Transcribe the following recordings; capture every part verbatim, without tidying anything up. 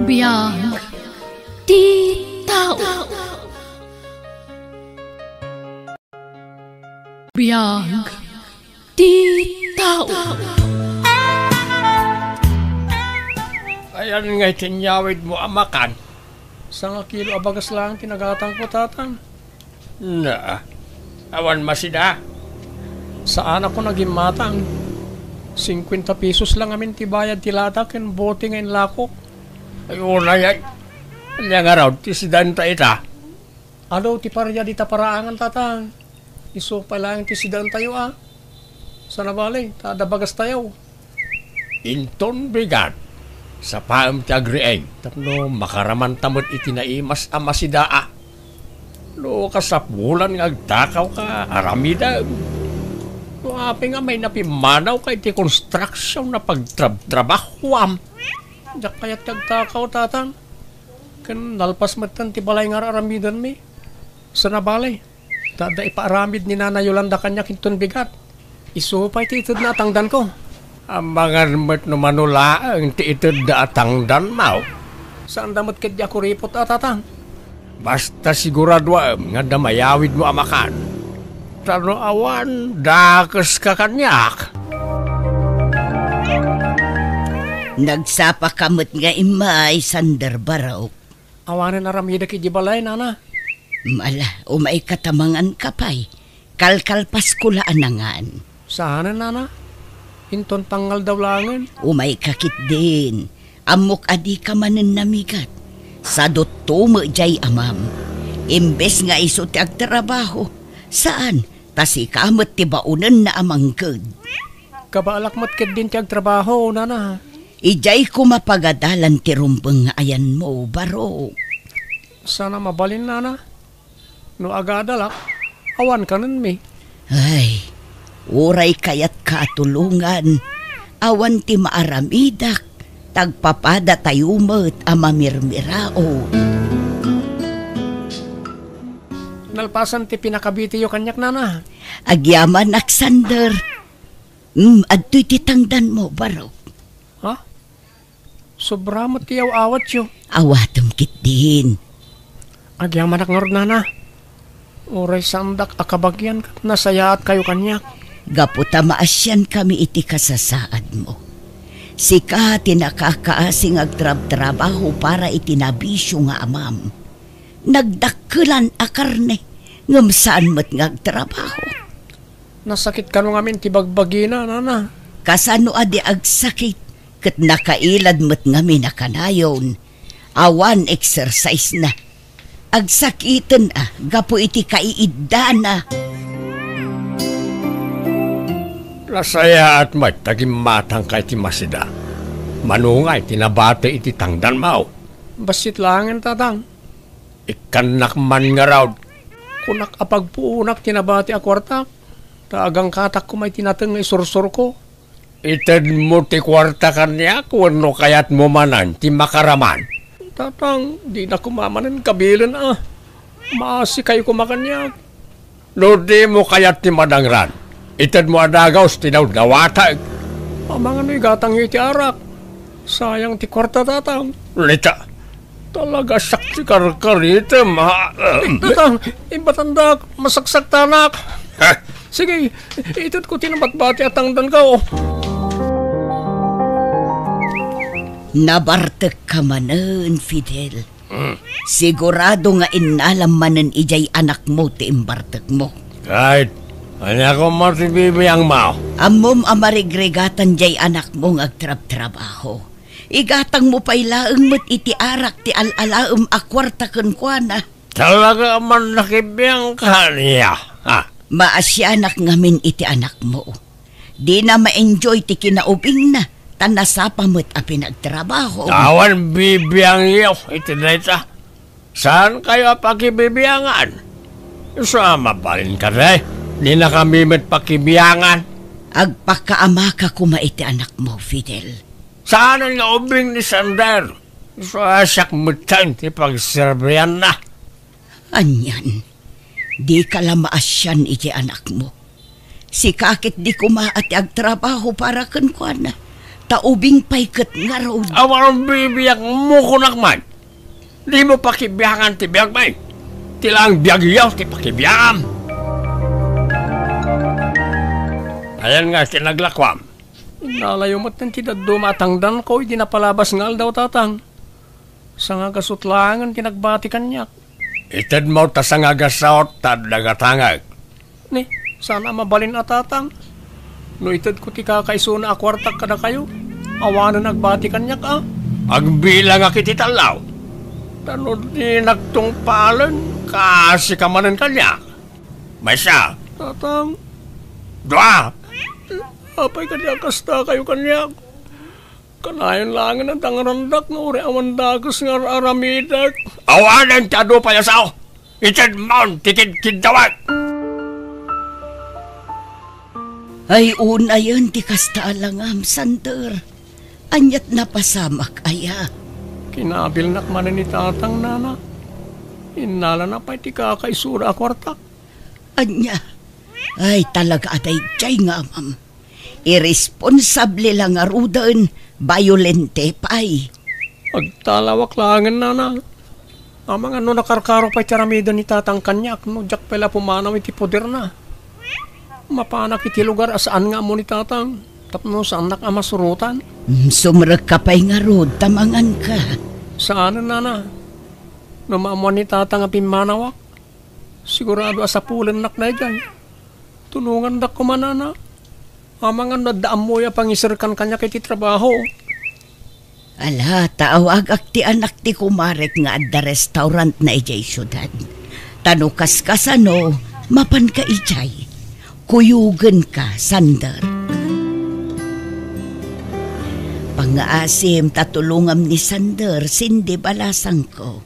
Biag ti tao. Biag ti tao. Ayan nga iti inyawidmo a makan. Sangakilo a bagas laeng ti nagatangko, Tatang. Na, awan masida. Saanakon a gimmatang. Singkuenta pesos lang amin ti bayad ti lata ken bote nga inlakok. Ay, unay, ay. Ania ngarud ti sidaenta ita? Adu ti paria dita paraangan, Tatang. Isu pay laeng ti sidaentayo, a. Sana bale, ta adda bagastayo. Inton bigat, sapaem ti agriing tapno makaramanta met iti naimas a masidaa. No kasapulan nga agtakawka, aramidem. No apay nga mayna pimmanawka iti konstruksion a pagtrabtrabahuam. Diak kayat ti agtakaw, Tatang. Ken nalpas metten ti balay nga ar-aramidenmi. Sana bale, ta adda ipaaramid ni Nana Yolanda kaniak inton bigat. Isu pay ti itedna a tangdanko. Amangan met no mano laeng ti itedda a tangdanmo. Saanda met ketdi a kuripot a, Tatang. Basta siguraduaem nga adda mayawidmo a makan. Ta no awan, dakeska kaniak. Nagsapaka met nga immay, Sander Barok. Awanen aramidek idiay balay, Nana. Ala, umayka ta manganka pay. Kalkalpasko la a nangan. Saanen, Nana? Inton pangngaldaw laengen. Umayka ketdin. Ammok a dika manen namigat. Sadutto met diay amam. Imbes nga isu ti agtrabaho, saan, ta sika met ti baonenna a mangked. Kabaalak met ketdin ti agtrabaho, Nana. Idiay koma pagadalan ti rumbeng nga ayanmo, Barok. Sana mabalin, Nana. No agadalak, awan kanenmi. Ay, uray kayatka a tulongan, awan ti maaramidak, ta agpapadatayo met a mamirmiraon. Nalpasan ti pinakabitiyo kaniak, Nana. Agyamanak, Sander. Mm, adtoy ti tangdanmo, Barok. Ha? Sobra met ti aw-awatyo. Awatem ketdin. Agyamanak ngarud, Nana. Uray saandak a kabagian ket nasayaatkayo kaniak. Gapu ta maasiankami iti kasasaadmo. Sika ti nakakaasi nga agtrabtrabaho para iti nabisio nga amam. Nagdakkelan a karne, ngem saan met nga agtrabaho. Nasakit kano ngamin ti bagbagina, Nana. Kasano a di agsakit, ket nakailad met ngamin a kanayon. Awan exercise na. Agsakiten a gapu iti kaiiddana. Nasayaat met ta gimmatangka iti masida. Mano ngay ti nabati iti tangdanmo? Bassit laengen, Tatang. Ikkannak man ngarud. Kunak a pagpuonak ti nabati a kuartak, ta agangkatak koma iti nateng nga isursurko. Itedmo ti kuarta kaniak wenno kayatmo manen ti makaraman? Tatang, dina koma manen kabilen a. Maasikayo koma kaniak. No dimo kayat ti madangran, itedmo a dagus ti daud nga watag. Amangan no igatangyo iti arak. Sayang ti kuarta, Tatang. Lita, talaga siak ti karkaritem, ha? Tatang, imbatandak, masaksaktanak. Ha? Sige, itedko ti nabatbati a tangdanko. Nabartekka manen, Fidel. Hmm. Sigurado nga innalam manen idiay anakmo ti imbartekmo. Ket, ania koma ti bibiangmo? Ammom a marigrigatan diay anakmo nga agtrabtrabaho. Igatangmo pay laeng met iti arak ti al-alaem a kuarta kenkuana. Talaga a man nakibiangka ania, ha? Maasianak ngamin iti anakmo. Dina ma-enjoy ti kinaubingna, ta nasapa met a pinagtrabaho. Awan bibiangyo iti dayta. Saankayo a pakibibiangan? Isu a mabalin kadi, dinakami met pakibiangan. Agpakaamaka koma iti anakmo, Fidel. Saanen nga ubing ni Sander. Isu a siak metten ti pagserbianna. Anian, dika la maasian iti anakmo. Sika ketdi koma a ti agtrabaho para kenkuana. Ta ubing pay ket ngarud. Awan bibiag mo kunak man. Dimo pakibiangan ti biagmi. Ti laeng biagyo ti pakibiangam. Ayan nga ti naglakuam. Nalayo met ti dadduma a tangdanko idi napalabas nga aldaw, Tatang. Sangagasut laengen ti nagbati kaniak. Itedmo ta sangagasut ta adda nga tangek. Ni, saan a mabalin a, Tatang. No itedko ti kakaisuna a kuartak kadakayo, awanen agbati kaniak a. Agbilangak iti tallo. Ta no dinak tungpalen, kaasika manen kaniak. Maysa. Tatang. Dua. Apay kadi a kastakayo kaniak? Kanayon laengen a dangrandak nga uray awan dakes nga ar-aramidek. Awanen ti adu pay a sao. Itedmon ti kidkiddawek. Ay, unayen ti kasta a langam, Sander. Aniat napasamak aya? Kinabilnak manen ni Tatang, Nana. Innalana pay ti kakaisuna a kuartak. Ania? Ay, talaga a daydiay nga amam. Irresponsable la ngaruden, bayolente pay. Agtalawak laengen, Nana. Amangan no nakarkaro pay ti aramiden ni Tatang kaniak no diak pay la pumanaw iti poderna. Mapanak iti lugar a saan nga ammo ni Tatang, tapno saannak a masurotan. Mm, sumrekka pay ngarud, ta manganka. Saanen, Nana. No maammoan ni Tatang a pimmanawak, sigurado a sapulennak daydiay. Tulongandak koma, Nana. Amangan no adda ammoyo a pangiserkan kaniak iti trabaho. Ala, ta awagak ti anak ti kumarek nga adda restaurantna idiay siudad. Ta no kaskasano, mapanka idiay. Kuyogenka, Sander. Pangngaasim ta tulongam ni Sander, Cindy, balasangko.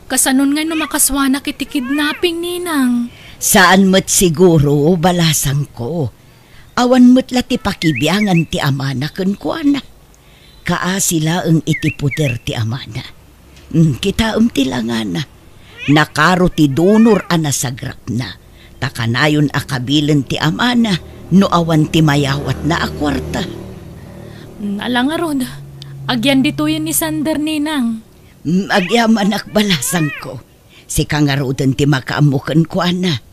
Kasanon ngay no makasuanak iti kidnapping, Ninang? Saan met siguro, balasangko. Awan met la ti pakibiangan ti amana kenkuana. Kaasi laeng iti poder ti amana. Mm, kitaem ti langana. Nakaro ti dunor a nasagrapna. Ta kanayon a kabilen ti amana no awan ti mayawatna a kuarta. Mm, ala ngarud, agyan ditoyen ni Sander, Ninang. Mm, agyamanak, balasangko. Sika ngaruden ti makaammo kenkuana.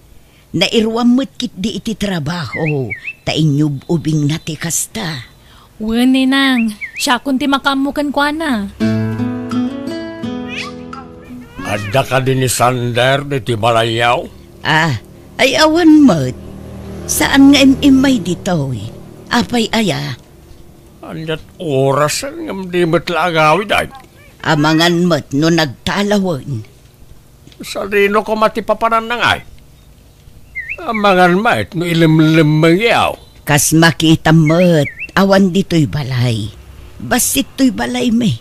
Nairuam met ketdi iti trabaho, ta inyub-ubingna ti kasta. Wen, Ninang, siakon ti makaammo kenkuana. Adda kadi ni Sander ditoy balayyo? Ah, ay awan met. Saan nga im-immay ditoy. Apay aya? Aniat orasen ngem di met la agawid, ay? Amangan met no nagtalawen. Sadino koma ti papananna ngay? Amangan met no ilemlemmengyo. Kas makitam met, awan ditoy balay. Bassit toy balaymi.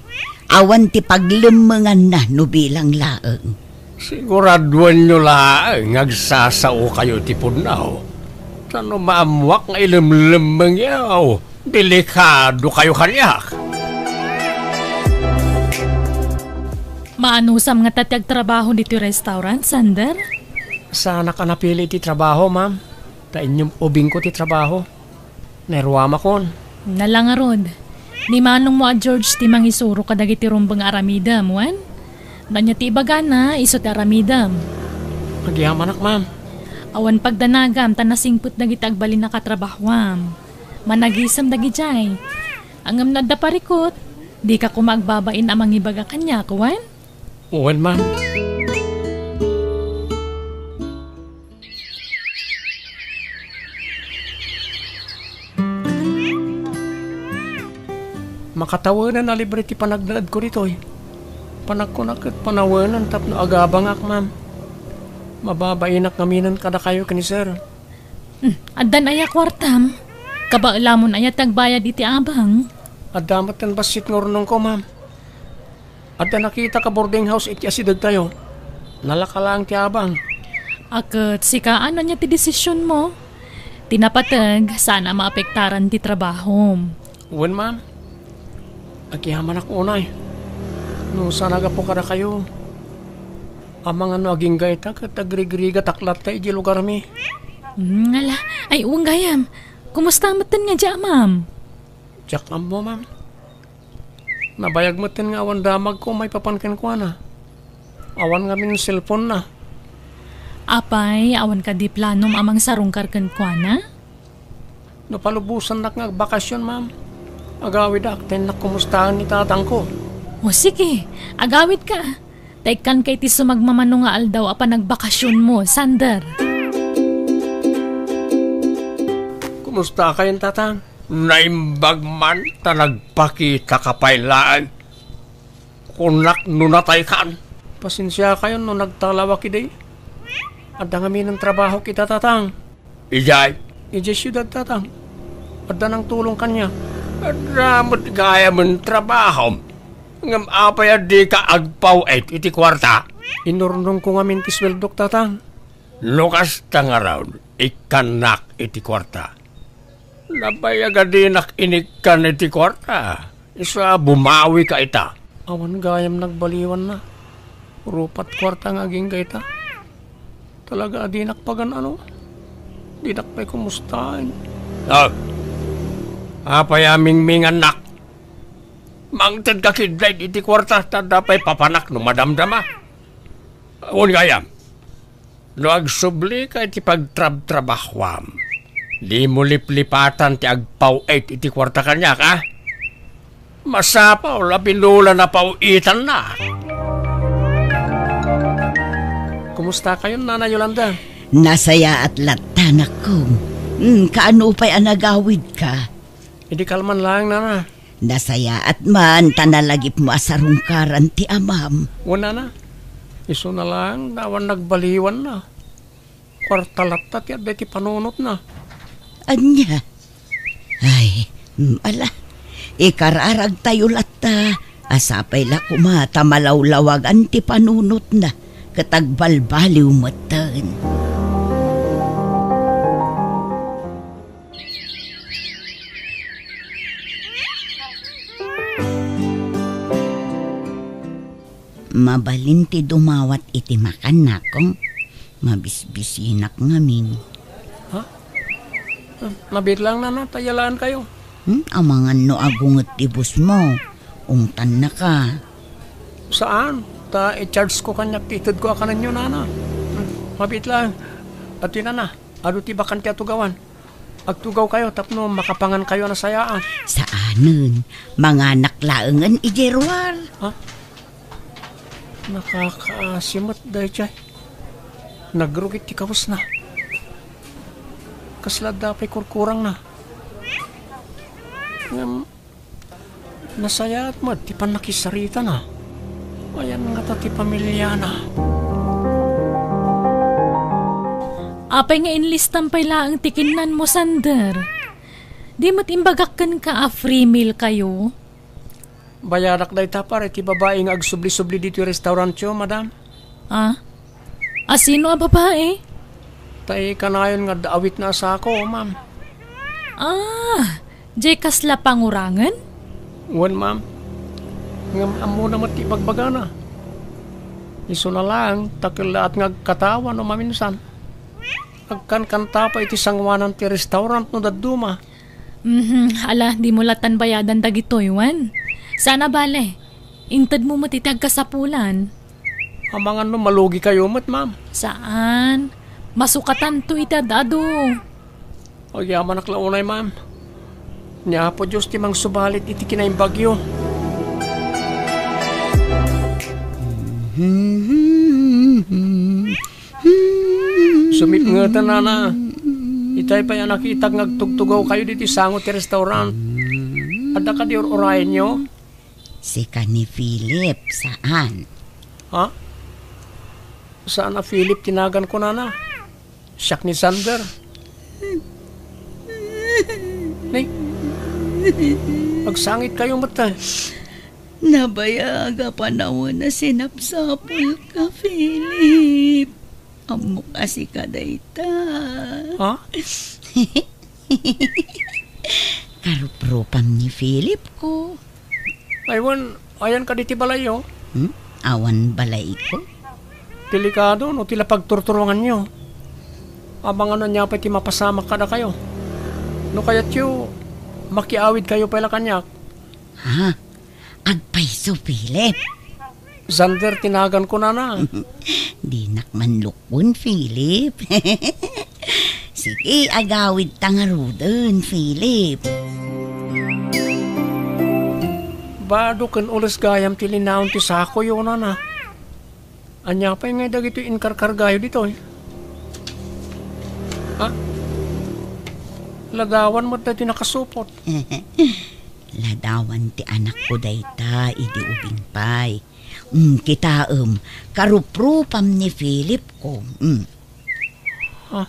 Awan ti paglemmenganna no bilang laeng. Siguraduenyo laeng nga agsasaokayo iti pudno. Ta no maammoak nga ilemlemmengyo, delikadokayo kaniak. Maanusam ngata ti agtrabaho ditoy restaurant, Sander? Saanak a napili iti trabaho, ma'am. Ta inyub-ubingko ti trabaho. Nairuamakon. Ala ngarud, ni manongmo a George ti mangisuro kadagiti rumbeng nga aramidem, wen? No ania ti ibagana, isu ti aramidem. Agyamanak, ma'am. Awan pagdanagam ta nasingpet dagiti agbalin a katrabahoam. Managisem dagidiay. Ngem no adda parikut, dika koma agbabain a mangibaga kaniak, wen? Wen, ma'am. Makatawenan a libre ti panagnaedko ditoy. Panagkunak ket panawenan tapno agabangak, ma'am. Mababainak ngaminen kadakayo ken ni sir. Hmm, addan aya kuartam? Kabaelamon aya ti agbayad iti abang? Adda met ten bassit nga urnongko, ma'am. Adda nakitak a boarding house iti asidegtayo. Nalaka laeng ti abang. A ket sika, ania ti desisionmo? Ti napateg, saan a maapektaran ti trabahom. Wen, ma'am. Agyamanak unay. No saan a gapu kadakayo, amangan no agingga ita ket agrigrigatak latta idiay lugarmi. Hmm, ala. Ay, wen gayam. Kumusta met ten nga di amam? Diak ammo, ma'am. Nabayag metten nga awan damagko maipapan kenkuana. Awan ngamin cellphone-na. Apay, awan kadi planom a mangsarungkar kenkuana? No palubosannak nga agbakasyon, ma'am, agawidak ta innak kumustaen ni tatangko. O sige, agawidka. Ta ikkanka iti sumagmamano nga aldaw a panagbakasyonmo, Sander. Kumustakayon, tatang? Naimbag man ta nagpakitaka pay laeng. Kunak no nataykan. Pasensiakayon no nagtalawak idi. Adda ngamin trabahok ita, tatang. Idiay? Idiay siudad, tatang. Adda nangtulong kaniak. Adda met gayamen trabahom. Ngem apay a dika agpaw-it iti kuarta? Inurnongko ngamin ti sueldok, tatang. No kasta ngarud, ikkannak iti kuarta. Nabayag a dinak inikkan iti kuarta. Isu a bumawika ita. Awan gayam nagbaliwanna. Rupat kuarta nga agingga ita. Talaga a dinak pagan-ano. Dinak pay kumustaen. Ah, apay a mingmingannak? Mangtedka ketdi iti kuarta ta adda pay papanak no madamdama. Wen gayam, no agsublika iti pagtrabtrabahuam, dimo liplipatan ti agpaw-it iti kuarta kaniak, a? Masapul a binula napaw-itanna. Kumustakayon, Nana Yolanda? Nasayaat latta, anakko. Hmm, kaano pay a nagawidka? Idi kalman laeng, Nana. Nasayaat man ta nalagipmo a sarungkaran ti amam. Wen, Nana. Isuna laeng ta awan nagbaliwanna. Kuarta latta ti adda iti panunotna. Ania? Ay, mm, ala. Ikararagtayo latta. Sapay la koma ta malawlawagan ti panunotna ket agbalbaliw metten. Mabalin ti dumawat iti makan, nakong. Mabisbisinak ngamin. Ha? Ah, mabiit laeng, Nana, ta yalaankayo. Hmm? Amangan no agunget ti busmo. Ungtannaka. Saan? Ta i-charge ko kaniak ti itedko a kanenyo, Nana. Hmm, mabiit laeng. Adtoy, Nana, adu ti bakan ti atugawan. Agtugawkayo tapno makapangankayo a nasayaat. Saanen. Manganak laengen idiay ruar. Ha? Nakakaasi met daydiay. Nagrugit ti kawesna. Kasla adda pay kurkurangna. Ngem, nasayaat met ti pannakisaritana. Ayan ngata ti pamiliana. Apay nga inlistam pay laeng ti kinnanmo, Sander? Di met imbagak kenka a free meal kayo? Bayadak dayta, pare, ti babai nga agsubli-subli ditoy restaurantyo, madam. Ah? A sino a babai? Tay kanayon nga adda awitna a sako, ma'am. Ah, jay kasla pangurangen? Wen, ma'am. Ngem ammona met ti ibagbagana. Isuna laeng, ta kellaat nga agkatawa no maminsan. Agkankanta pay iti sangoanan ti restaurant no dadduma. Mhm, ala, dimo latan bayadan dagitoy, wen? Saan a bale, intedmo met iti agkasapulan. Amangan no malugikayo met, ma'am. Saan? Masukatanto iti ad-adu. Agyamanak la unay, ma'am. Ni Apo Dios ti mangsubalit iti kinaimbagyo. Sumipngeten, Nana. Itay pay a nakitak nga agtugtugawkayo ditoy sango ti restaurant. Adda kadi ur-urayenyo? Sika ni Philip, saan? Ha? Saan a Philip ti naganko, Nana? Siak ni Sander. Nay, agsangitkayo met, a. Nabayag a panawen a sinapsapulka, Philip. Ammok a sika dayta. Ha? Karuprupam ni Philip ko. Ay, wen, ayan kadi ti balayyo? Hmm? Awan balayko? Delikado no ti la pagturturonganyo. Amangan no ania pay ti mapasamak kadakayo. No kayatyo, Makiawidkayo pay la kaniak. Ha? Agpayso, Philip? Xander ti naganko, nana. Dinak manlukbon, Philip. Sige, agawidta ngaruden, Philip. Bado ken ules gayam ti linaon ti sakoyo, nana. Ania pay ngay dagitoy inkarkargayo ditoy? Ha? Ladawan met daytoy nakasupot. Ladawan ti anakko dayta idi ubing pay. Mm, kitaem, karuprupam ni Philip ko. Mm. Ha?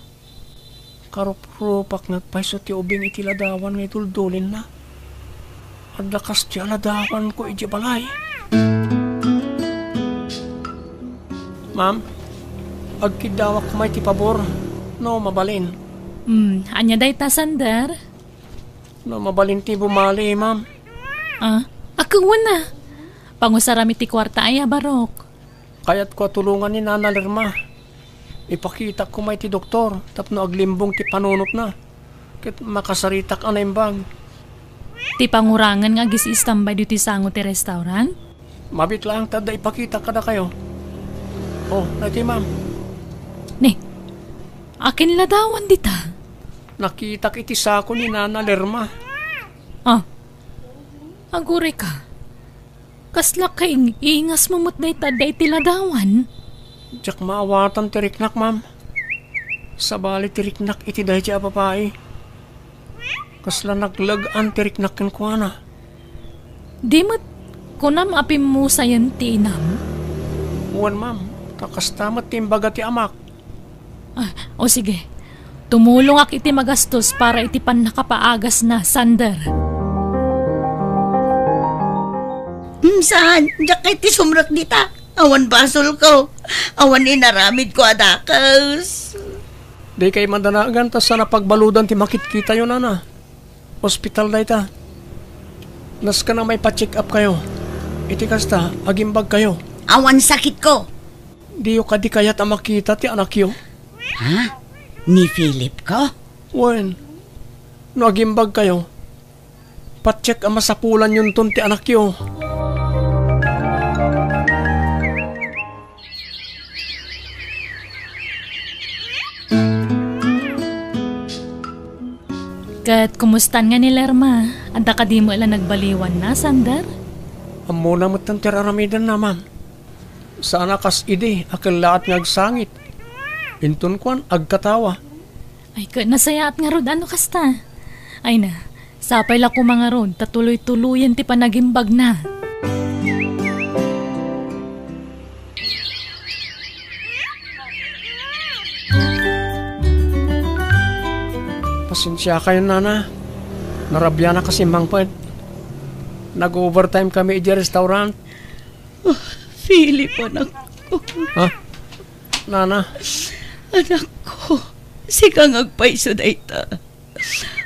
Karuprupak nga agpayso ti ubing iti ladawan nga iduldulinna. Adda kas ti aladawanko iti balay. Ma'am, agkiddawak koma iti pabor, no mabalin. Hmm, ania dayta, Xander? No mabalin ti bumali, ma'am. Ah, a, wen a. Pangusaram iti kuarta aya, Barok. Kayatko a tulongan ni Nana Lerma. Ipakitak koma iti doktor tapno aglimbong ti panunotna. Ket makasaritak a naimbag. Ti pangurangan nga agis-istambay ditoy sango ti restaurant? Mabiit laeng ta adda ipakitak kadakayo. Oh, daytoy, ma'am. Ne, akin ladawan dita? Nakitak iti sako ni Nana Lerma. Ah, aguray ka. Kasla kaing-ingasmo met dayta dayta iti ladawan? Diak maawatan ti riknak, ma'am. Sabali ti riknak iti daydiay a babai. Kasla nagleg-an ti riknak kenkuana. Di met kunam a pimmusayen ti inam? Wen, ma'am. Ta kasta met ti imbaga ti amak. Ah, o sige. Tumulongak iti magastos para iti pannakapaagasna, Xander. Hmm, saan? Diak kayat ti sumrek dita. Awan basolko. Awan inaramidko a dakes. Dikay madanagan ta saan a pagbaludan ti makitkitayo, nana. Ospital dayta. Nasken a maipa-check up kayo. Iti kasta, agimbag kayo. Awan sakitko. Diyo kadi kayat a makita ti anakyo? Ha? Ni Philip ko? Wen, no agimbag kayo, pa-check a masapulanyonton ti anakyo. Ket kumustan nga ni Lerma? Adda kadi met la nagbaliwanna, Xander? Ammona metten ti ar-aramidenna, ma'am. Saan a kas idi a kellaat nga agsangit. Inton kuan, agkatawa. Ay, ket nasayaat ngarud a no kasta. Ay na, sapay la koma ngarud ta tuloy-tuloyen ti panagimbagna. Pasensiakayon, nana. Narabianak a simmangpet. Nag-overtime kami idiay restaurant. Oh, Philip, anakko. Ha? Nana? Anakko, sika nga agpayso dayta.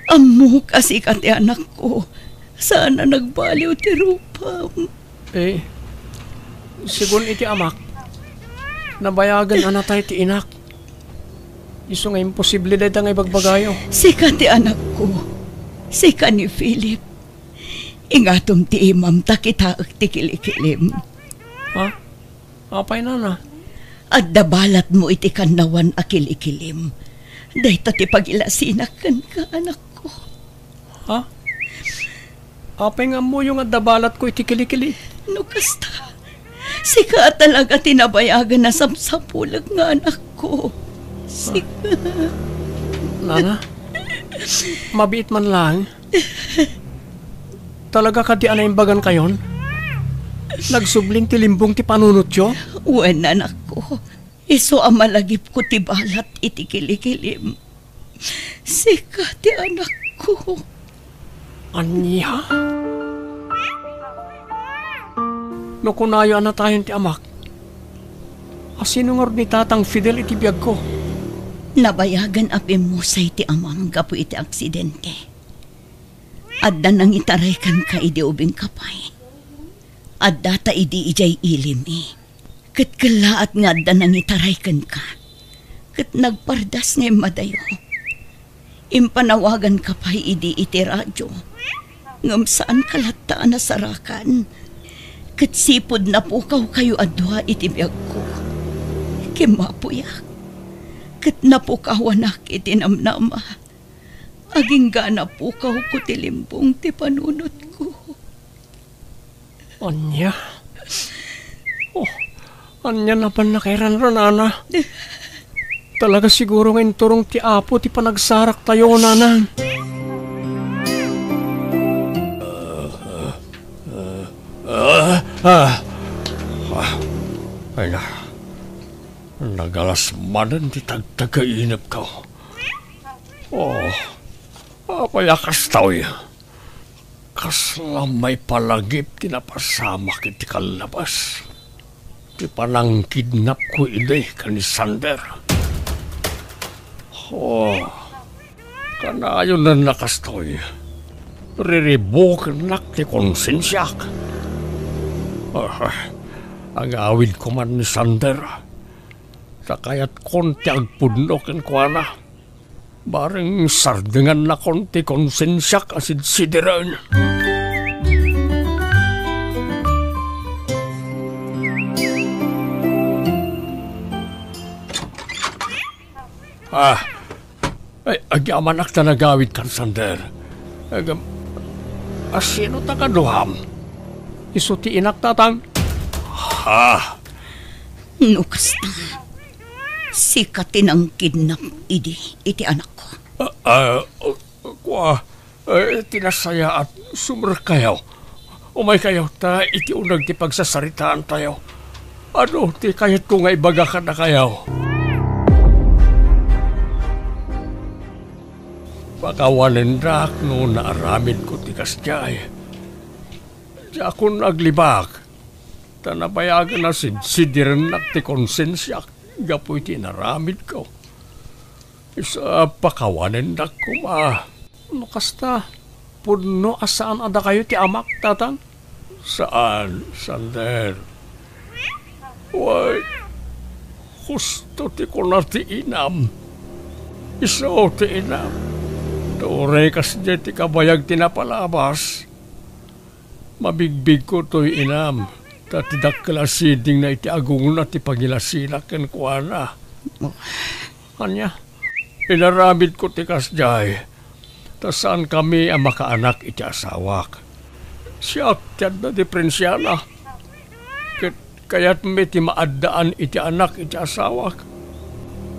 Ammok a sika ti anakko. Saan a nagbaliw ti rupam. Eh, segun iti amak, nabayagen a natay ti inak. Isu nga imposible dayta nga ibagbagayo. Sika ti anakko. Sika ni Philip. Ingatom ti imam ta kitaek ti kilikilim. Ha? Apay, nana? Adda balatmo iti kannawan a kilikilim. Dayta ti pagilasinak kenka, anakko. Ha? Apay nga ammoyo nga adda balatko iti kilikilim? No kasta, sika a talaga ti nabayagen a sapsapulek nga anakko. Sika. Nana, mabiit man laeng. Talaga kadi a naimbagankayon? Nagsublin ti limbong ti panunotyo? Wen, anakko. Isu a malagipko ti balat iti kilikilim. Sika ti anakko. Ania? No kunayo a natayen ti amak, a sino ngarud ni Tatang Fidel iti biagko? Nabayagen a pimmusay ti amam gapu iti aksidente. Adda nangitaray kenka idi ubingka pay. Addata idi idiay ilimi. Ket kellaat nga adda nangitaray kenka. Ket nagpardas nga immadayo. Impanawaganka pay idi iti radio. Ngem saanka latta a nasarakan, ket sipud napukawkayo a dua iti biagko. Kimmapuyak, ket napukawanak iti namnama. Agingga napukawko ti limbong ti panunotko. Ania? Oh, ania napan nakairan, Nana? Talaga siguro nga inturong ti Apo ti panagsaraktayo, Nanang. Ah, ah, ah. Ah, ay na. Nagalas manen ti tagtagainepko. Oh, apay a kastoy? Kasla maipalagip ti napasamak iti kallabas. Ti panangkidnapko idi ken ni Sander. Oh, kanayon a kastoy. Riribukennak ti konsensiak. Ah, agawidko man ni Sander. Ta kayatkon ti agpudno kenkuana. Bareng sardengannakon ti konsensiak a sidsidiren. Ah, ay, agyamanak ta nagawidkan, Sander. Agam-, a, sino ta kaduam? Isu ti inak, Tatang. Ha? No kasta, sika ti nangkidnap idi iti anakko. Ah, ah, kua, eh, ti nasayaat, sumerkayo. Umaykayo, ta iti uneg ti pagsasaritaantayo. Adu ti kayatko nga ibaga kadakayo? Pakawanendak no naaramidko ti kasdiay. Diakon aglibak, ta nabayagen a sidsidirennak ti konsensiak gapu iti inaramidko. Isu a pakawanendak koma. No kasta, pudno a saan a dakayo ti amak, Tatang? Saan, Sander. Way, husto ti kuna ti inam. Isu ti inam. Ta uray kasdiay ti kabayag ti napalabas. Mabigbigko toy inam, ta ti dakkel a sidingna iti agungna ti pangilasinak kenkuana. Ania, inaramidko ti kasdiay, ta saankami a makaanak iti asawak. Siak ti adda diperensiana, ket kayatmi ti maaddaan iti anak iti asawak.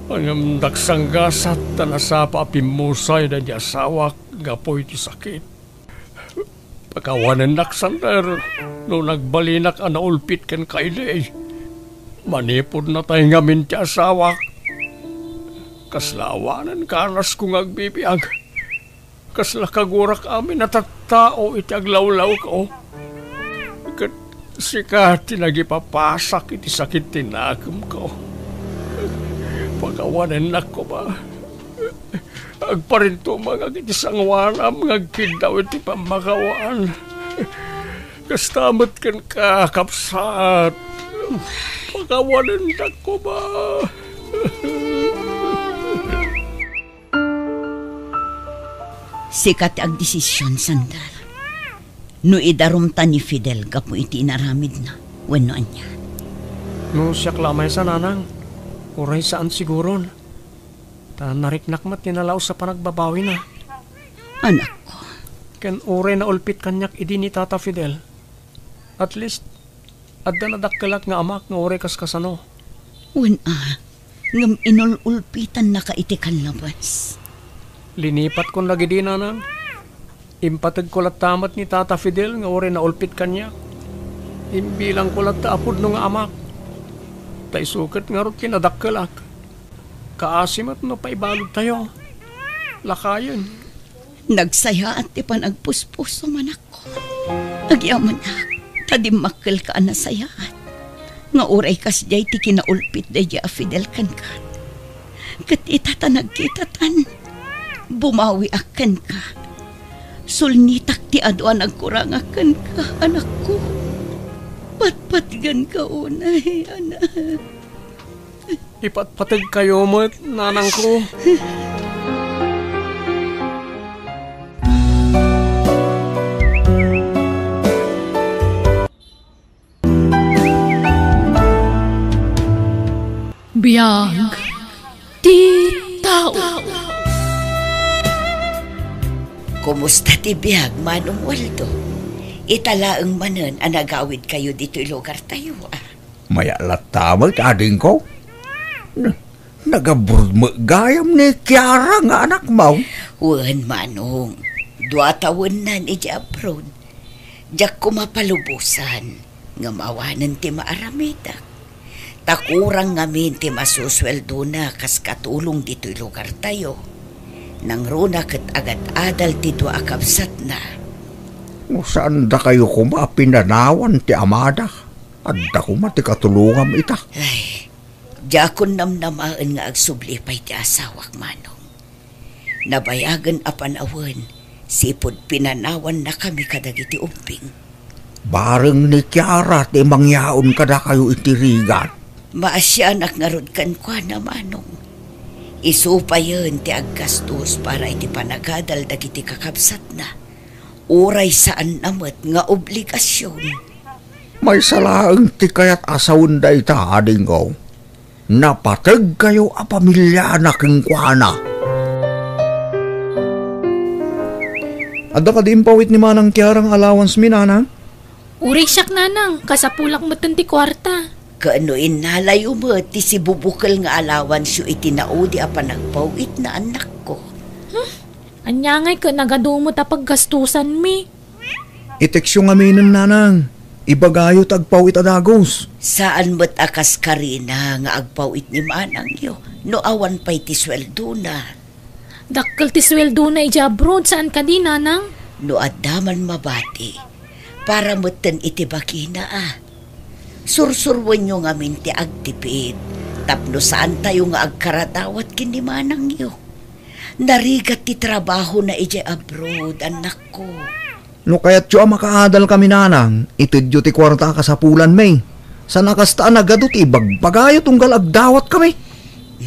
Ngem daksanggasat ta nasapa a pimmusay daydi asawak gapu iti sakit. Pakawanennak, Sander, no nagbalinak a naulpit kenka idi. Manipud natay ngamin ti asawak. Kasla awanen kanasko nga agbibiag. Kasla kagurak amin a tattao iti aglawlawko. Ket sika ti nagipapasak iti sakit ti nakemko. Pakawanennak koma. Agparintumangak iti sangoanam nga agkiddaw iti pammakawan. Kasta met kenka, kabsat. Pakawanennak koma. Sika ti agdesision, Sander. No idarumta ni Fidel gapu iti inaramidna, wenno ania? No siak la a maysa, Nanang, uray saan siguron. Ta nariknak met ti nalaus a panagbabawina. Anakko. Ken uray naulpit kaniak idi ni Tata Fidel, at least, adda nadakkelak nga amak nga uray kaskasano. Wen a, ngem inul-ulpitannaka iti kallabas. Linipatkon dagidi, Nanang. Impategko latta met ni Tata Fidel nga uray naulpit kaniak. Imbilangko latta a pudno nga amak. Ta isu ket ngarud ti nadakkelak. Kaasi met no paibaludtayo. Lakayen. Nagsayaat ti panagpuspusom, anakko. Agyamanak, ta dimmakkelka a nasayaat. Nga uray kasdiay ti kinaulpit daydi a Fidel kenka. Ket ita ta nagkitatan, bumawiak kenka. Sulnitak ti adu a nagkurangak kenka, anakko. Patpatgenka unay, anak. Ipatpategkayo met, nanangko. Biag ti tao. Kumusta ti biag, Manong Waldo? Ita laeng manen a nagawidkayo ditoy lugartayo, a? Mayat latta met, adingko. N-, nag-abroad met gayam ni Kiara nga anakmo? Wen, Manong. Dua tawennan idiay abroad. Diak koma palubosan, ngem awanen ti maaramidek. Ta kurang ngamin ti masusueldona kas katulong ditoy lugartayo. Nangruna ket agad-adal ti dua a kabsatna. No saan dakayo koma a pinanawan ti amada, adda koma ti katulongam ita. Ay, diakon namnamaen nga agsubli pay ti asawak, Manong. Nabayagen a panawen, sipud pinanawannakami kadagiti ubbing. Bareng ni Kiara ti mangyaon kadakayo iti rigat. Maasianak ngarud kenkuana, Manong. Isu payen ti aggastos para iti panagadal dagiti kakabsatna. Uray saanna met nga obligasion. Maysa laeng ti kayat a sawen dayta, adingko. Napategkayo a pamiliana kenkuana. Adda kadi impawit ni Manang Kiara nga allowance mi, Nanang? Uray siak, Nanang, kasapulak metten ti kuarta. Ken no innalayo met ti sibubukel nga allowance-yo iti naudi a panagpaw-itna, annakko. Hmm? Ania ngay ket nagadu met a paggastosanmi? I-text-yo ngaminen, Nanang. Ibagayo ta agpaw-it a dagus. Saan met a kas karina nga agpaw-it ni manangyo no awan pay ti sueldona. Dakkel ti sueldona idiay abroad, saan kadi, Nanang? No adda man mabati, para metten iti bagina, a. Sursuruenyo ngamin ti agtipid tapno saantayo nga agkaradawat ken ni manangyo. Narigat ti trabahona idiay abroad, annakko. No kayatyo a makaadalkami, Nanang, itedyo ti kuarta a kasapulanmi. Saan a kasta a nagadu ti ibagbagayo tunggal agdawatkami.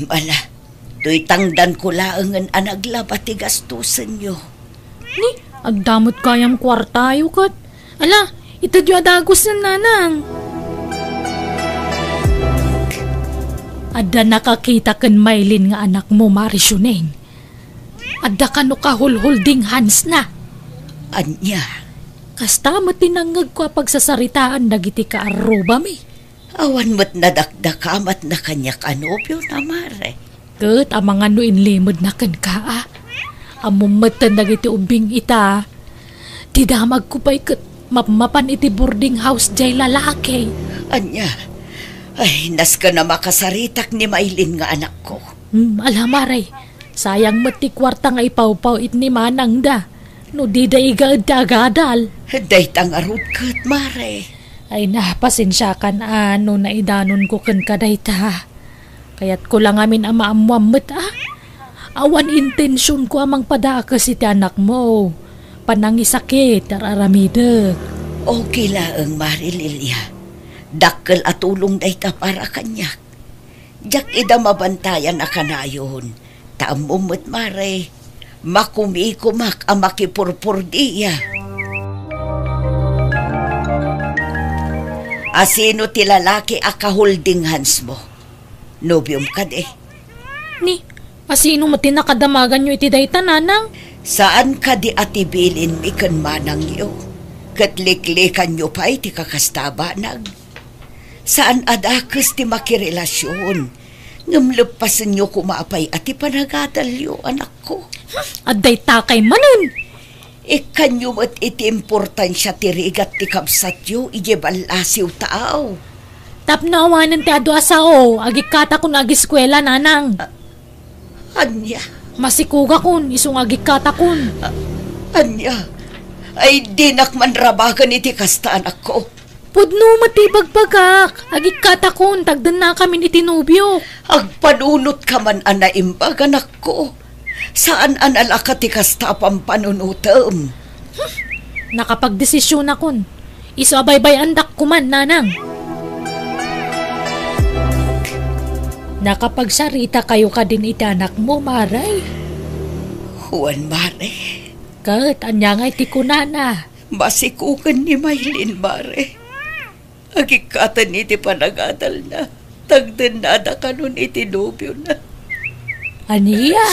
Ala, toy tangdanko laengen a naglaba ti gastosenyo. Ni, adda met gayam kuartayo ket. Ala, itedyo a dagusen, Nanang. Adda nakakita ken Maylin nga anakmo, Mari Siuneng. Adda kano kahulhulding handsna. Ania? Kasta met ti nangngegko a pagsasaritaan dagiti kaarrubami. Awan met nadakdakamatna kaniak a nobiona, Mare. Ket amangan no inlimedna kenka, a. Ammom metten dagiti ubbing ita. Ti damagko pay ket mapmapan iti boarding house diay lalaki. Ania? Ay, nasken a makasaritak ni Maylin nga anakko. Hmm, ala, Mare. Sayang met ti kuarta nga ipawpaw-it ni manangda no dida igaed ti agadal. Dayta ngarud ket, Mare. Ay na, pasensiakan a no naidanonko kenka dayta. Kayatko la ngamin a maammoam met, a. Awan intensionko a mangpadakes iti anakmo. Panangisakit, ar-aramidek. Okay laeng, Mare Lilia. Dakkel a tulong dayta para kaniak. Diak ida mabantayan a kanayon, ta ammom met, Mare, makumikomak a makipurpordia. Asino ti lalaki a kaholding handsmo? Nobiom kadi? Ni, asino met ti nakadamaganyo iti dayta, Nanang? Saan kadi a ti bilinmi ken manangyo, ket liklikanyo pay ti kakasta a banag? Saan a dakes ti makirelasion, ngem leppasenyo koma pay a ti panagadalyo, anakko. Adda ita kay manen! Ikkanyo met iti importansia ti rigat ti kabsatyo idiay ballasiw, taaw. Tapno awanen ti adu a sao, agikkatakon agiskuela, Nanang. A-, ania? Masikogakon, isu nga agikkatakon. A-, ania? Ay, dinak man rabagen iti kasta, anakko. Pudno met ti ibagbagak. Agikkatakon, tagdennakamin iti nobiok. Agpanunot ka man a naimbag, anakko. Saan a nalaka ti kasta a pampanunotem. Hmm. Nakapagdesisionakon. Isu a baybay-andak koman, Nanang. Nakapagsarita kayo kadin iti anakmo, Mare? Wen, Mare. Ket ania ngay ti kunana? Masikogen ni Maylin, Mare. Agikkaten iti panagadalna. tagdennada kanon iti nobiona. Ania?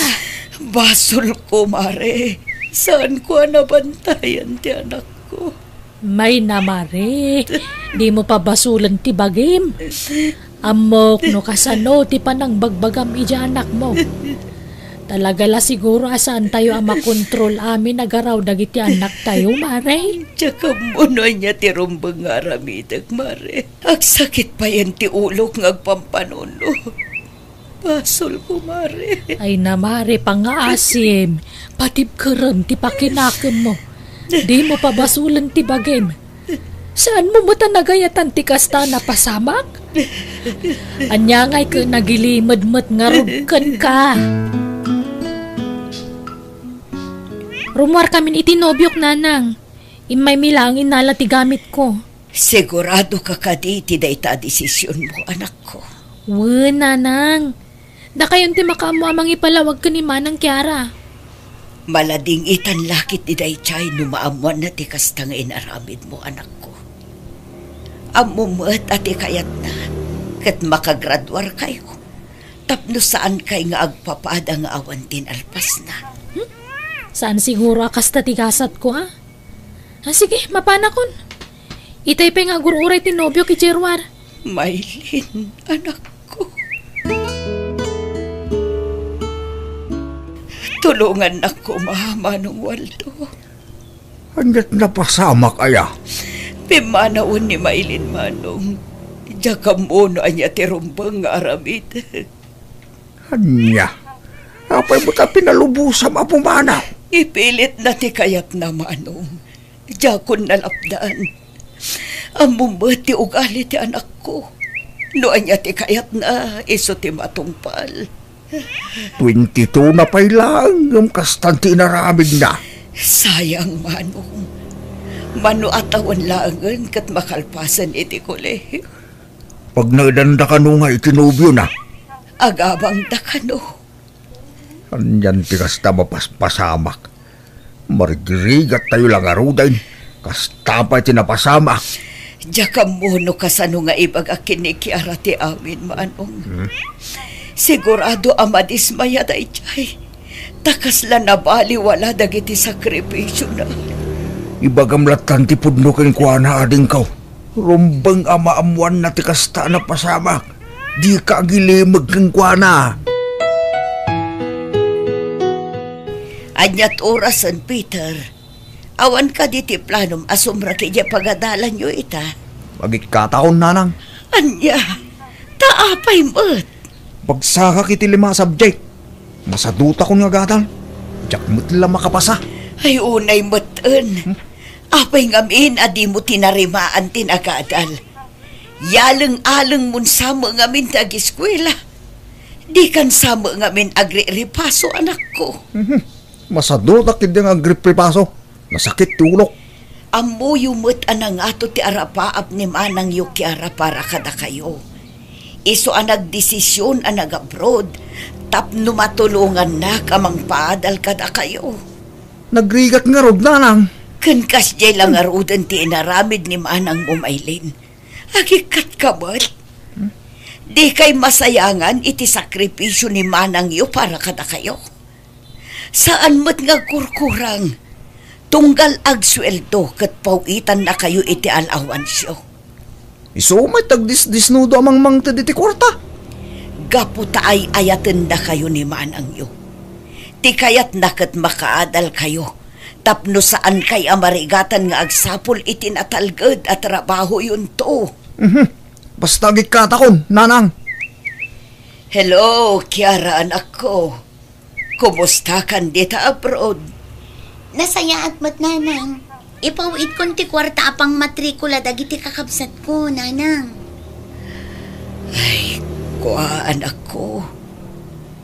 Basolko, Mare. Saanko a nabantayan ti anakko. Mayna, Mare, dimo pabasolen ti bagim. Ammok no kasano ti panangbagbagam idiay anakmo. Talaga la siguro a saantayo a makontrol amin a garaw dagiti anaktayo, Mare. Diak ammo no ania ti rumbeng nga aramidek, Mare. Agsakit payen ti ulok nga agpampanuno. Basolko, Mare. Ay na, Mare, pangngaasim. Patibkerem ti pakinakemmo. Dimo pabasolen ti bagim. Saanmo met a nagayatan ti kasta a napasamak? Ania ngay ket nagilimedmet ngarud kenka? Rummuarkamin iti nobiok, Nanang. Immaymi laeng innala ti gamitko. Siguradoka kadi iti dayta a desisionmo, anakko? Wen, Nanang. Dakayon ti makaammo a mangipalawag ken ni Manang Kiara. Maladingitan la ketdi daydiay no maammoanna ti kasta nga inaramidmo, anakko. Ammom met a ti kayatna ket makagraduarkayo tapno saankay nga agpapada nga awan ti nalpasna. Hmm? Saan siguro a kasta ti gasatko, a? Ah, sige, mapanakon. Itay pay nga agur-uray ti nobiok idiay ruar. Maylin, anakko. Tulongannak koma, Manong Waldo. Ania't napasamak aya? Pimmanawen ni Maylin, Manong. Diak ammo no ania ti rumbeng nga aramid. Ania? Apay met a pinalubosam a pumanaw? Ipilitna ti kayatna, Manong. Diakon nalapdan. Ammom met ti ugali ti anakko. No ania ti kayatna, isu ti matungpal. Twenty-two na pay laeng ngem kastan ti inaramidna. Sayang, Manong. Mano a tawen laengen ket makalpasen iti kolehiyo. Pagnaedanda kano nga iti nobiona? Agabangda kano. Anian ti kasta mapaspasamak? Marigrigattayo la ngaruden. Kasta pay ti napasamak. Diak ammo no kasano nga ibagak ken ni Kiara ti amin, Manong. Hmm? Sigurado a madismaya daydiay. Ta kasla nabaliwala dagiti sakrifisiona. Ibagam lattan ti pudno kenkuana, adingko. Rumbeng a maammoanna ti kasta a napasamak. Dika agilimeg kenkuana. Ania't orasen, Peter? Awan kadi ti planom a sumrek idiay pagadalanyo ita? Agikkatakon, Nanang. Ania? Ta apay met? Bagsakak iti lima a subject. Masadutakon nga agadal. Diak met la makapasa. Ay, unay met, en. Hmm? Apay ngamin a dimo tinarimaan ti nagadal? Yaleng-alengmon sa met ngamin ti agiskuela. Dikan sa met ngamin agriripaso, anakko. Mhm. Masadutak iti nga agripripaso. Nasakit ti ulok. Ammoyo met a nangato ti arapaap ni manangyo Kiara para kadakayo. Isu a nagdesisyon a nag-abroad tapno matulongannak a mangpaadal kadakayo. Nagrigat ngarud, nanang. Ken kasdiay la ngaruden ti inaramid ni manangmo, Maylin. Agikkatka met. Dikay masayangan iti sakripisio ni manangyo para kadakayo. Saan met nga agkurkurang, tunggal agsueldo ket paw-itannakayo iti alawansyo. Isu met ti agdisdisnudo a mangmangted iti kuarta. Gapu ta ay-ayatendakayo ni manangyo. Ti kayatna ket makaadalkayo tapno saankay a marigatan nga agsapul iti natalged a trabahoyonto. Mhm. Basta agikkatakon, nanang. Hello, Kiara, anakko. Kumustakan dita abroad? Nasayaat met, nanang. Ipaw-itkon ti kuarta a pangmatrikula dagiti kakabsatko, nanang. Ay, kua, anakko.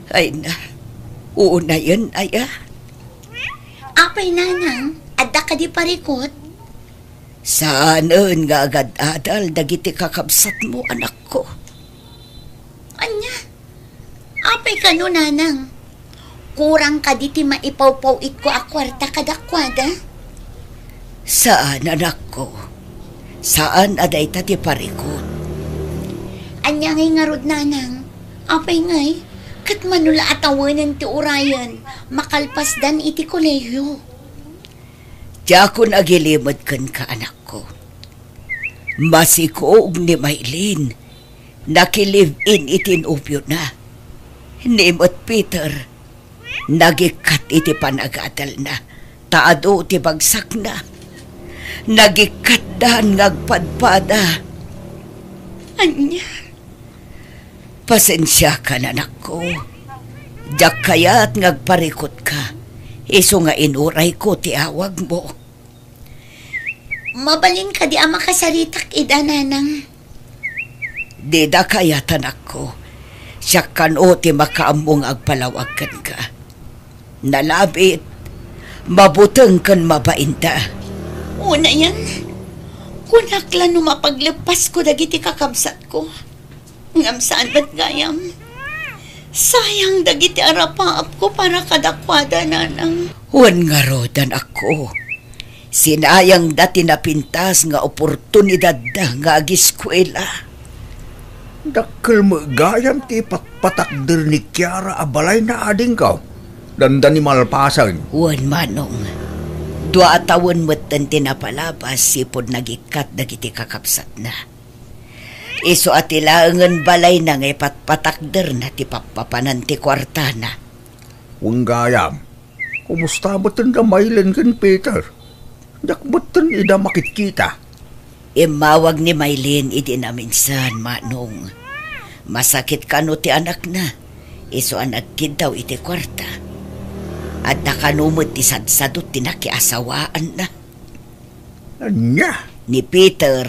Ay na, unayen aya? Apay, nanang, adda kadi parikut? Saanen nga agad-adal dagiti kakabsatmo, anakko. Ania? Apay kano, nanang? Kurang kadi ti maipawpaw-itko a kuarta kadakuada? Saan, anakko. Saan a dayta ti parikut. Ania ngay ngarud, nanang? Apay ngay, ket mano la a tawenen ti urayen, makalpasdan iti kolehiyo. Diakon agilimed kenka, anakko. Masikog ni Maylin, nakilive-in iti nobiona. Ni met Peter, nagikkat iti panagadelna, ta adu ti bagsakna. Nagikkat dan nga agpadpada. Ania? Pasensiakan, anakko. Diak kayat nga agparikutka, isu nga inurayko ti awagmo. Mabalin kadi a makasaritak ida, nanang? Dida kayat, anakko. Siak kano ti makaammo nga agpalawag kenka. Nalabit, mabuteng ken mabainda. Unayen, kunak la no mapagleppasko dagiti kakabsatko. Ngem saan met gayam. Sayang dagiti arapaapko para kadakuada, nanang. Wen ngarud, anakko. Sinayangda ti napintas nga oportunidadda nga agiskuela. Dakkel met gayam ti ipatpatakder ni Kiara a balayna, adingko. Dandani malpasen. Wen, manong. Dua a tawen metten ti napalabas sipud nagikkat dagiti kakabsatna. Isu a ti laengen balayna nga ipatpatakderna ti pappapanan ti kuartana. Wen gayam, kumusta metten da Maylin ken Peter? Diak metten ida makitkita. Immawag ni Maylin idi naminsan, manong. Masakit kano ti anakna, isu a nagkiddaw iti kuarta. Adda kano met ti sadsadot ti nakiasawaanna. Ania? Ni Peter,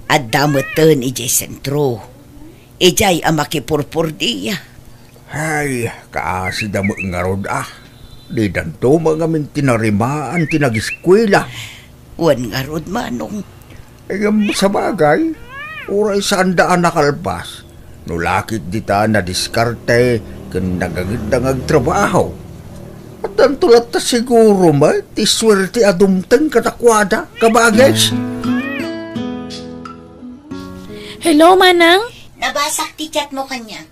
adda metten idiay sentro. Idiay a makipurpordia. Ay, kaasida met ngarud a. Didanto met ngamin ti narimaan ti nagiskuela. Wen ngarud, manong. Ngem sabagay, uray saanda a nakalpas, no la ket dita nadiskarte ken nagangedda nga agtrabaho. Addanto latta siguro met ti suerte a dumteng kadakuada, kabagis. Hello, manang? Nabasak ti chat mo kaniak.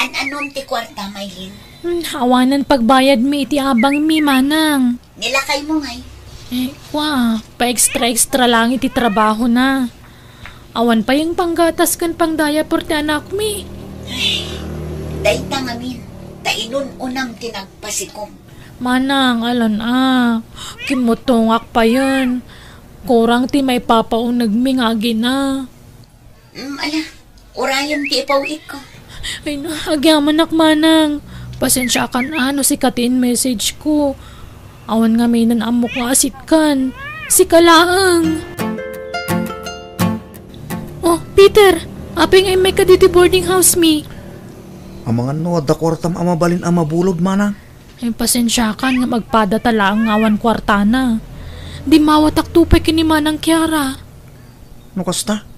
An-anom ti kuarta, Maylin? Hmm, awanen pagbayadmi iti abangmi, manang. Nilakaymo ngay? Eh, kua, pa-extra-extra lang iti trabahona. Awan pay panggatas ken pang-diaper ti anakmi. Ay, dayta ngamin, ta inun-unam ti nagpasikog. Manang, alan a, kimmutongak payen. Kurang ti maipapaunegmi nga agina. Mm, ala, urayem ti ipaw-itko. Ay na, agyamanak, manang. Pasensiakan a no sika ti in-message ko. Awan ngamin ammok nga asitkan. Sika laeng. Oh, Peter, apay nga immay ka ditoy boarding house mi? Amangan no adda kuartam a mabalin a mabulod, manang. Ay, pasensiakan nga agpadata laeng nga awan kuartana. Dimmawatakto pay ken ni Manang Kiara. No kasta,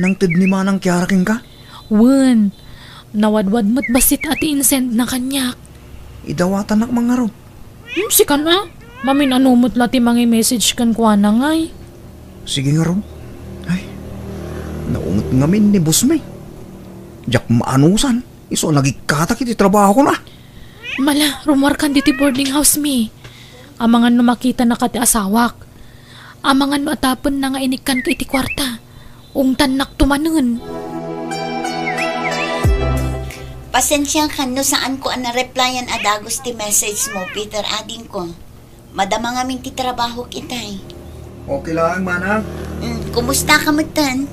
nangted ni Manang Kiara kenka? Wen, nawadwad met bassit a ti insendna kaniak. Idawatanak man ngarud. Hmm, sikan a? Mamin-ano met la ti mangi-message kenkuana ngay. Sige ngarud. Ay, naunget ngamin ni bossmi. Diak maanusan, isu a nagikkatak iti trabahokon a. Mala, rumuarkan ditoy boarding house mi. Amangan no makitanaka ti asawak. Amangan no atapenna nga inikkanka iti kuarta. Ungtannakto manen. Pasensiakan no saanko a nareplyan a dagus ti message mo, Peter, adingko. Madama ngamin ti trabahok itay. Okay lang, manang. Mm, kumusta ka metten?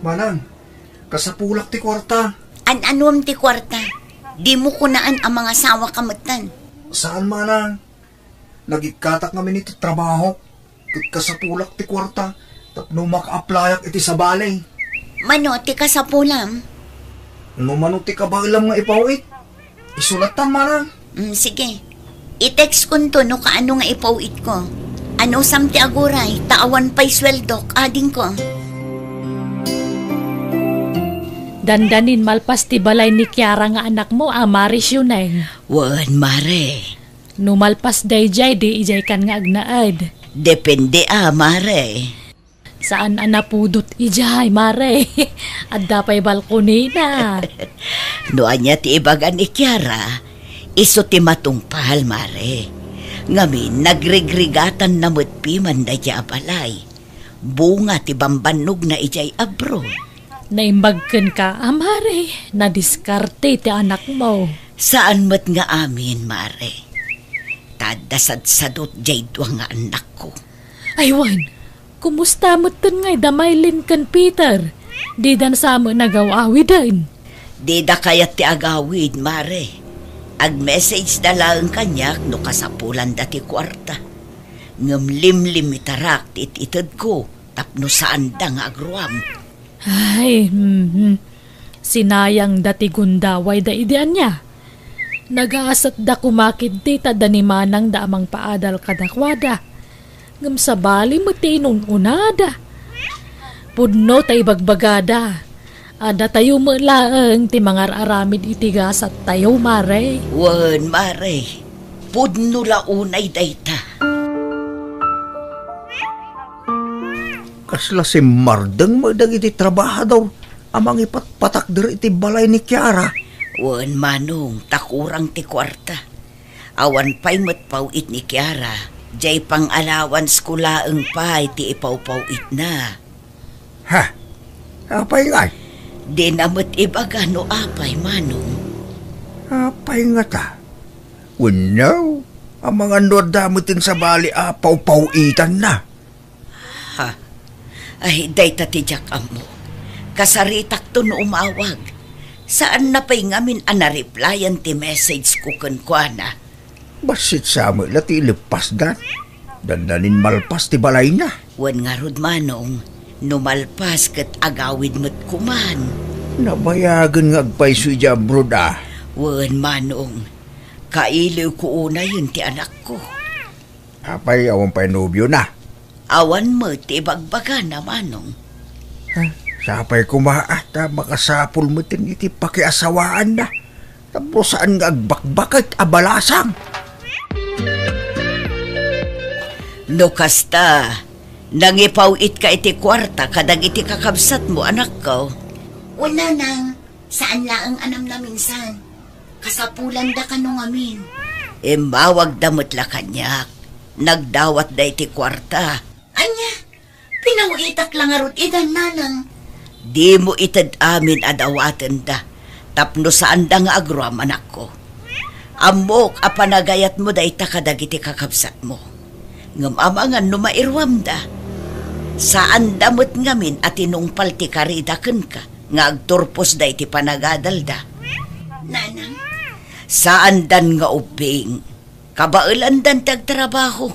Manang, kasapulak ti kuarta. An-anuem ti kuarta? Dimo kunaan a mangasawaka metten. Saan, manang. Nagikkatak ngamin iti trabahok. Ket kasapulak ti kuarta tapno maka-applyak iti sabali. Mano ti kasapulam? No mano ti kabaelam nga ipaw-it, isu lattan, manang. Mm, sige. I-text konto no kaano nga ipaw-itko. Anusam ti aguray, ta awan pay sueldok, adingko. Dandanin malpas ti balay ni Kiara nga anakmo a Mare Siuneng. Wen, Mare. No malpas daydiay, di idiaykan nga agnaed. Depende a, Mare. Saan a napudot idiay, Mare. Adda pay balkonina. No ania ti ibaga ni Kiara, isu ti matungpal, Mare. Ngamin, nagrigrigatanna met piman daydiay a balay. Bunga ti bambannogna idiay abroad. Naimbag kenka, a, Mare. Nadiskarte ti anakmo. Saan met nga amin, Mare. Ta adda sadsadot diay dua nga annakko. Ay wen, kumusta metten ngay da Mylene ken Peter? Dida sa met nagaw-awiden? Dida kayat ti agawid, Mare. Ag-message da laeng kaniak no kasapulanda ti kuarta. Ngem limlimitarak ti it-itedko tapno saanda nga agruam. Ay, mhm. Sinayangda ti gundawayda idi ania. Nagaasatda koma ketdi ta adda ni manangda a mangpaadal kadakuada. Ngem sabali met ti inun-unada. Pudno ta ibagbagada a datayo met laeng ti mangar-aramid iti gasattayo, Mare. Wen, Mare. Pudno la unay dayta. Kasla simmardeng met dagiti trabahador a mangipatpatakder iti balay ni Kiara. Wen, Manong, ta kurang ti kuarta. Awan pay met paw-it ni Kiara, diay pang-allowance ko laeng pay ti ipawpaw-itna. Ha? Apay ngay? Dina met ibaga no apay, Manong. Apay ngata? Wenno, amangan no adda met ti sabali a pawpaw-itanna? Ha? Ay, dayta ti diak ammo. Kasaritakto no umawag. Saanna pay ngamin a nareplyan ti message ko kenkuana. Bassit sa met la ti ileppasdan. Dandanin malpas ti balayna. Wen ngarud, Manong, no malpas ket agawid met koman. Nabayagen nga agpayso idiay abroad, a. Wen, Manong, kailiwko unayen ti anakko. Apay, awan pay nobiona? Awan met ti ibagbagana, Manong. Ha? Sapay koma, a, ta makasapul met iti pakiasawaanna. Tapno saan nga agbakbaket a balasang. No kasta, nangipaw-itka iti kuarta kadagiti kakabsatmo, anakko. Wen, Nanang, saan laeng a namnaminsan. Kasapulanda kano ngamin. Immawagda met la kaniak. Nagdawatda iti kuarta. Ania? Pinaw-itak la ngarud ida, Nanang. Dimo ited amin a dawatenda, tapno saanda nga agruam, anakko. Ammok a panagayatmo dayta kadagiti kakabsatmo. Ngem amangan no mairuamda. Saanda met ngamin a tinungpal ti karida kenka nga agturposda iti panagadalda. Nanang? Saandan nga ubbing. Kabaelandan ti agtrabaho.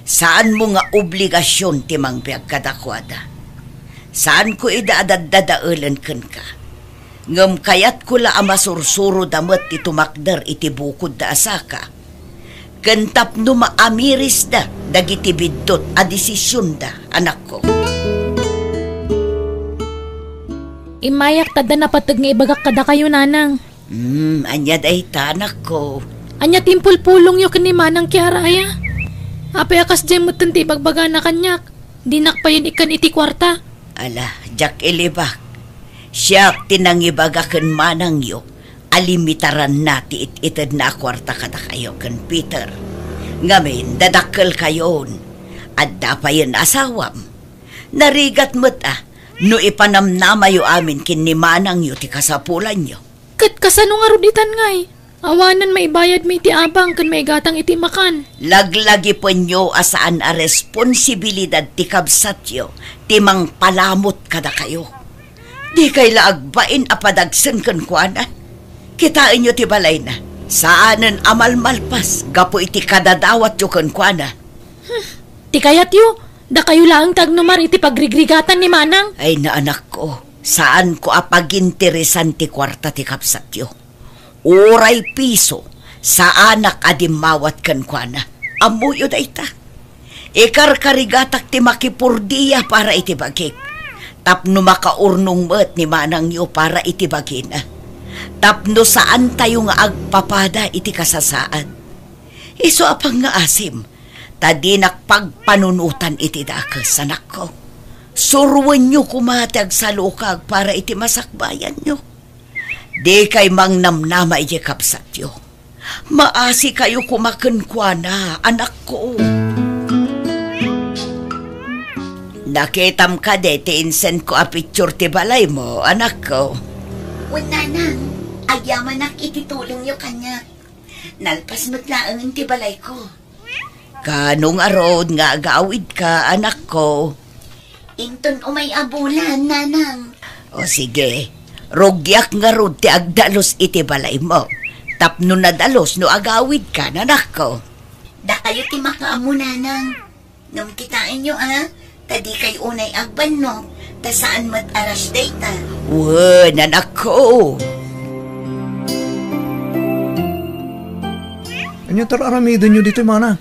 Saanmo nga obligasion ti mangbiag kadakuada. Saanko ida a daddadaelen kenka. Ngem kayatko la a masursuroda met ti tumakder iti bukodda a saka. Ken tapno maamirisda dagiti biddut a desisionda, anakko. Immayak ta adda napateg nga ibagak kadakayo, Nanang. Hmm, ania dayta, anakko? Ania ti impulpulongyo ken ni Manang Kiara, aya? Apay a kasdiay metten ti ibagbagana kaniak? Dinak payen ikkan iti kuarta. Ala, diak ilibak. Siak ti nangibaga ken manangyo a limitaranna ti it-itedna a kuarta kadakayo ken Peter. Ngamin, dadakkelkayon. Adda payen asawam. Narigat met a no ipanamnamayo amin ken ni manangyo ti kasapulanyo. Ket kasano ngarud itan ngay? Awanen maibayadmi iti abang ken maigatang iti makan. Laglagipenyo a saan a responsibilidad ti kabsatyo ti mangpalamut kadakayo. Dikay la agbain a padagsen kenkuana. Kitaenyo ti balayna. Saanen a malmalpas gapu iti kadadawatyo kenkuana. Hmm, ti kayatyo, dakayo laeng ti agnumar iti pagrigrigatan ni Manang. Ay, naanakko, saanko a paginteresan ti kuarta ti kabsatyo. Uray piso, saanak a dimmawat kenkuana. Ammoyo dayta. Ikarkarigatak ti makipurdia para iti bagik. Tapno makaurnong met ni manangyo para iti bagina. Tapno saantayo nga agpapada iti kasasaad. Isu a pangngaasim, ta dinak pagpanunotan iti dakes, anakko. Suroenyo koma ti agsalukag para iti masakbayanyo. Dikay mangnamnama iti kabsatyo. Maasikayo koma kenkuana, anakko. Nakitam kadi ti insendko a picture ti balaymo, anakko? Wen, nanang, agyamanak iti tulongyo kaniak. Nalpas met laeng ti balayko. Kaano ngarud nga agawidka, anakko? Inton umay a bulan, nanang. O sige, rugiak ngarud ti agdalus iti balaymo. Tapno nadalus no agawidka, anakko. Dakayo ti makaammo, nanang. Ngem kitaenyo, a, ta dikay unay agbannog, ta saan met a rush dayta. Wen, anakko. Ania ti ar-aramidenyo ditoy, mana?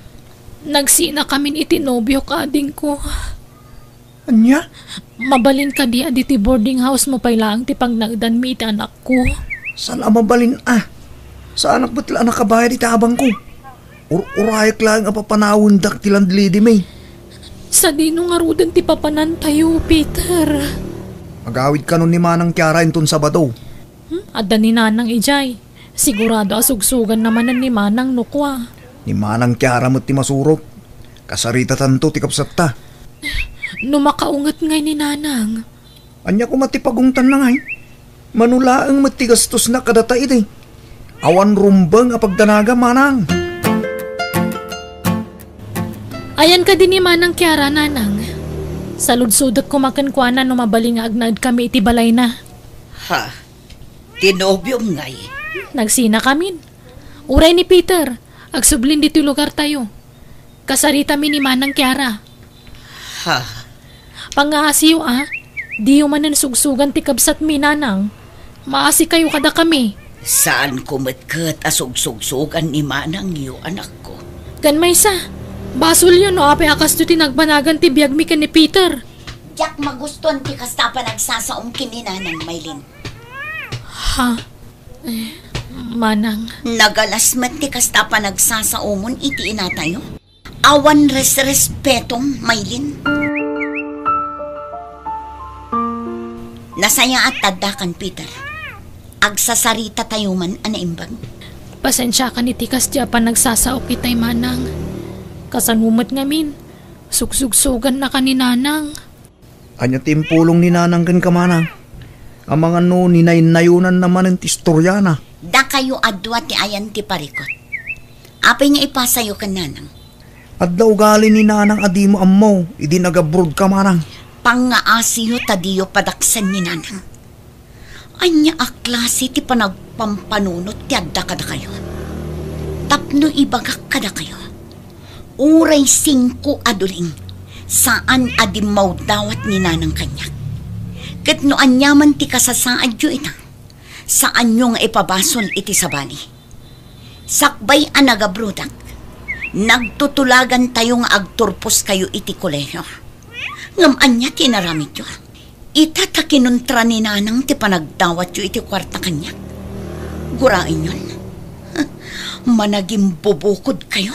Nagsinakamin iti nobiok, adingko. Ania? Mabalin kadi a ditoy boarding house-mo pay laeng ti pagnaedanmi iti anakko? Saan a mabalin a? Saanak met la a nakabayad iti abangko. Ur-urayek laeng a papanawendak ti landlady-mi. Sadino ngaruden ti papanantayo, Peter? Agawid kanon ni Manang Kiara inton Sabado. Hmm? Adda ni Nanang idiay. Sigurado a sugsuganna manen ni Manang no kua. Ni Manang Kiara met ti masurot. Kasaritatanto ti kabsatta. No makaunget ngay ni Nanang. Ania koma ti pagungtanna ngay? Mano laeng met ti gastosna kadata idi. Awan rumbeng a pagdanaga, manang. Ayan kadi ni Manang Kiara, nanang. Saludsodek koma kenkuana no mabalin nga agnaedkami iti balayna. Ha? Ti nobiom ngay? Nagsinakamin. Uray ni Peter, agsublin ditoy lugartayo. Kasaritami ni Manang Kiara. Ha? Pangngaasiyo, a. Diyo manen sugsugan ti kabsatmi, nanang. Maasikayo kadakami. Saanko met ket a sugsugsugan ni manangyo, anakko. Ken maysa, basolyo no apay a kastoy ti nagbanagan ti biagmi ken ni Peter. Diak magustuan ti kasta a panagsasaom ken ni Nanang, Maylin. Ha? Eh, manang. Nagalas met ti kasta a panagsasaomon iti inatayo. Awan resrespetom, Maylin. Nasayaat ta addakan, Peter. Agsasaritatayo man a naimbag. Pasensiakan iti kasdi a panagsasaok itay, manang. Kasano met ngamin, sugsugsugannaka ni nanang. Ania ti impulong ni Nanang kenka, manang? Amangan no ninaynayonanna manen ti istoriana. Dakayo a dua ti ayan ti parikut. Apay nga ipasayo ken Nanang? Adda ugali ni Nanang a dimo ammo idi nagabrodka, manang. Pangngaasiyo ta diyo padaksen ni Nanang. Ania a klase ti panagpampanunot ti adda kadakayo? Tapno ibagak kadakayo, uray singko a duling, saan a dimmawdawat ni Nanang kaniak. Ket no aniaman ti kasasaadyo ita, saanyo nga ipabasol iti sabali. Sakbay a nagabrodak, nagtutulagantayo nga agturposkayo iti kolehiyo. Ngem ania ti inaramidyo? Ita ta kinuntra ni Nanang ti panagdawatyo iti kuarta kaniak. Guraenyon, managimbubukodkayo.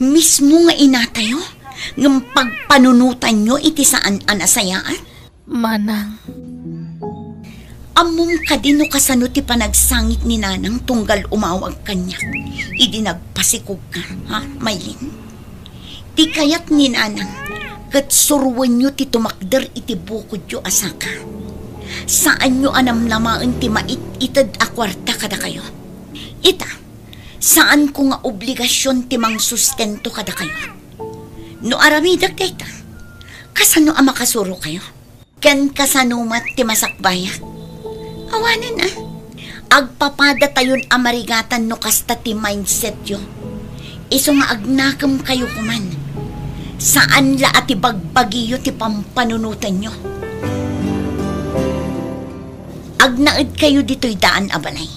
Mismo nga inatayo, ngem pagpanunotanyo iti saan a nasayaat. Manang. Ammom kadi no kasano ti panagsangit ni Nanang tunggal umawag kaniak idi nagpasikogka, ha, Maylin? Ti kayat ni Nanang, ket suroenyo ti tumakder iti bukodyo a saka. Saanyo a namnamaen ti mait-ited a kuarta kadakayo. Ita, saanko nga obligasion ti mangsustento kadakayo. No aramidek dayta, kasano a makasurokayo? Ken kasano met ti masakbayak? Awanen a. Agpapadatayon a marigatan no kasta ti mindsetyo. Isu nga agnakemkayo koman. Saan la a ti bagbagiyo ti pampanunotenyo. Agnaedkayo ditoy daan a balay.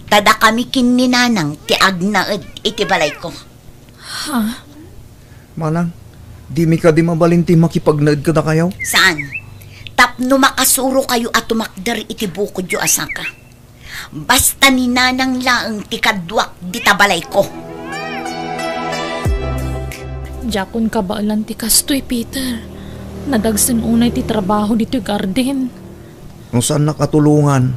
Ta dakami ken ni Nanang ti agnaed iti balayko. Ha? Manang, dimi kadi mabalin ti makipagnaed kadakayo? Saan? Tapno makasurokayo a tumakder iti bukodyo a saka. Basta ni Nanang laeng ti kaduak dita balayko. Diakon kabaelan ti kastoy, Peter. Nadagsen unay ti trabaho ditoy garden. No saannak a tulongan,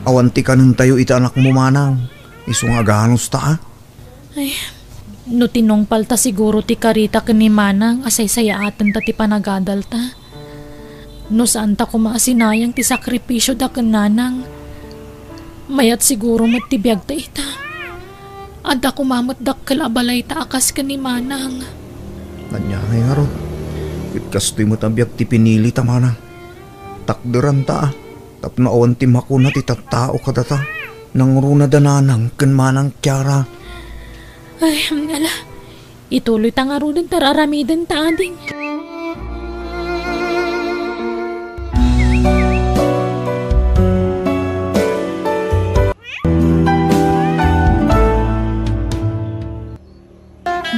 awan ti kanentayo iti anakmo, manang. Isu nga aganusta, a. Ay, no tinungpalta siguro ti karita ken ni Manang a saysayaatenta ti panagadalta. No saanta koma a sinayang ti sakripisioda ken Nanang, mayat siguro met ti biagta ita. Adda koma met dakkel a balayta a kas ken ni Manang. Ania ngay ngarud? Ket kastoy met a biag ti pinilita, manang. Takderanta, a, tapno awan ti makuna ti tattao kadata. Nangruna da Nanang ken Manang Kiara. Ay, ala. Ituloyta ngaruden ta ar-aramidenta, ading.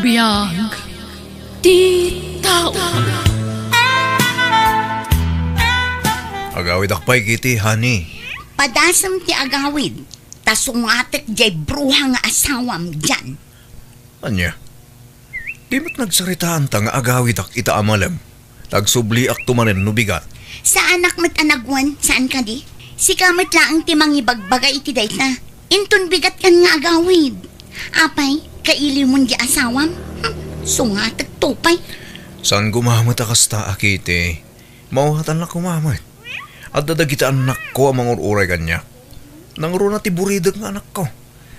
Biag ti tao. Agawidak pay, Kitty, honey. Padasem ti agawid, ta sungatek diay bruha nga asawam, Jan. Ania? Di met nagsaritaanta nga agawidak ita a malem. Tagsubliakto manen no bigat. Saanak met a nagwan, saan kadi? Sika met laeng ti mangibagbaga iti dayta. Inton bigatkan nga agawid. Apay, kailiwmon diay asawam? Hm, sungatekto pay. Saan koma met a kasta, a, Kitty. Mawatannak koma met. Adda dagiti annakko a mangur-uray kaniak. Nangruna ti buridek nga anakko.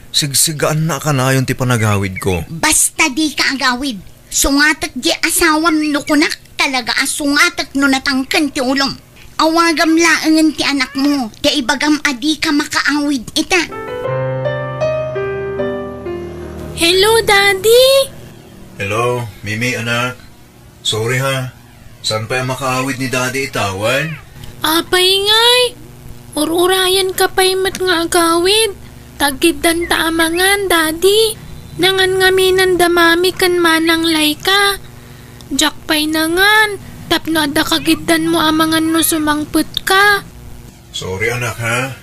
Sigsigaanna a kanayon ti panagawidko. Basta dika agawid. Sungatek diay asawam no kunak, talaga a sungatek no natangken ti ulom. Awagam laengen ti anakmo, ta ibagam a dika makaawid ita. Hello, Daddy! Hello, Mimi, anak. Sorry ha. Saan pay a makaawid ni Daddy ita wen? Apay ngay, ur-urayenka pay met nga agawid. Taggiddanta a mangan, Daddy. Nangan ngamin da Mami ken Manang Laika. Diak pay nangan, tapno adda kagiddanmo a mangan no sumangpetka. Sorry, anak, ha?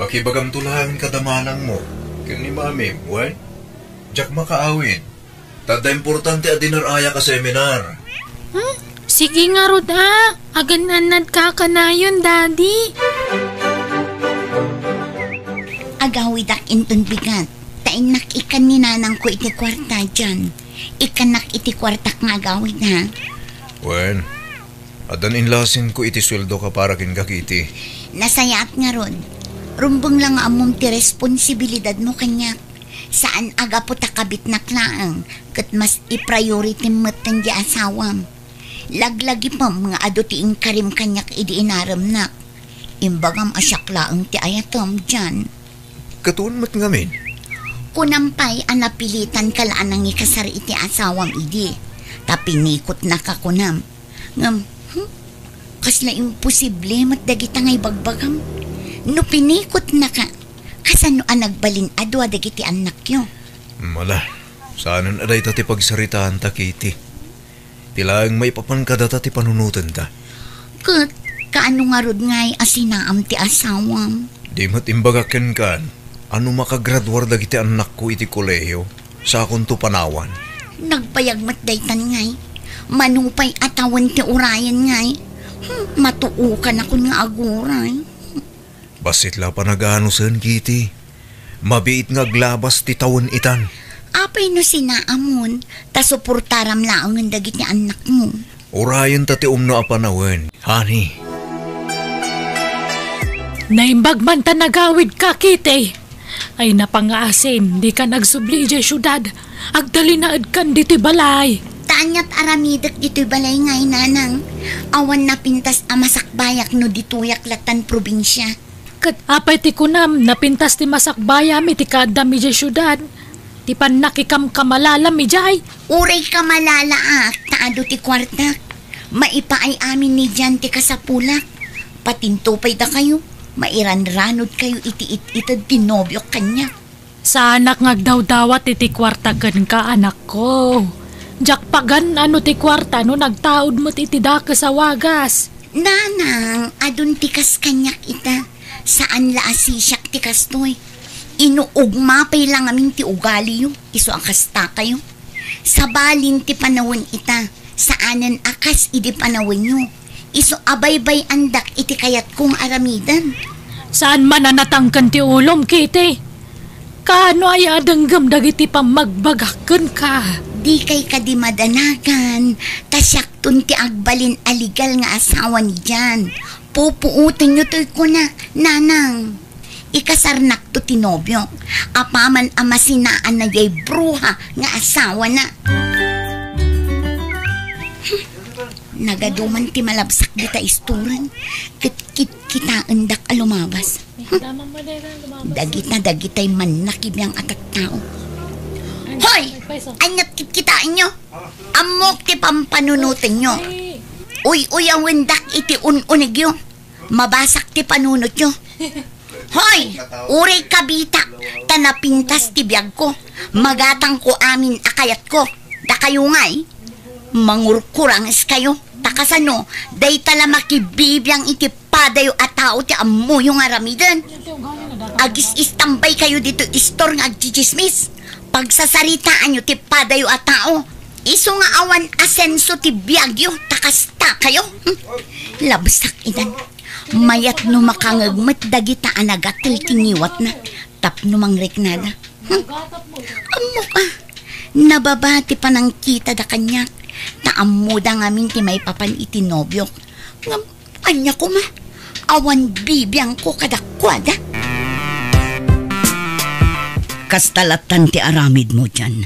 Pakibagamto laeng kada manangmo ken ni Mami, wen? Diak makaawid. Ta adda importante a dinarayak a seminar. Hmm? Sige ngarud, a. Agan-annadka kanayon, Daddy. Agawidak inton bigat. Ta innak ikkan ni nanangko iti kuarta, Jan. Ikkannak iti kuartak nga agawid, ha? Wen, addan inlasinko iti sueldoka para kenka, Kitty. Nasayaat ngarud. Rumbeng la nga ammom ti responsibilidadmo kaniak. Saan a gapu ta kabitnak laeng, ket mas i-priority metten diay asawam. Laglagipem nga adu ti inkarim kaniak idi inaremnak. Imbagam a siak laeng ti ayatem, Jan. Ket wen met ngamin? Kunam pay a napilitanka la a nangikasar iti asawam idi, ta pinikotnaka kunam. Ngem, hmm, kasla imposible met dagita nga ibagbagam. No pinikotnaka, kasano a nagbalin a dua dagiti annakyo? Mala, saanen a dayta ti pagsaritaanta, Kitty. Ti laeng maipapan kadata ti panunotenta. Ket kaano ngarud ngay a sinaam ti asawam? Di met imbagak kenka a no makagraduar dagiti annakko iti kolehiyo, sakonto panawan. Nagbayag met daytan ngay. Mano pay a tawen ti urayen ngay. Hmm, matuokanakon nga aguray. Bassit la panaganusen, Kitty. Mabiit nga aglabas ti tawen itan. Apay no sinaamon, ta suportaram laengen dagiti annakmo. Urayenta ti umno a panawen, honey. Naimbag man ta nagawidka, Kitty. Ay, napangaasim, dika nagsubli idiay siudad. Agtalinaedkan ditoy balay. Ta aniat aramidek ditoy balay ngay, nanang. Awan napintas a masakbayak no ditoyak latan probinsia. Ket apay ti kunam, napintas ti masakbayam iti kaaddam idiay siudad? Ti pannakikamkamalalam idiay? Uray kamalalaak ta adu ti kuartak. Maipaay amin ni Jan ti kasapulak. Patinto pay dakayo, mairanranodkayo iti it-ited ti nobiok kaniak. Saanak nga agdawdawat iti kuarta kenka, anakko. Diak pagan-an no ti kuarta no nagtaud met iti dakes a wagas. Nanang, adun ti kas kaniak ita. Saan la a sisiak ti kastoy. Inuugma pay la ngamin ti ugaliyo, isu a kastakayo. Sabalin ti panawen ita, Saanen a kas idi panawenyo. Isu a baybay-andak iti kayatko nga aramiden. Saan man a natangken ti ulom, Kitty? Kaano aya a denggem dagiti pammagbagak kenka? Dikay kadi madanagan, ta siakton ti agbalin a legal nga asawa ni Jan. Pupuotenyo toy kuna, Nanang. Ikasarnakto ti nobiok, apaman a masinaanna jay bruha nga asawana. Hmm, nagaduman ti malabsak dita istoren, ket kitkitaendak a lumabas. Hmm, dagita, dagitay mannakibiang a tattao. Hoy! Aniat kitkitaenyo? Ammok ti pampanunotenyo. Uy-uyawendak iti un-unegyo. Mabasak ti panunotyo. Hoy! Uray kabita, ta napintas ti biagko. Magatangko amin a kayatko. Dakayo ngay, mangurkurangeskayo. Ta kasano, dayta la makibibiang iti padayo a tao ti ammoyo nga aramiden. Agis-istambay kayo ditoy istor nga agtsitsismis. Pagsasaritaanyo ti padayo a tao. Isu nga awan asenso ti biagyo, ta kasta kayo. Hmm. Labsak idan. Mayat no makangeg met dagita a nagatel ti ngiwatna tapno mangriknada. Hmm. Ammok a, nababa ti panangkitada kaniak, ta ammoda ngamin ti maipapan iti nobiok. Ngem ania koma, awan bibiangko kadakuada. Kasta lattan ti aramidmo, Jan.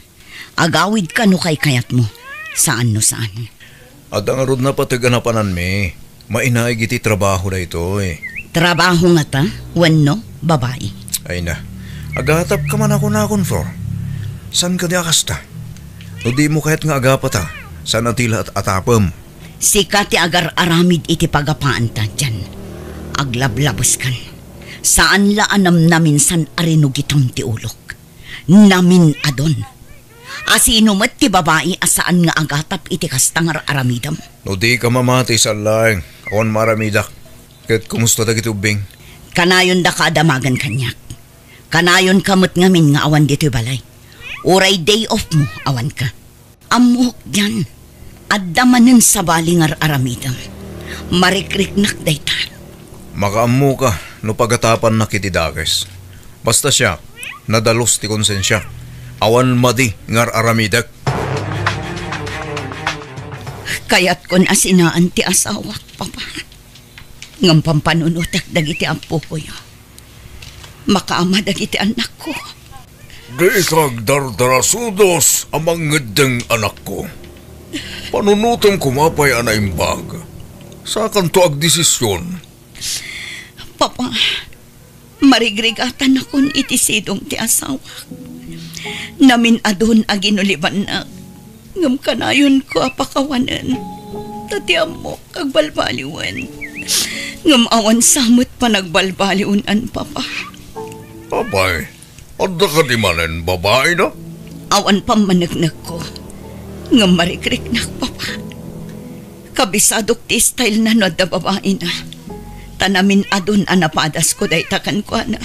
Agawidka no kaykayatmo. Saan no saan. Adda ngarud napateg a napananmi. Mainaig iti trabaho daytoy. Trabaho ngata? Wenno babai? Ay na. Agatapka man a kunakon, Flor. Saan kadi a kasta? No dimo kayat nga agapata, saan a ti la at-, atapem. Sika ti agar-aramid iti pagapaanta, Jan. Aglablabeskan. Saan la a namnaminsan a rinugitam ti ulok. Namin-adon. A sino met ti babai a saan nga agatap iti kasta nga ar-aramidem? No dika mamati, saan laeng, awan maaramidak. Ket kumusta dagiti ubbing? Kanayon daka a damagen kaniak. Kanayonka met ngamin nga awan ditoy balay. Uray day off mo, awanka. Ammok, Jan. Adda manen sabali nga ar-aramidem. Marikriknak dayta. Makaammoka no pagatapannak iti dakes. Basta siak, nadalus ti konsensiak. Awan madi nga ar-aramidek. Kayatkon a sinaan ti asawak, Papa. Ngem pampanunotek dagiti appokoyo. Makaama dagiti annakko. Dika agdardarasudos a mangeddeng, anakko. Panunotem koma pay a naimbag. Sakanto agdesision. Papa, marigrigatanakon iti sidong ti asawak. Namin-adon a ginulibannak. Ngem kanayonko a pakawanen, ta ti ammok agbalbaliwen. Ngem awan sa met panagbalbaliwen, Papa. Apay, adda kadi manen babaina? Awan pammaneknekko, ngem marikriknak, Papa. Kabisadok ti style na no adda babaina. Ta namin-adon a napadasko dayta kenkuana.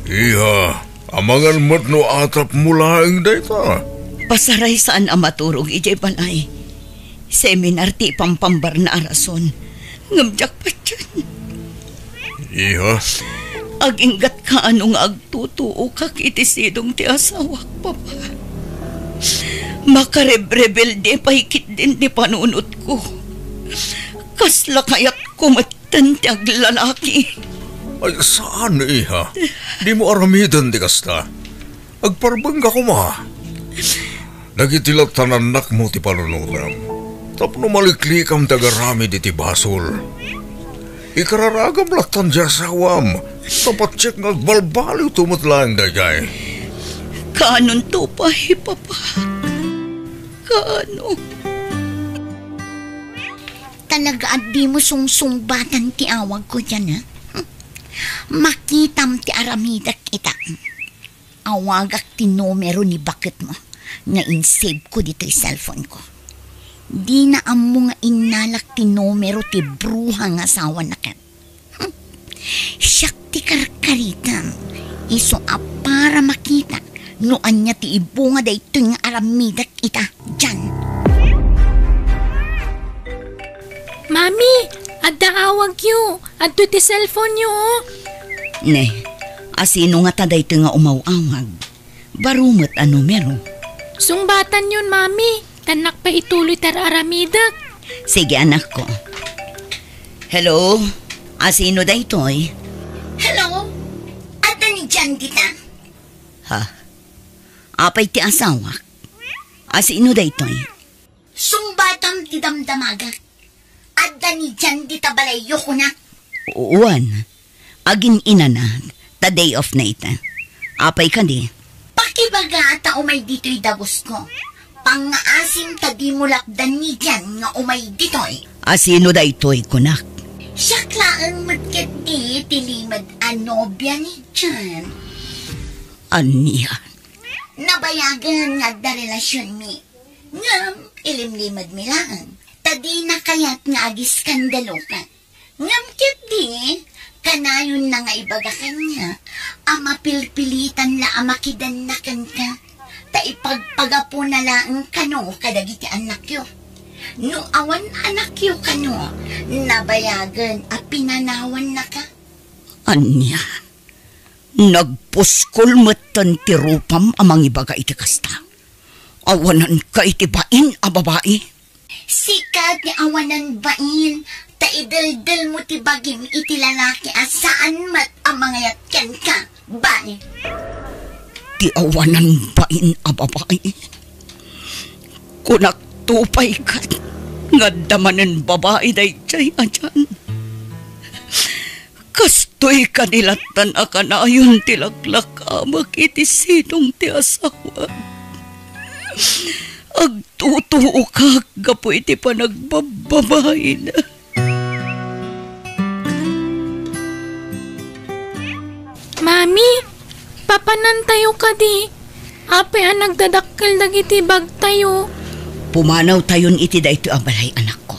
Iha, amangan met no atapmo laeng dayta. Pasaray saan a maturog idiay balay. Seminar ti ipampambarna a rason. Ngem diak patien. Iha. Aginggatka no nga agtutuokak iti sidong ti asawak, Papa. Makarebrebelde pay ketdin ti panunotko. Kasla kayatko met Tan ti aglalaki. Ay, saan, iha. Dimo aramiden ti kasta. Agparbengka koma. Dagiti lattan annakmo ti panunotem. Tapno maliklikam ti agaramid iti basol. Ikararagam lattan ti asawam. Ta patiek nga agbalbaliwto met laeng daydiay. Kaanonto pay, Papa? Kaano? Talaga a dimo sungsungbatan ti awagko diay, a? Makitam ti aramidek ita. Awagak ti numero ni baketmo nga insave ko ditoy cellphone ko. Dina ammo nga innalak ti numero ti bruha nga asawana ket. Hmm. Siak ti karkaritam, isu a para makita no ania ti ibunga daytoy nga aramidek ita, Jan. Mami, adda awagyo. Adto ti cellphone-yo, oh. Ne, asino ngata daytoy nga umaw-awag? Baro met a numero. Sungbatanyon, Mami. Tannak pay ituloy ti ar-aramidek. Sige, anakko. Hello? Asino daytoy? Hello? Adda ni Jan dita? Ha? Apay ti asawak? Asino daytoy? Sungbatam ti damdamagak. Adda ni Jan dita balayyo, kunak. Wen, agin-inana, ta day off na ita. Apay kadi? Pakibaga ta umay ditoy dagusko. Pangngaasim ta dimo lapdan ni Jan nga umay ditoy. Asino daytoy, kunak? Siak laeng met ketdi ti limed a nobia ni Jan. Ania? Nabayagen nga adda relasionmi. Ngem ilimlimedmi laeng, ta dina kayat nga agiskandaloka. Ngem ketdi, kanayonna nga ibaga kaniak a mapilpilitan la a makidanna kenka, ta ipagpagapuna laeng kano kadagiti annakyo. No awan annakyo kano, nabayagen a pinanawannaka. Ania? Nagpuskol metten ti rupam a mangibaga iti kasta. Awananka iti bain a babai. Sika ti awanan bain, ta ideldelmo ti bagim iti lalaki a saan met a mangayat kenka, bain. Ti awanan bain a babai. Kunak to pay ket nga adda manen babai daydiay a Jan. Kastoy kadi lattan a kanayon ti laklakamek iti sidong ti asawa. Agtutuokak gapu iti panagbababaina. Mami, papanantayo kadi? Apay a nagdadakkel dagiti bagtayo? Pumanawtayon iti daytoy a balay, anakko.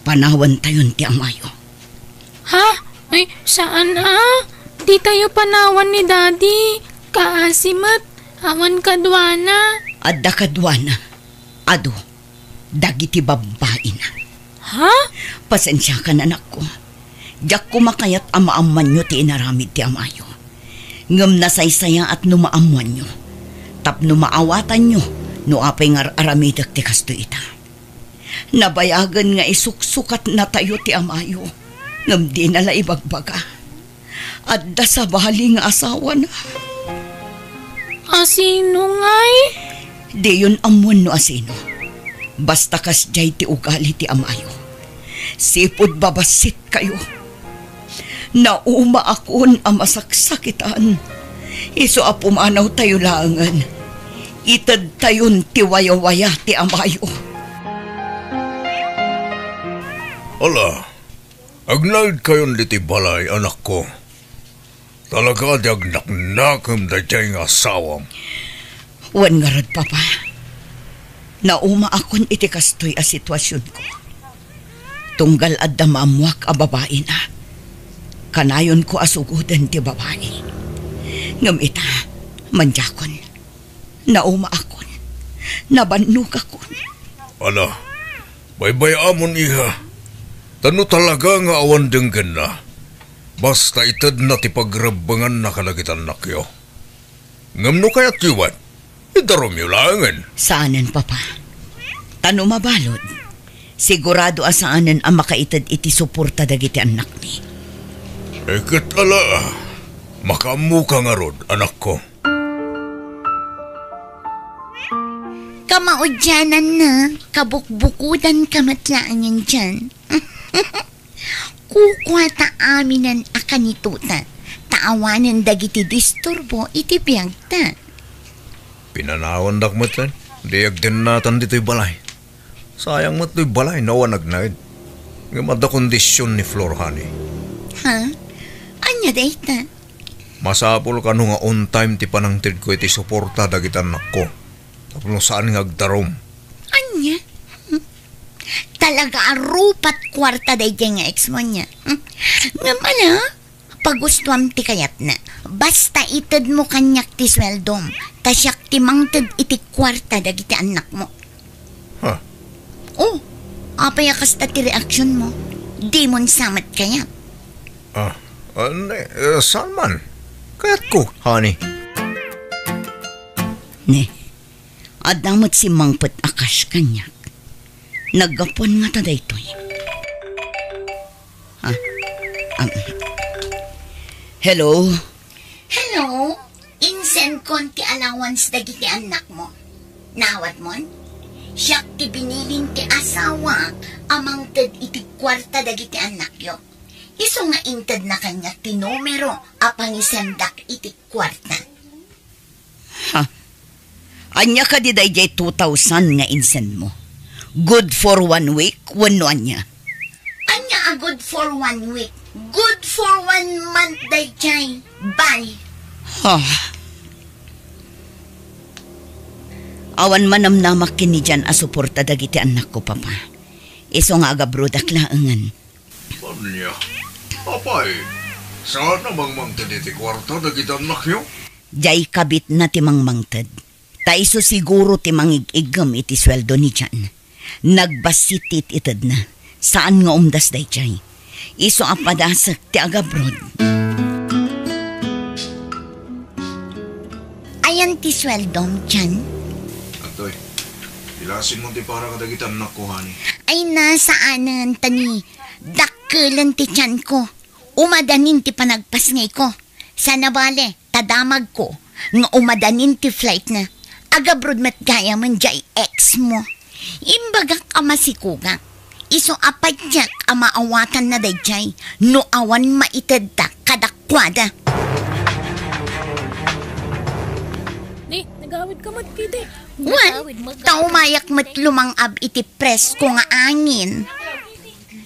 Panawantayon ti amayo. Ha? Ay, saan a? Ditayo panawan ni Daddy. Kaasi met, awan kaduana. Adda kaduana. Adu, dagiti babbaina. Ha? Pasensiakan, anakko. Diak koma kayat a maammoanyo ti inaramid ti amayo. Ngem nasaysayaat no maammoanyo. Tapno maawatanyo no apay nga ar-aramidek ti kastoy ita. Nabayagen nga isuksukatnatayo ti amayo, ngem dina la ibagbaga. Adda sabali nga asawana. Asino ngay? Diyon ammoen no asino. Basta kasdiay ti ugali ti amayo. Sipud babassit kayo. Naumaakon a masaksakitan. Isu a pumanawtayo laengen, itedtayon ti wayawaya ti amayo. Ala, agnaedkayon ditoy balay, anakko. Talaga ti agnaknakem daydiay nga asawam. Wen ngarud, Papa. Naumaakon iti kastoy a situasionko. Tunggal adda maammoak a babaina, kanayonko a sugoden ti babai. Ngem ita, mandiakon. Naumaakon. Nabannogakon. Ala, baybay-amon, iha. Ta no talaga nga awan denggenna, basta itedna ti pagrebbenganna kadagiti annakyo. Ngem no kayatyo met, idarumyo laengen. Saanen, Papa. Ta no mabalud, sigurado a saanen a makaited iti suporta dagiti annakmi. Iket ala, makaammoka ngarud, anakko. Kamaudiananna, kabukbukodanka met laengen diay. Kukua ta aminen a kanitota, ta awanen dagiti disturbo iti biagta. Pinanawandak met, eh. Di agdennatan ditoy balay. Sayang met toy balay no awan agnaed. Ngem adda kondision ni Flor, honey. Ha? Ania dayta? Masapul kano nga on time ti panangtedko iti suporta dagiti annakko. Tapno saan nga agdarum. Ania? Hmm? Talaga a rupat kuarta daydiay nga ex mo, ania? Hmm? Ngem ala, pagustuam ti kayatna. Basta itedmo kaniak ti sueldom, ta siak ti mangted iti kuarta dagiti annakmo. Ha? Oh, Apay a kasta ti reaksionmo? Dimon sa met kayat? Ah, ah, ne, eh, saan man? Kayatko, honey. Ne, adda met simmangpet a cash kaniak. Naggapuan ngata daytoy. Ah, ah, hello? Hello? Insendkon ti allowance dagiti annakmo. Naawatmon? Siak ti binilin ti asawak a mangted iti kuarta dagiti annakyo. Isu nga intedna kaniak ti numero a pangisendak iti kuarta. Ha? Ania kadi daydiay two thousand nga insendmo? Good for one week wenno ania? Ania a good for one week? Good for one month daydiay. Bye. Ha? Awan manamnamak ken ni Jan a suporta dagiti annakko, Papa. Isu nga agabrodak laengen. Ania? Apay, saan a mangmangted iti kuarta dagiti annakyo? Diay kabitna ti mangmangted. Ta isu siguro ti mangig-iggem iti sueldo ni Jan. Nagbassit ti it-itedna. Saan nga umdas daydiay. Isu a padasek ti agabroad. Ayan ti sueldom, Jan? Atoy, ilasin mo ti para kadagiti annakko, honey. Ay na, saanen, ta ni dakkelen ti tianko. Umadanin ti panagpasngayko. Sana bale, ta damagko nga umadanin ti flightna. Agabroad met gayamen diay ex mo. Imbagak a masikogak. Isu a patiek a maawatanna daydiay no awan maitedta kadakuada. Ni, nagawid ka met, Kitty. Wen, ta umayak met lumang-ab iti presko nga angin.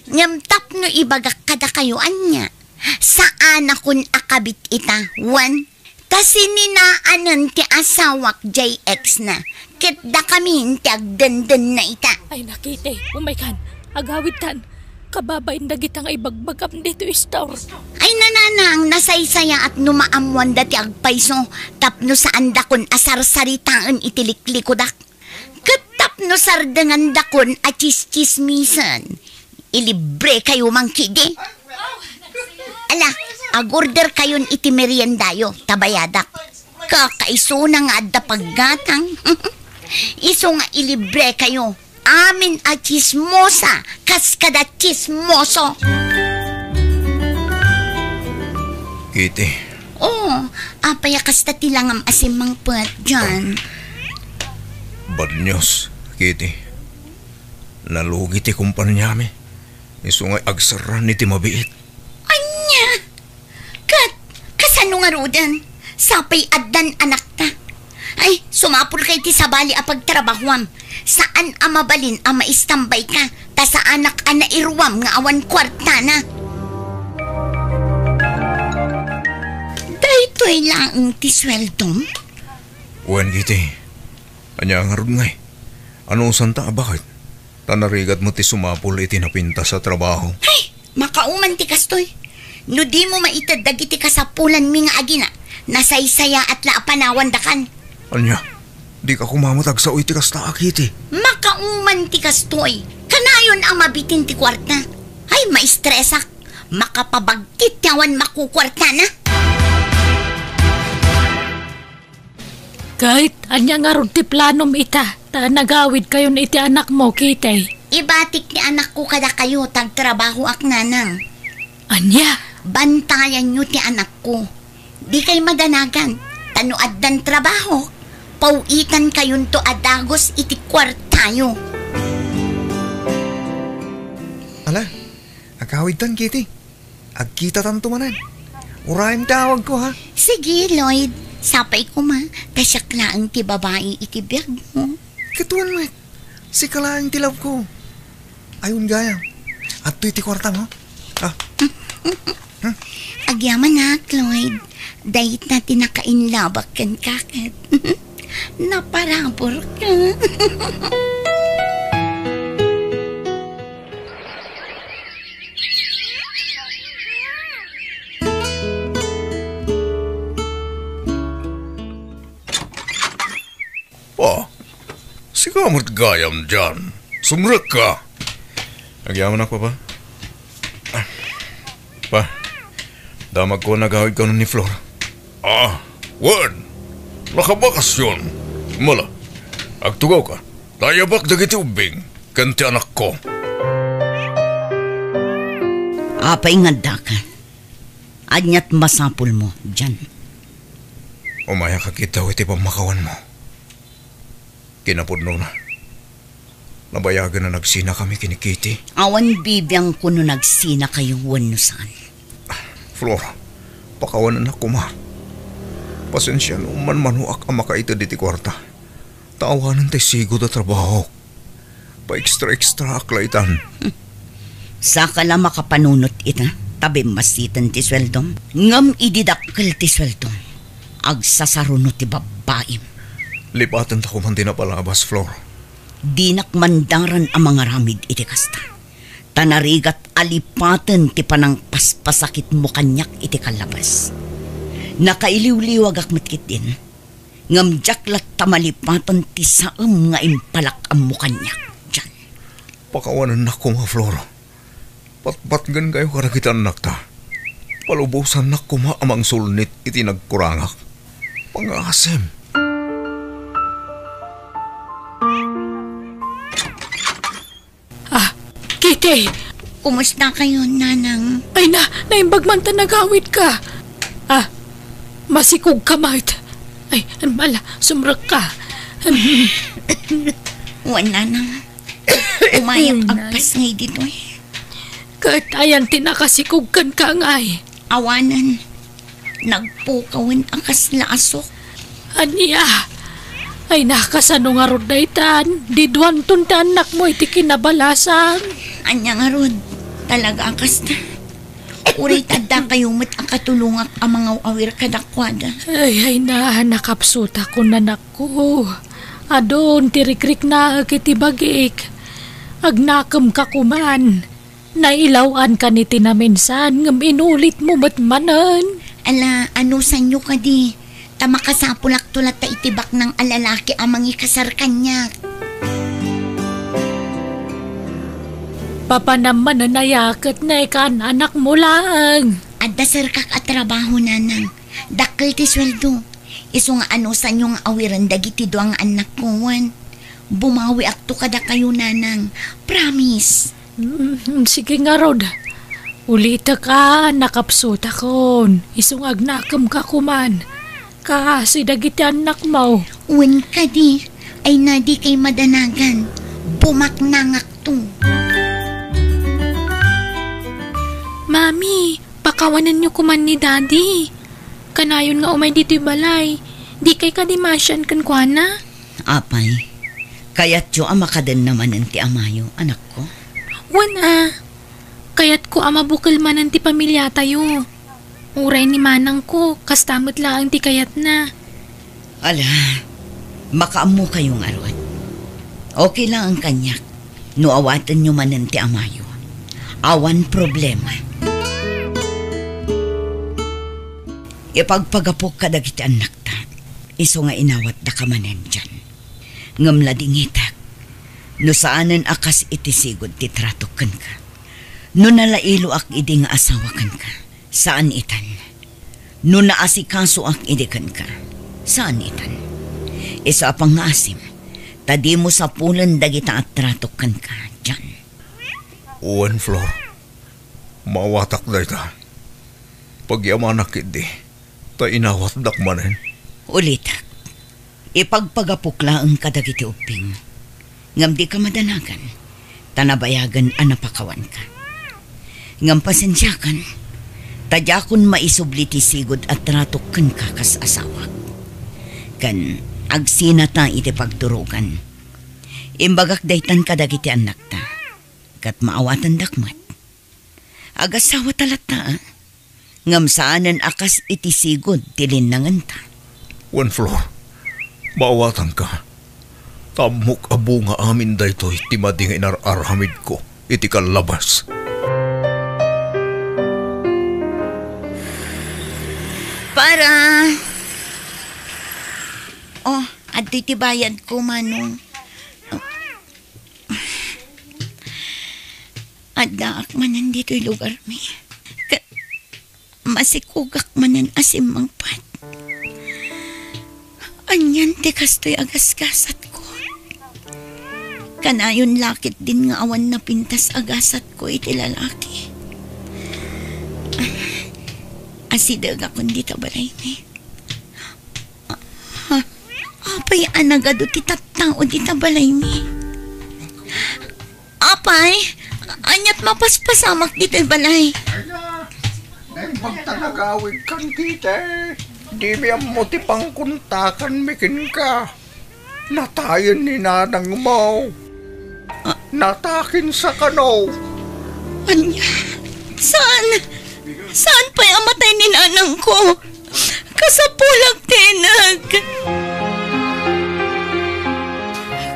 Ngem tapno ibagak kadakayo ania, saanakon a kabit ita, wen, ta sininaanen ti asawak diay ex na, ket dakamin ti agdendenna ita. Ay, na, Kitty, umaykan, agawidtan. Kababain dagita nga ibagbagam ditoy store. Ay, nanang, nasaysayaat no maammoanda ti agpayso tapno saandakon a sarsaritaen iti liklikudak. Ket tapno sardengandakon a tsistsismisen, ilibrekayo man kidi. Ala, agorderkayon iti meriendayo, ta bayadak. Kakaisuna nga adda paggatang. Isu nga ilibrekayo. Amin a tsismosa, kas kada tsismoso. Kitty. Oh, apay a kasta ti langam a simmangpet, John? Bad news, Kitty. Nalugi ti kumpaniami. Isu nga agserran iti mabiit. Ania? Ket, kasano ngaruden? Sapay addan anakta. Ay, sumapulka iti sabali a pagtrabahoam. Saan a mabalin a maistambayka, ta saanak a nairuam nga awan kuartana. Daytoy laeng ti sueldom? Wen, Kitty. Ania ngarud ngay? Anusanta a baket? Ta narigat met ti sumapul iti napintas a trabaho. Hay! Makauman ti kastoy. No dimo maited dagiti kasapulanmi nga agina, nasaysayaat la a panawandakan. Ania? Dika koma met agsao iti kasta a, Kitty. Makauman ti kastoy. Kanayon a mabitin ti kuarta. Ay, maistresak. Makapabagtit ti awan makukuartana. Ket, ania ngarud ti planom ita, ta nagawidkayon iti anakmo, Kitty? Ibatik ti anakko kadakayo, ta agtrabahoak, nanang. Ania? Bantayanyo ti anakko. Dikay madanagan, ta no addan trabaho, paw-itankayonto a dagus iti kuartayo. Ala, agawidtan, Kitty. Agkitatanto manen. Urayem ti awagko, ha? Sige, Lloyd. Sapay koma, ta siak laeng ti babai iti biagmo. Ket wen met, sika laeng ti love ko. Ayon gayam. Adtoy ti kuartam, ha? Ah. Agyamanak, Lloyd. Dayta ti nakainlabak kenka ket. Naparaburka. Pa, sika met gayam dian. Sumrekka. Agyamanak, Papa. Pa, damagko nga agawid kano ni Flor. Ah, wen. Nakabakasyon. Mala, agtugawka. Tayabak dagiti ubbing ken ti anakko. Apay nga addaka? Aniat masapulmo, Jan? Umayak a kitaw iti pammakawanmo. Kinapudnona, nabayagen a nagsinakami ken ni Kitty. Awan bibiangko no nagsinakayo wenno saan. Flor, pakawanennak koma. Pasensia no manmanoak a makaited iti kuarta. Ta awanen ti sigud a trabahok. Pa-extra-extraak la itan. Saka la makapanunot ita, ta bimmasiten ti sueldom. Ngem idi dakkel ti sueldom, agsasaruno ti babbaim. Lipatenta koman ti napalabas, Flor. Dinak mandaran a mangaramid iti kasta. Ta narigat a lipaten ti panangpaspasakitmo kaniak iti kallabas. Nakailiwliwagak met ketdin. Ngem diak latta malipaten ti saem nga impalak-ammo kaniak, Jan. Pakawanennak koma, Flor. Patpatgenkayo kadagiti annakta. Palubosannak koma a mangsulnit iti nagkurangak. Pangasim. Ah, Kitty! Kumusta kayo, Nanang? Ay na, naimbag man ta nagawidka. Ah, masikogka met. Ay, mala, sumrekka. Wen, Nanang. Umayak agpasngay ditoy. Ket ayan ti nakasikog kenka ngay? Awanen. Nagpukawen a kasla asok. Ania? Ay, nakasano ngarud daytan? Diduanton ti annakmo iti kinabalasan. Ania ngarud? Talaga a kasta. Uray ta addakayo met a katulongak a mangaw-awir kadakuada. Ay, ay na, nakapsutakon, anakko. Adun ti rikriknaek iti bagik. Agnakemka koman. Nailaw-ankan iti naminsan ngem inulitmo met manen. Ala, anusanyo kadi? Ta makasapulakto latta iti baknang a lalaki a mangikasar kaniak. Papanam manen aya ket nakan-anakmo laeng? Adda serkak a trabaho, Nanang. Dakkel ti sueldo. Isu nga anusanyo nga awiren dagiti dua nga annakko wen. Bumawiakto kadakayo, Nanang. Promise. Mm, sige ngarud. Ulitek a, nakapsutakon. Isu nga agnakemka koman. Kaasi dagiti annakmo. Wen kadi, ay na dikay madanagan. Bumaknangakto. Mami, pakawanenyo koman ni Daddy. Kanayon nga umay ditoy balay. Dikay kadi maasian kenkuana? Apay, kayatyo a makadenna manen ti amayo, anakko? Wen a, kayatko a mabukel manen ti pamiliatayo. Uray ni manangko, kasta met laeng ti kayatna. Ala, makaammokayo ngarud. Okay laeng kaniak no awatenyo manen ti amayo. Awan problema. Ipagpagapok kadagiti annakta, isu nga inawatdaka manen diay. Ngem ladingitek, no saanen a kas iti sigud ti tratok kenka. No nalailoak idi nga asawa kenka, saan itan. No naasikasoak idi kenka, saan itan. Isu a pangngaasim, ta dimo sapulen dagita a tratok kenka, Jan. Wen, Flor. Maawatak dayta. Pagyamanak ketdi, ta inawatdak manen. Ulitek, ipagpagapok laeng kadagiti ubbing, ngem dika madanagan, ta nabayagen a napakawanka. Ngem pasensiakan, ta diakon maisubli ti sigud a tratok kenka kas asawak. Ken agsinata iti pagturogan. Imbagak daytan kadagiti annakta, ket maawatandak met. Agasawata latta, a? Ngem saanen a kas iti sigud ti linnangenta. Wen, Flor, maawatanka. Ta ammok a bunga amin daytoy ti madi nga inar-aramidko iti kallabas. Para. Oh, adtoy ti bayadko, Manong. Addaak manen ditoy lugarmi. Ket masikogak manen a simmangpet. Anian ti kastoy a gasgasatko? Kanayon la ketdin nga awan napintas a gasatko iti lalaki. Asidegakon dita balaymi. Ah, apay a nagadu ti tattao dita balaymi? Apay, aniat mapaspasamak ditoy balay? Naimbag ta nagawidkan dita. Dimi ammo ti pangkuntakanmi kenka. Natayen ni nanangmo. Ah. Natakin sa kano. Ania? Saan? Saan pay a matay ni nanangko? Kasapulak ti inag.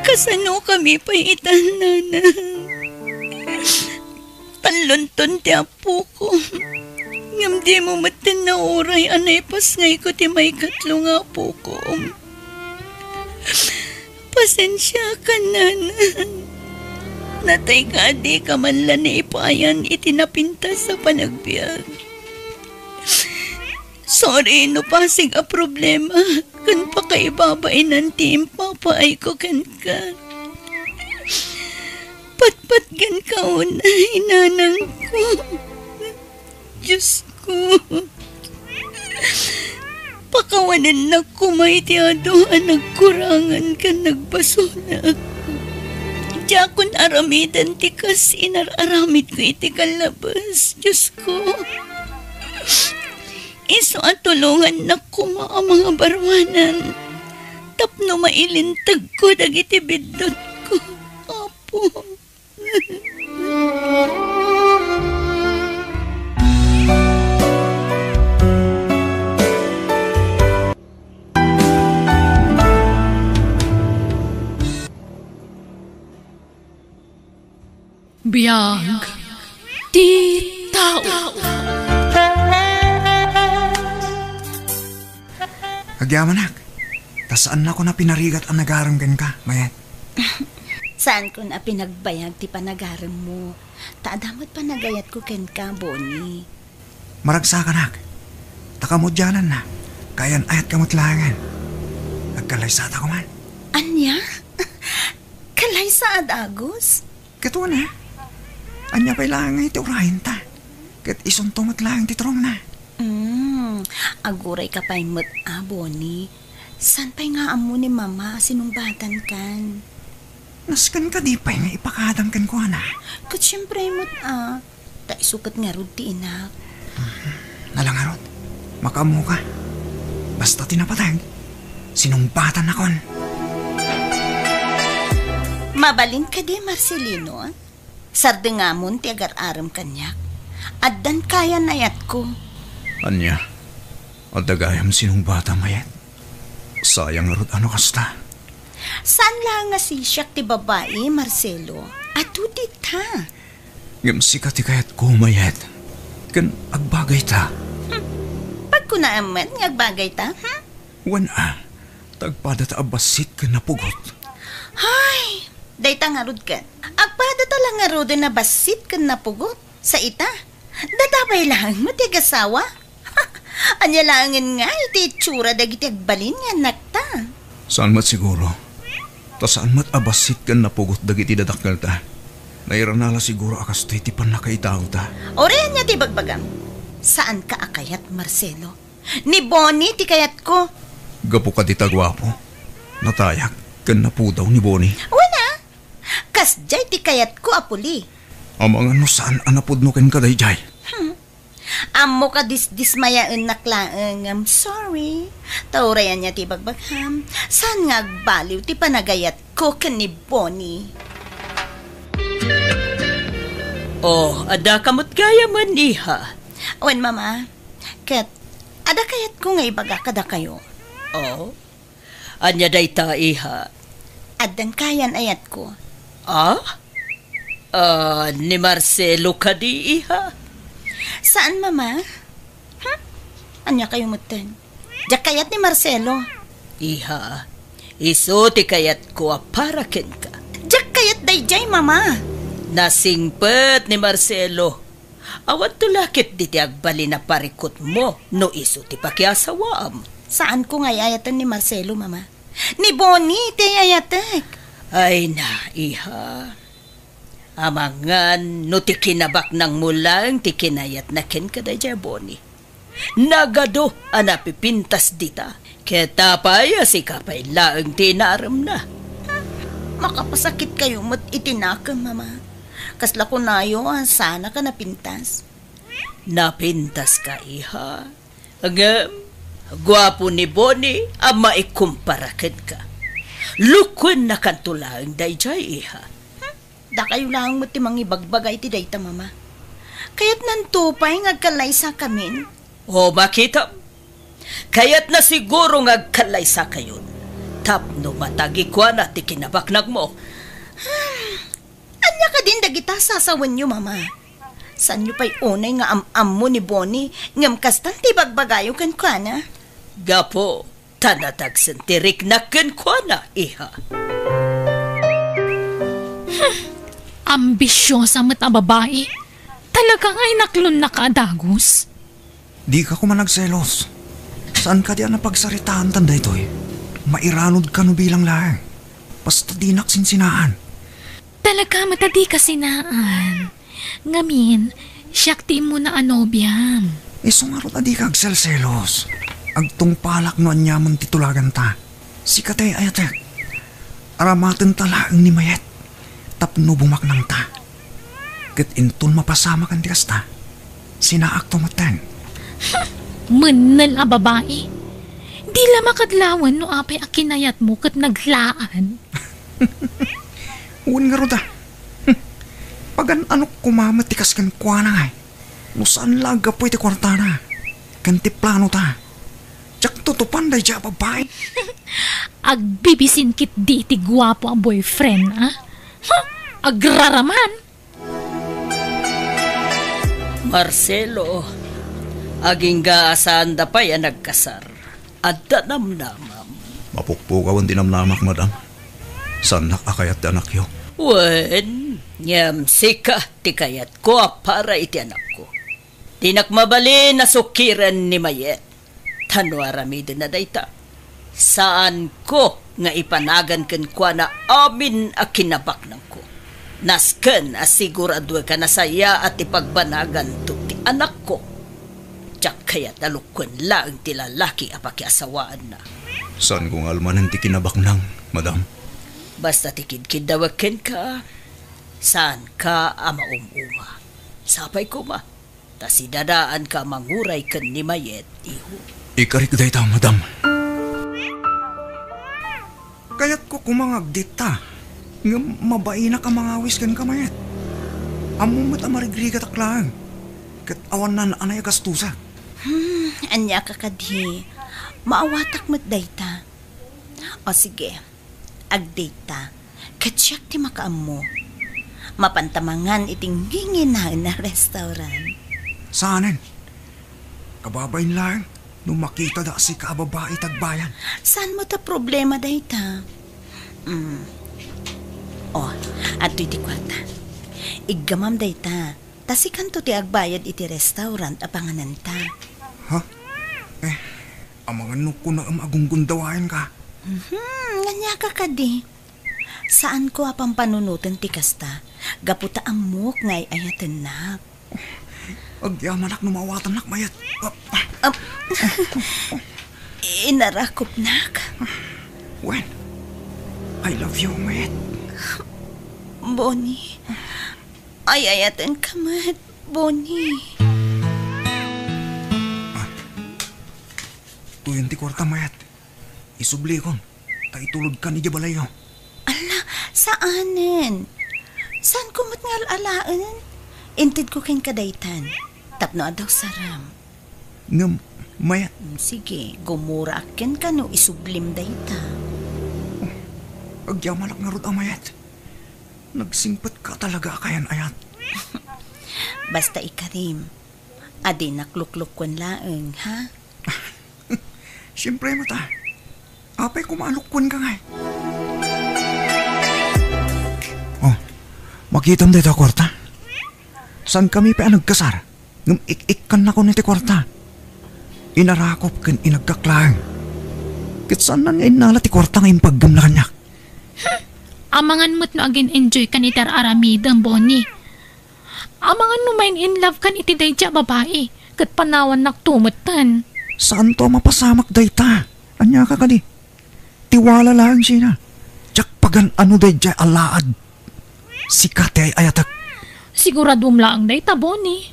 Kasano kami pay ita, nanang? Tallonton ti apoko. Ngem dimo metten nauray a naipasngayko ti maikatlo nga apoko. Pasensiakan, nanang. Natayka a dika man la naipayan iti napintas a panagbiag. Sorry no pasig a problema ken pakaibabainan ti impapaayko kenka. Patpatgenka unay, nanangko. Diosko, pakawanennak koma iti adu a nagkurangan ken nagbasolak. Diakon aramiden ti kas inar-aramidko iti kallabes, Diosko. Isu a tulongannak koma a mangabaruanan tapno mailintegko dagiti biddutko, Apo. Biag ti tao. Agyamanak, ta saannakon a pinarigat a nagarem kenka, Mayet. Saankon a pinagbayag ti panagaremmo, ta adda met panagayatko kenka, Bonnie. Maragsakanak, ta kamudiananna, kaayan-ayatko met laengen. Agkallaysatako man. Ania? Kallaysaad, Agus? Ket wen a, ania pay laeng nga iti urayenta? Ket isunto met laeng ti turongna. Mm, agurayka pay met a, Bonnie. Saan pay nga ammo ni Mama a sinungbatankan? Nasken kadi pay nga ipakadam kenkuana? Ket siempre met a, ta isu ket ngarud ti inak. Nala ngarud, makaammoka. Basta ti napateg, sinungbatannakon. Mabalin kadi, Marcelino? Sardengamon ti agar-arem kaniak. Addan kaayan-ayatko. Ania? Adda gayam sinungbatam, Mayet? Sayang ngarud a no kasta. Saan laeng a sisiak ti babai, Marcelo. Adu dita. Ngem sika ti kayatko, Mayet. Ken agbagayta. Hmm. Pagkunaem met nga agbagayta, hmm? Wen a, ta agpadata a bassit ken napugot. Ay, dayta ngarud ket. Agpadata la ngaruden a bassit ken napugot. Sa ita, dadabay laeng met ti agasawa. Ania laengen nga iti itsura dagiti agbalin nga annakta? Saan met siguro. Ta saan met a bassit ken napugot dagiti dadakkelta. Nairana la siguro a kastoy ti pannakaidawta. Uray ania ti ibagbagam? Saanka a kayat, Marcelo. Ni Bonnie ti kayatko. Gapu kadita, guapo, natayak ken napudaw ni Bonnie. Wen a, kasdiay ti kayatko a puli. Amangan no saan a napudno kenka daydiay. Hmm. Ammok a disdismayaennak laeng, I'm sorry. Ta uray ania ti ibagbagam, saan nga agbaliw ti panagayatko ken ni Bonnie. Oh, adda ka met gayamen, iha. Wen, Mama. Ket, adda kayatko nga ibaga kadakayo. Oh? Ania dayta, iha? Addan kaayan-ayatko. Ah? Ah, ni Marcelo kadi, iha? Saan, Mama. Hmm? Ania kayo metten? Diak kayat ni Marcelo. Iha, isu ti kayatko a para kenka. Diak kayat daydiay, Mama. Nasingpet ni Marcelo. Awanto la ketdi ti agbalin a parikutmo no isu ti pakiasawaam. Saanko nga ay-ayaten ni Marcelo, Mama. Ni Bonnie ti ay-ayatek. Ay na, iha. Amangan no ti kinabaknangmo laeng ti kinayatna kenka daydiay Bonnie. Nagadu a napipintas dita. Ket apay a sika pay laeng ti inaremna? Makapasakitkayo met iti nakem, Mama. Kasla kunayo a saanak a napintas. Napintaska, iha. Ngem, guapo ni Bonnie a maikumpara kenka. Lukuennakanto laeng daydiay, iha. Dakayo laeng met ti mangibagbaga iti dayta, Mama. Kayatnanto pay nga agkallaysakamin? O, makitam. Kayatna siguro nga agkallaysakayon. Tapno matagikuana ti kinabaknangmo. Ania kadin dagita sasawenyo, Mama? Saanyo pay unay nga am-ammo ni Bonnie, ngem kastan ti ibagbagayo kenkuana? Gapu ta nadagsen ti riknak kenkuana, iha. Hmm, ambisiosa met a babai. Talaga nga inaklonnaka a dagus. Dika koma nagselos. Saan kadi a napagsaritaantan daytoy? Mairanod kano bilang laeng. Basta dinak sinsinaan. Talaga met a dika sinaan. Ngamin, siak ti immuna a nobiam. Isu ngarud a dika agselselos. Agtungpalak no aniaman ti tulaganta. Sika ti ay-ayatek. Aramatenta laeng ni Mayet tapno bumaknangta. Ket inton mapasamak ti kasta, sinaakto metten. Mennel a babai. Di la makadlawen no apay a kinayatmo ket naglaan. Wen ngarud a. Pagan-anok koma met ti kas kenkuana ngay. No saan la a gapu iti kuartana ken ti planota, diak tutupan daydiay a babai. Agbibisin ketdi iti guapo a boyfriend, a? Ha? Agraraman! Marcelo, agingga a saanda pay a nagkasar. Adda namnamam. Mapukpukawen ti namnamak, madam. Saannak a kayat ti anakyo. Wen, ngem sika ti kayatko a para iti anakko. Dinak mabalin a sukiren ni Mayet. Ta no aramidenna dayta, saanko nga ipanagan kenkuana amin a kinabaknangko. Nasken a siguraduek a nasayaat ti pagbanaganto ti anakko. Diak kayat a lukkuen laeng ti lalaki a pakiasawaanna. Saanko nga almanen ti kinabaknang, madam. Basta ti kidkiddawek kenka, saanka a maum-uma. Sapay koma, ta sidadaanka a manguray ken ni Mayet, iho. Ikarik dayta, madam. Kayatko koma nga agdetta, ngem mabainak a mangawis kenka, Mayet. Ammom met a marigrigatak laeng, ket awan naan-anay a gastusak. Hmm, ania ka kadi? Maawatak met dayta. O sige, agdetta, ket siak ti makaammo. Mapanta mangan iti nginginaen a restaurant. Saanen? Kababain laeng no makitada a sika a babai ti agbayad. Saan met a problema dayta? Mm. O, adtoy ti kuarta. Iggamam dayta, ta sikanto ti agbayad iti restaurant a pangananta. Ha? Eh, amangan no kunaem a gunggundawaenka. Mhm, ania ka kadi? Saanko a pampanunoten ti kasta, gapu ta ammok nga ay-ayatennak. Agyamanak no maawatannak, Mayet. Ah, ah. Am, inarakopnak. Wen, I love you, Mayet. Bonnie, ay-ayatenka met, Bonnie. Ah. Tuyon ti kuarta, Mayet. Isublikon ta itulodkan idiay balayyo. Ala, saanen. Saanko met nga al-alaen? Intedko kenka daytan tapno adda usarem. Ngem, Mayet. Mm, sige, gumuraak kenka no isublim dayta. Agyamanak ngarud a, Mayet. Nagsingpetka talaga a kayan-ayat. Basta ikarim, a dinak luklukkuen laeng, ha? Siempre met a. Apay koma a lukkuenka ngay? Oh, Pakitam dayta a kuarta. Saankami pay a nagkasar, ngem ik-ikkannakon iti kuarta. Inarakop ken inagkak laeng. Ket saanna nga innala ti kuarta nga impaggemna kaniak. Amangan met no agin-enjoy kan iti ar-aramidem, Bonnie. Amangan no main-in love kan iti daydiay a babai, ket panawannak to metten. Saanto a mapasamak dayta. Ania ka kadi? Tiwala laeng sina. Diak pagan-ano daydiay a laad. Sika ti ay-ayatek. Siguradom laeng dayta, Bonnie.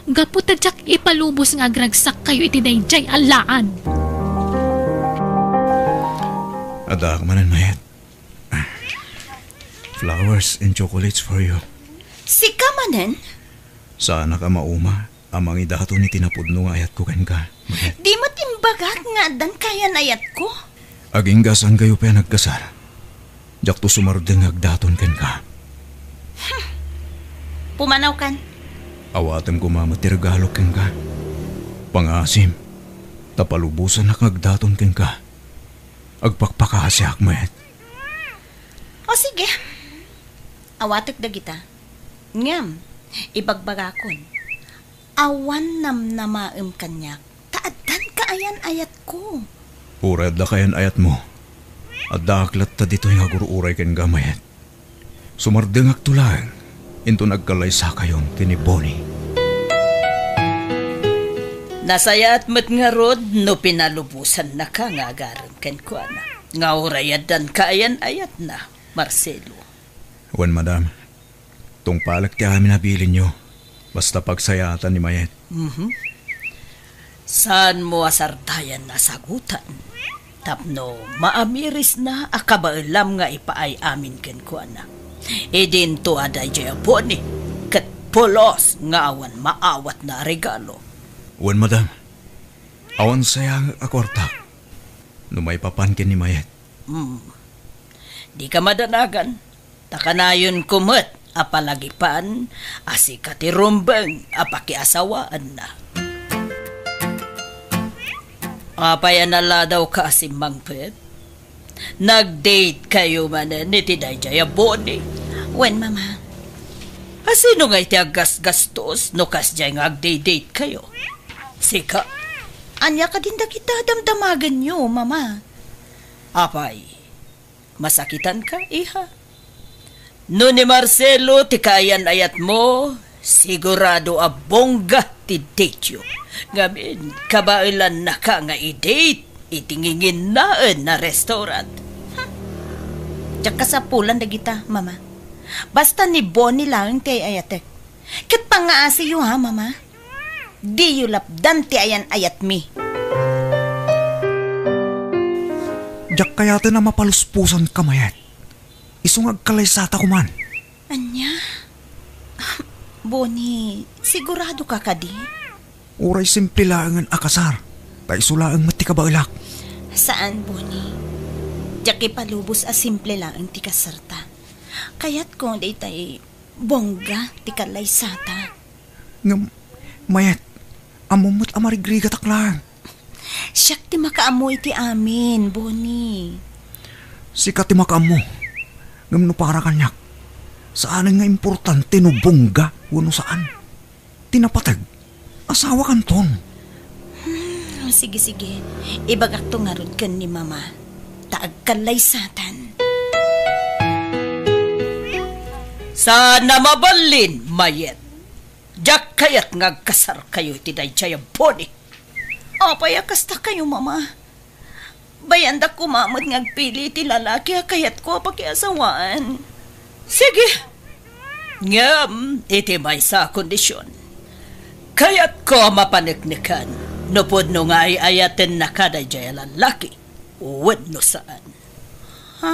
Gapu ta diak ipalubos nga agragsakkayo iti daydiay a laad. Addaak manen, Mayet. Flowers and chocolates for you. Sika manen? Saanak a mauma a mangidaton iti napudno nga ayatko kenka, Mayet. Di met imbagak nga addan kayan ayatko. Agingga saankayo pay a nagkasar, diakto sumardeng nga agdaton kenka. Pumanawkan. Awatem koma met ti regalok kenka. Pangaasim, ta palubosannak nga agdaton kenka. Agpakpakaasiak met. O sige, awatek dagita. Ngem, ibagbagakon, awan namnamaem kaniak, ta addan kaayan-ayatko. Uray adda kaayan-ayatmo, addaak latta ditoy nga agur-uray kenka, Mayet. Sumardengakto laeng inton agkalaysakayon ken ni Bonnie. Nasayaat met ngarud no pinalubosannaka nga agarem kenkuana, nga uray addan kaayan-ayatna, Marcelo. Wen, madam, tungpalek ti amin a bilinyo, basta pagsayaatan ni Mayet. Mhm. Saanmo a sardayan a sagutan tapno maamirisna a kabaelam nga ipaay amin kenkuana. Idinto a daydiay a Bonnie ket pulos nga awan maawatna a regalo. Wen, madam, awan sayangek a kuartak no maipapan ken ni Mayet. Hmm. Dika madanagan, ta kanayonko met a palagipan a sika ti rumbeng a pakiasawaanna. Apay a naladawka a simmangpet? Nag-date kayo manen iti daydiay a Bonnie? Wen, Mama. A sino ngay ti aggasgastos no kasdiay nga agde-date kayo? Sika? Ania kadin dagita damdamagenyo, Mama? Apay, masakitanka, iha? No ni Marcelo ti kaayan-ayatmo, sigurado a bongga ti dateyo. Ngamin, kabaelannaka nga i-date iti nginginnaen a restaurant. Hmm. Diak kasapulan dagita, Mama. Basta ni Bonnie laeng ti ay-ayatek. Ket pangngaasiyo, ha, Mama? Diyo lapdan ti ayan-ayatmi. Diak kayaten a mapalusposanka, Mayet. Isu nga agkalaysata koman. Ania? Bonnie, siguradoka kadi? Uray simple laengen a kasar, ta isu laeng met ti kabaelak. Saan, Bonnie. Diak ipalubos a simple laeng ti kasarta. Kayatko daytay bongga ti kalaysata. Ngem, Mayet, ammom met a marigrigatak laeng. Siak ti makaammo iti amin, Bonnie. Sika ti makaammo. Ngem no para kaniak, saanen nga importante no bongga wenno saan. Ti napateg, asawakanton. Hmm, sige, sige. Ibagakto ngarud ken ni Mama. Ta agkallaysatan. Saan a mabalin, Mayet. Diak kayat nga agkasarkayo iti daydiay a Bonnie. Apay a kastakayo, Mama? Bayandak koma met nga agpili iti lalaki a kayatko a pakiasawaan. Sige. Ngem iti maysa a kondision, kayatko a mapaneknekan no pudno nga ay-ayatennaka daydiay a lalaki wenno saan. Ha?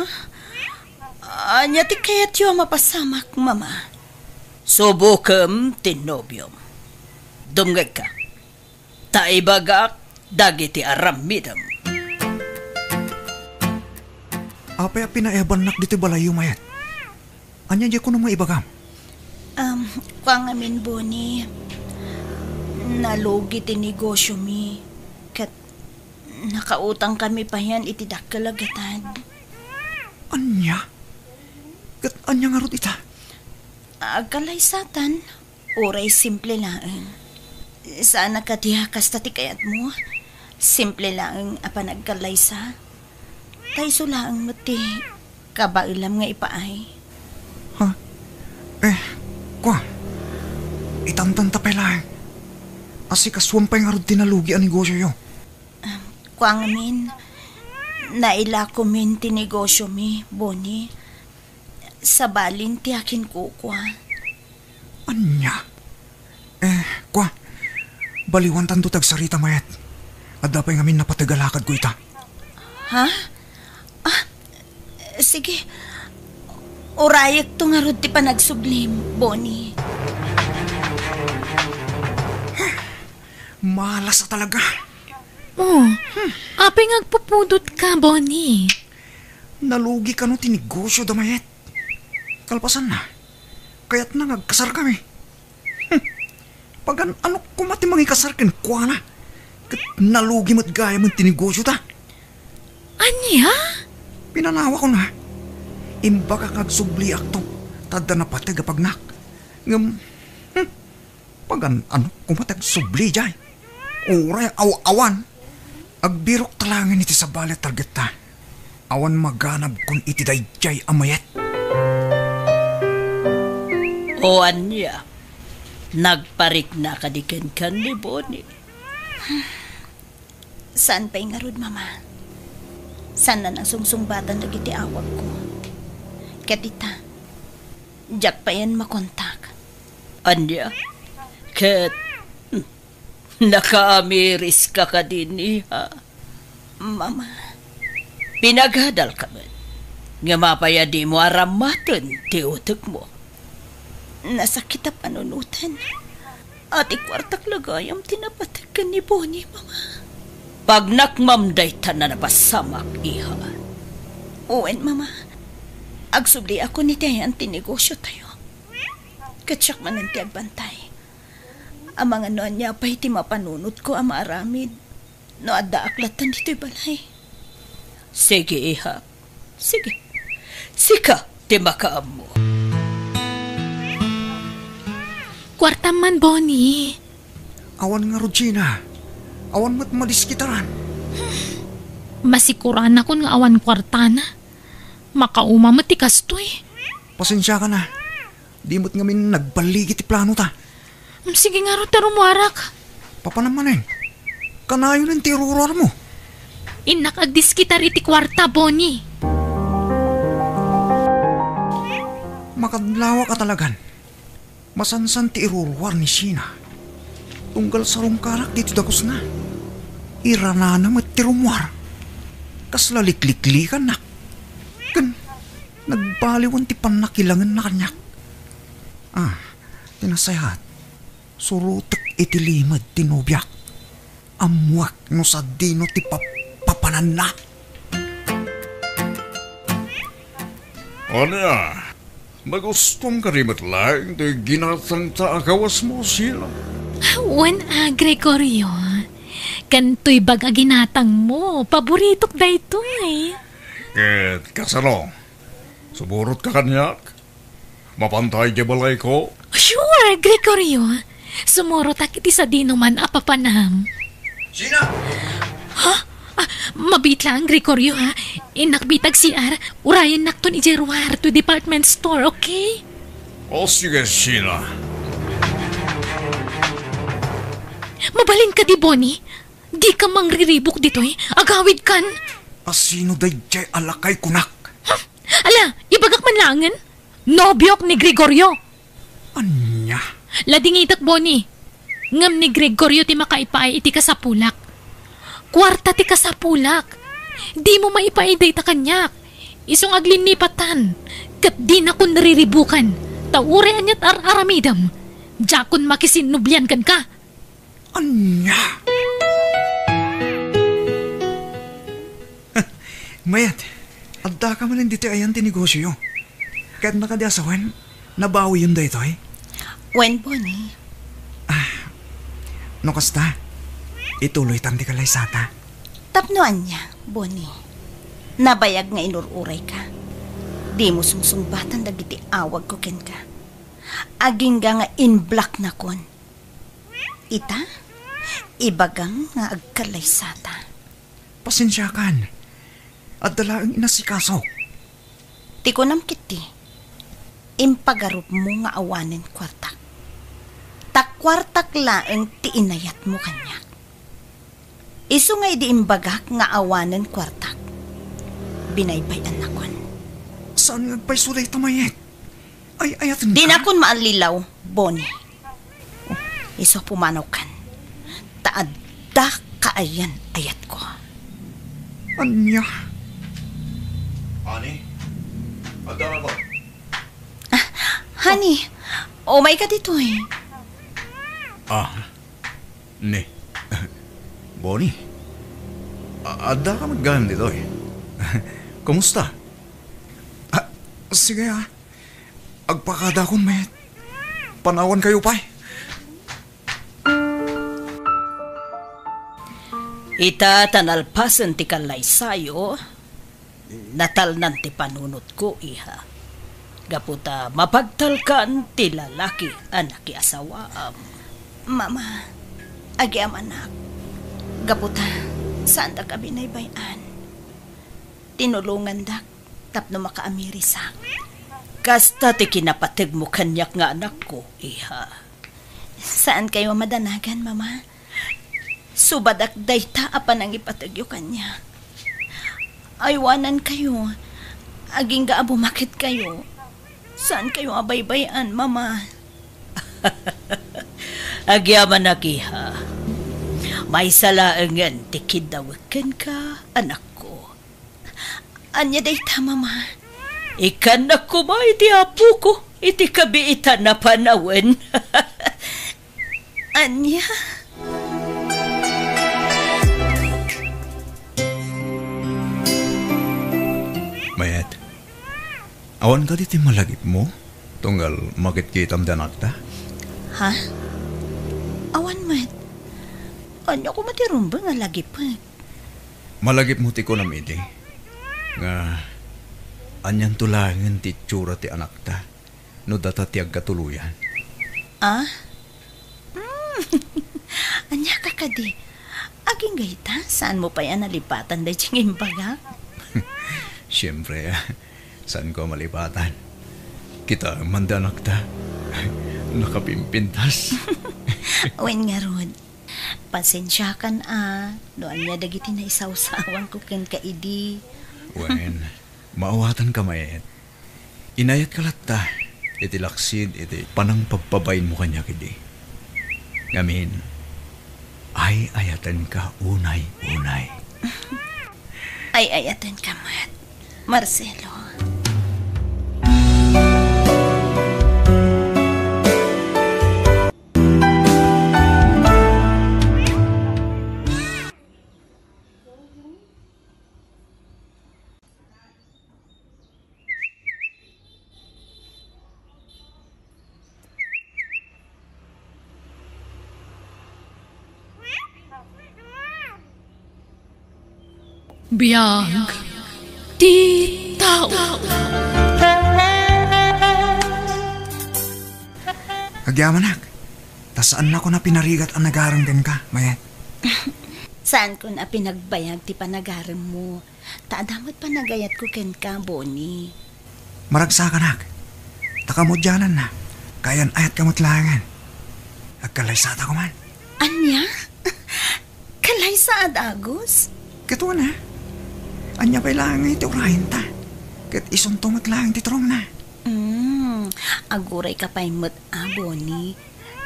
Ania ti kayatyo a mapasamak, Mama? Subokem ti nobiom. Dumngegka. Ta ibagak dagiti aramidem. Apay a pinaebannak ditoy balayyo, Mayet? Ania diay kunam nga ibagam? Um, kua ngamin, Bonnie, nalugi ti negosyomi, ket nakautangkami payen iti dakkel a gatad. Ania? Ket ania ngarud ita? Agkallaysatan, uray simple laeng. Saan a kadi a kasta ti kayatmo? Simple laeng a panagkallaysa. Ta isu laeng met ti kabaelam nga ipaay. Ha? Eh, kua, itantanta pay laeng. Asikasuam pay ngarud ti nalugi a negosioyo. Kua ngamin, nailakomin ti negosiomi, Bonnie. Sabalin ti akinkukua. Ania? Eh, kua, baliwantanto ti agsarita, Mayet. Adda pay ngamin napateg a lakadko ita. Ha? Ah, sige. Urayekto ngarud ti panagsublim, Bonnie. Malas a talaga. Oh, apay nga agpupudot ka, Bonnie? Nalugi kano ti negosio da Mayet? Kalpasanna, kayatna nga agkasarkami. Hmm. Pagan-anok koma ti mangikasar kenkuana. Ket nalugi met gayamen ti negosio ta. Ania? Pinanawakon, ha? Imbagak nga agsubliakto, ta adda napateg a pagnak. Ngem, hmm, pagan-anok koma ti agsubli jay. Uray aw-awan. Agbirok ta laengen iti sabali a targetta. Awan maganabkon iti daydiay a Mayet. O ania? Nagparikna kadi kenka ni Bonnie? Saan pay ngarud, Mama? Saan a nasungsungbatan dagiti awagko. Ket ita, diak payen makontak. Ania? Ket, hmm, nakaamiriska kadin, iha? Mama. Pinagadalka met. Ngem apay a dimo arammaten ti utekmo? Nasakit a panunoten. A ti kuartak la gayam ti napateg ken ni Bonnie, Mama. Pagnakmam dayta a napasamak, iha. Wen, Mama. Agsubliakon iti ayan ti negosiotayo. Ket siak manen ti agbantay. Amangan no ania pay ti mapanunotko a maaramid no addaak latta ditoy balay. Sige, iha. Sige. Sika ti makaammo. Kuartam man, Bonnie. Awan ngarud, Gina. Awan met madiskitaran. Masikuranakon nga awan kuartana. Makauma met ti kastoy. Pasensiakan a. Di met ngamin nagballigi ti planota. Mm, sige ngarud ta rumuarak. Papanam manen. Kanayon ti iruruarmo. Innak agdiskitar iti kuarta, Bonnie. Makadlawak a talagan. Masansan ti iruruar ni Sheena. Tunggal sarungkarak ditoy dakosna. Iranana met ti rumuar. Kasla likliklikannak. Ken nagbaliwan ti pannakilangenna kaniak. Ah, ti nasayaat, surotek iti limed ti nobiak. Ammoak no sadino ti pap-, papananna. Ania, nagustom kadi met laeng ti ginatangta a kawasmo, Sheena? Wen a, Gregorio. Ken toy bag a ginatangmo, paboritok daytoy. Ket kasano? Sumurotka kaniak? Mapanta idiay balayko? Sure, Gregorio. Sumurotak iti sadinoman a papanam. Sheena! Ha? Ah, mabiit laeng, Gregorio, ha? Innak bitag C R, urayennakton idiay ruar to department store, okay? O, sige, Sheena. Mabalin kadi, Bonnie? Dika mangriribuk ditoy? Agawidkan? A sino daydiay a lakay kunak? Ala, ibagak man laengen. Nobiok ni Gregorio. Ania? Ladingitek, Bonnie. Ngem ni Gregorio ti makaipaay iti kasapulak. Kuarta ti kasapulak. Dimo maipaay dayta kaniak. Isu nga aglinnipatan. Ket dinakon riribuken. Ta uray aniat ar-aramidem, diakon makisinnublian kenka. Ania? Mayat, addaka manen ditoy ayan ti negosioyo. Kayatna kadi a sawen, nabawiyon daytoy? Wen, Bonnie. Ah, no kasta, ituloytan ti kalaysata. Tapno ania, Bonnie? Nabayag nga inur-urayka. Dimo sungsungbatan dagiti awagko kenka. Agingga nga inblaknakon. Ita, ibagam nga agkallaysata. Pasensiakan. Adda laeng inasikaso. Ti kunam ketdi, impagarupmo nga awanen kuartak. Ta kuartak laeng ti inayatmo kaniak. Isu nga idi imbagak nga awanen kuartak, binaybay-annakon. Saan nga agpayso dayta, Mayet? Ay-ayatenka? Dinakon maallilaw, Bonnie. Isu a pumanawkan. Ta adda kaayan-ayatko. Ania? Honey, adda ka ba? Ah, honey, umayka ditoy. Ah, ni. Bonnie, a-, adda ka met gayam ditoy. Kumusta? Ah, sige, ah. Agpakadakon met. Panawankayo pay. Ita ta nalpasen ti kallaysayo, natalnan ti panunotko, iha. Gapu ta mapagtalkan ti lalaki a nakiasawaam. Mama, agyamanak. Gapu ta, saandak a binaybay-an. Tinulongandak tapno makaamirisak. Kasta ti kinapategmo kaniak nga anakko, iha. Saankayo a madanagan, Mama. Subadak dayta a panangipategyo kaniak. Aywanankayo. Agingga a bumaketkayo. Saankayo a baybay-an, Mama. Agyamanak, iha. Maysa laengen ti kiddawek kenka, anakko. Ania dayta, Mama? Ikannak koma iti apoko iti kabiitan a panawen. Ania? Mayet, awan kadi ti malagipmo tunggal makitkitam ti anakta? Ha? Awan met. Ania koma ti rumbeng a lagipek? Malagipmo ti kunam idi nga anianto laengen ti itsura ti anakta no data ti agkatuloyan. Ah? Mm. Ania ka kadi? Agingga ita, saanmo pay a nalipatan daydi nga imbagak? Siempre, ah, saanko a malipatan. Kita man ti anakta. Nakapimpintas. Wen ngarud, pasensiakan a no ania dagiti naisawsawanko kenka idi. Wen, maawatanka met. Inayatka latta iti laksid iti panangpabpabainmo kaniak idi. Ngamin, ay-ayatenka unay-unay. Ay-ayatenka met, Marcelo. Biag ti tao. Agyamanak, ta saannakon a pinarigat a nagarem kenka, Mayet. Saankon a pinagbayag ti panagaremmo. Ta adda met panagayatko kenka, Bonnie. Maragsakanak. Ta kamudiananna, kaayan-ayatka met laengen. Agkallaysata koman. Ania? Kallaysa a dagus? Ket wen a. Ania pay laeng ti urayenta? Ket isunto met laeng ti turongna. Mm, agurayka pay met a, Bonnie.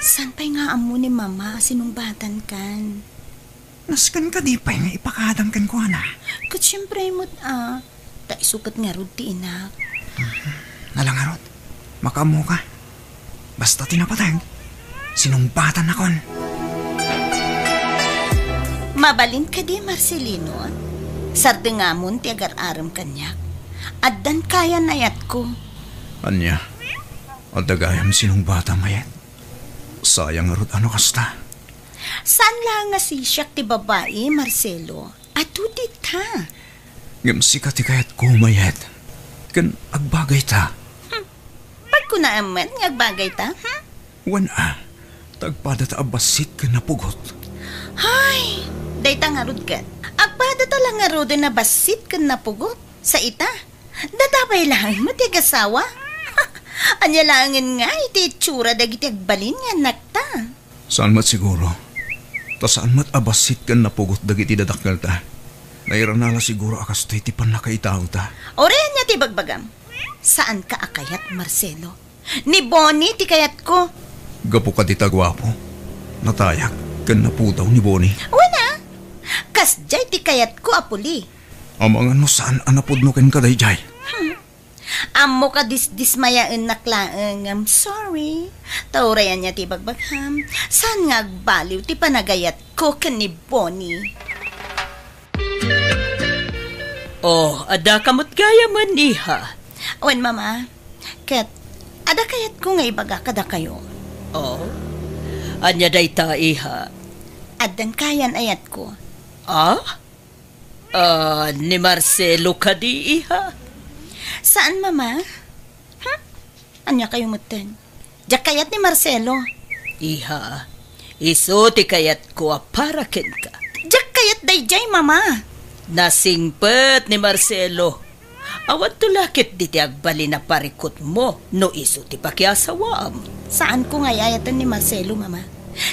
Saan pay nga ammo ni Mama a sinungbatankan? Nasken kadi pay nga ipakadam kenkuana? Ket siempre met a, ta isu ket ngarud ti inak. Mhm. Ala ngarud, makaammoka. Basta ti napateg, sinungbatannakon. Mabalin kadi, Marcelino? Sardengamon ti agar-arem kaniak. Addan kaayan-ayatko. Ania? Adda gayam sinungbatam, Mayet? Sayang ngarud a no kasta. Saan laeng a sisiak ti babai, Marcelo? Adu dita. Ngem sika ti kayatko, Mayet. Ken agbagayta. Hmm. Pag Kuna met nga agbagayta, hmm? Wen a, ta agpadata a bassit ken napugot. Hay, dayta ngarud ket. Agpadata la ngaruden a bassit ken napugot. Sa ita, dada pay laeng met ti agasawa. Ania laengen nga iti itsura dagiti agbalin nga annakta? Saan met siguro. Ta saan met a bassit ken napugot dagiti dadakkelta. Nairana la siguro a kastoy ti pannakaitawta. Uray ania ti bagbagam? Saanka a kayat, Marcelo. Ni Bonnie ti kayatko. Gapu kadi ta guapo, natayag, ken napudaw ni Bonnie. Wen a, kasdiay ti kayatko a puli. Amangan no saan a napudno kenka daydiay. Hmm. Ammo ka disdismayaennak laeng, I'm sorry. Ta uray ania ti ibagbagam, saan nga agbaliw ti panagayatko ken ni Bonnie. Oh, adda ka met gayamen, iha. Wen, Mama. Ket, adda kayatko nga ibaga kadakayo. Oh? Ania dayta, iha? Addan kayan ayatko. Ah? Ah, ni Marcelo kadi, iha? Saan, Mama? Hmm? Ania kayo metten? Diak kayat ni Marcelo. Iha, isu ti kayatko a para kenka. Diak kayat daydiay, Mama. Nasingpet ni Marcelo. Awan to la ketdi ti agbalin a parikutmo no isu ti pakiasawaam. Saanko nga ay-ayaten ni Marcelo, Mama.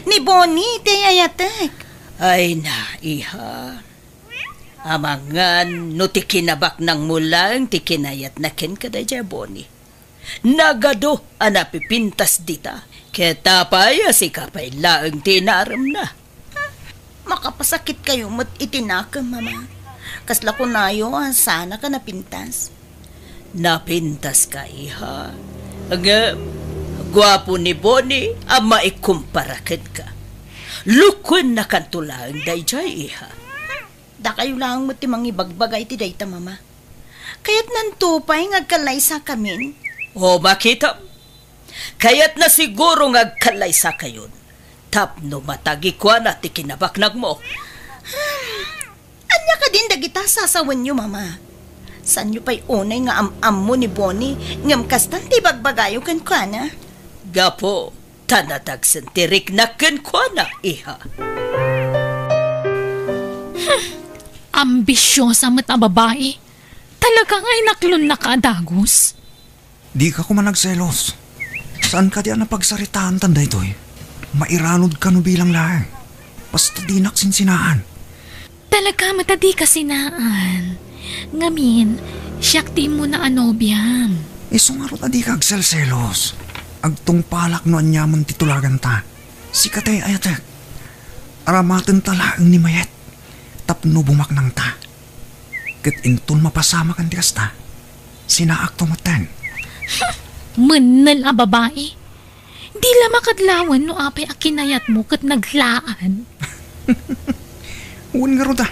Ni Bonnie ti ay-ayatek. Ay na, iha. Amangan no ti kinabaknangmo laeng ti kinayatna kenka daydiay a Bonnie. Nagadu a napipintas dita, ket apay a sika pay laeng ti inaremna. Makapasakit kayo met iti nakem, Mama. Kasla kunayo a saanka napintas. Napintaska, iha. Ngem, guapo ni Bonnie a maikumpara kenka. Lukuennakanto laeng daydiay, iha. Dakayo laeng met ti mangibagbaga iti dayta, Mama. Kayatnanto pay nga agkallaysakamin? O, makitam. Kayatna siguro nga agkallaysakayon tapno matagikuana ti kinabaknangmo. Ania kadin dagita sasawenyo, Mama? Saanyo pay unay nga am-ammo ni Bonnie ngem kastan ti ibagbagayo kenkuana? Gapu ta nadagsen ti riknak kenkuana, iha. Hmm, ambisiosa met a babai. Talaga nga inaklonnaka a dagus. Dika koma nagselos. Saan kadi a napagsaritaantan daytoy? Mairanudka no bilang laeng. Basta dinak sinsinaan. Talaga met a dika sinaan. Ngamin, siak ti immuna a nobiam. Isu ngarud a dika agselselos. Agtungpalak no aniaman ti tulaganta. Sika ti ay-ayatek. Aramatenta laeng ni Mayet tapno bumaknangta. Ket inton mapasamakan ti kasta, sinaakto metten. Mennel a babai. Di la makadlawen no apay a kinayatmo ket naglaad. Wen ngarud a.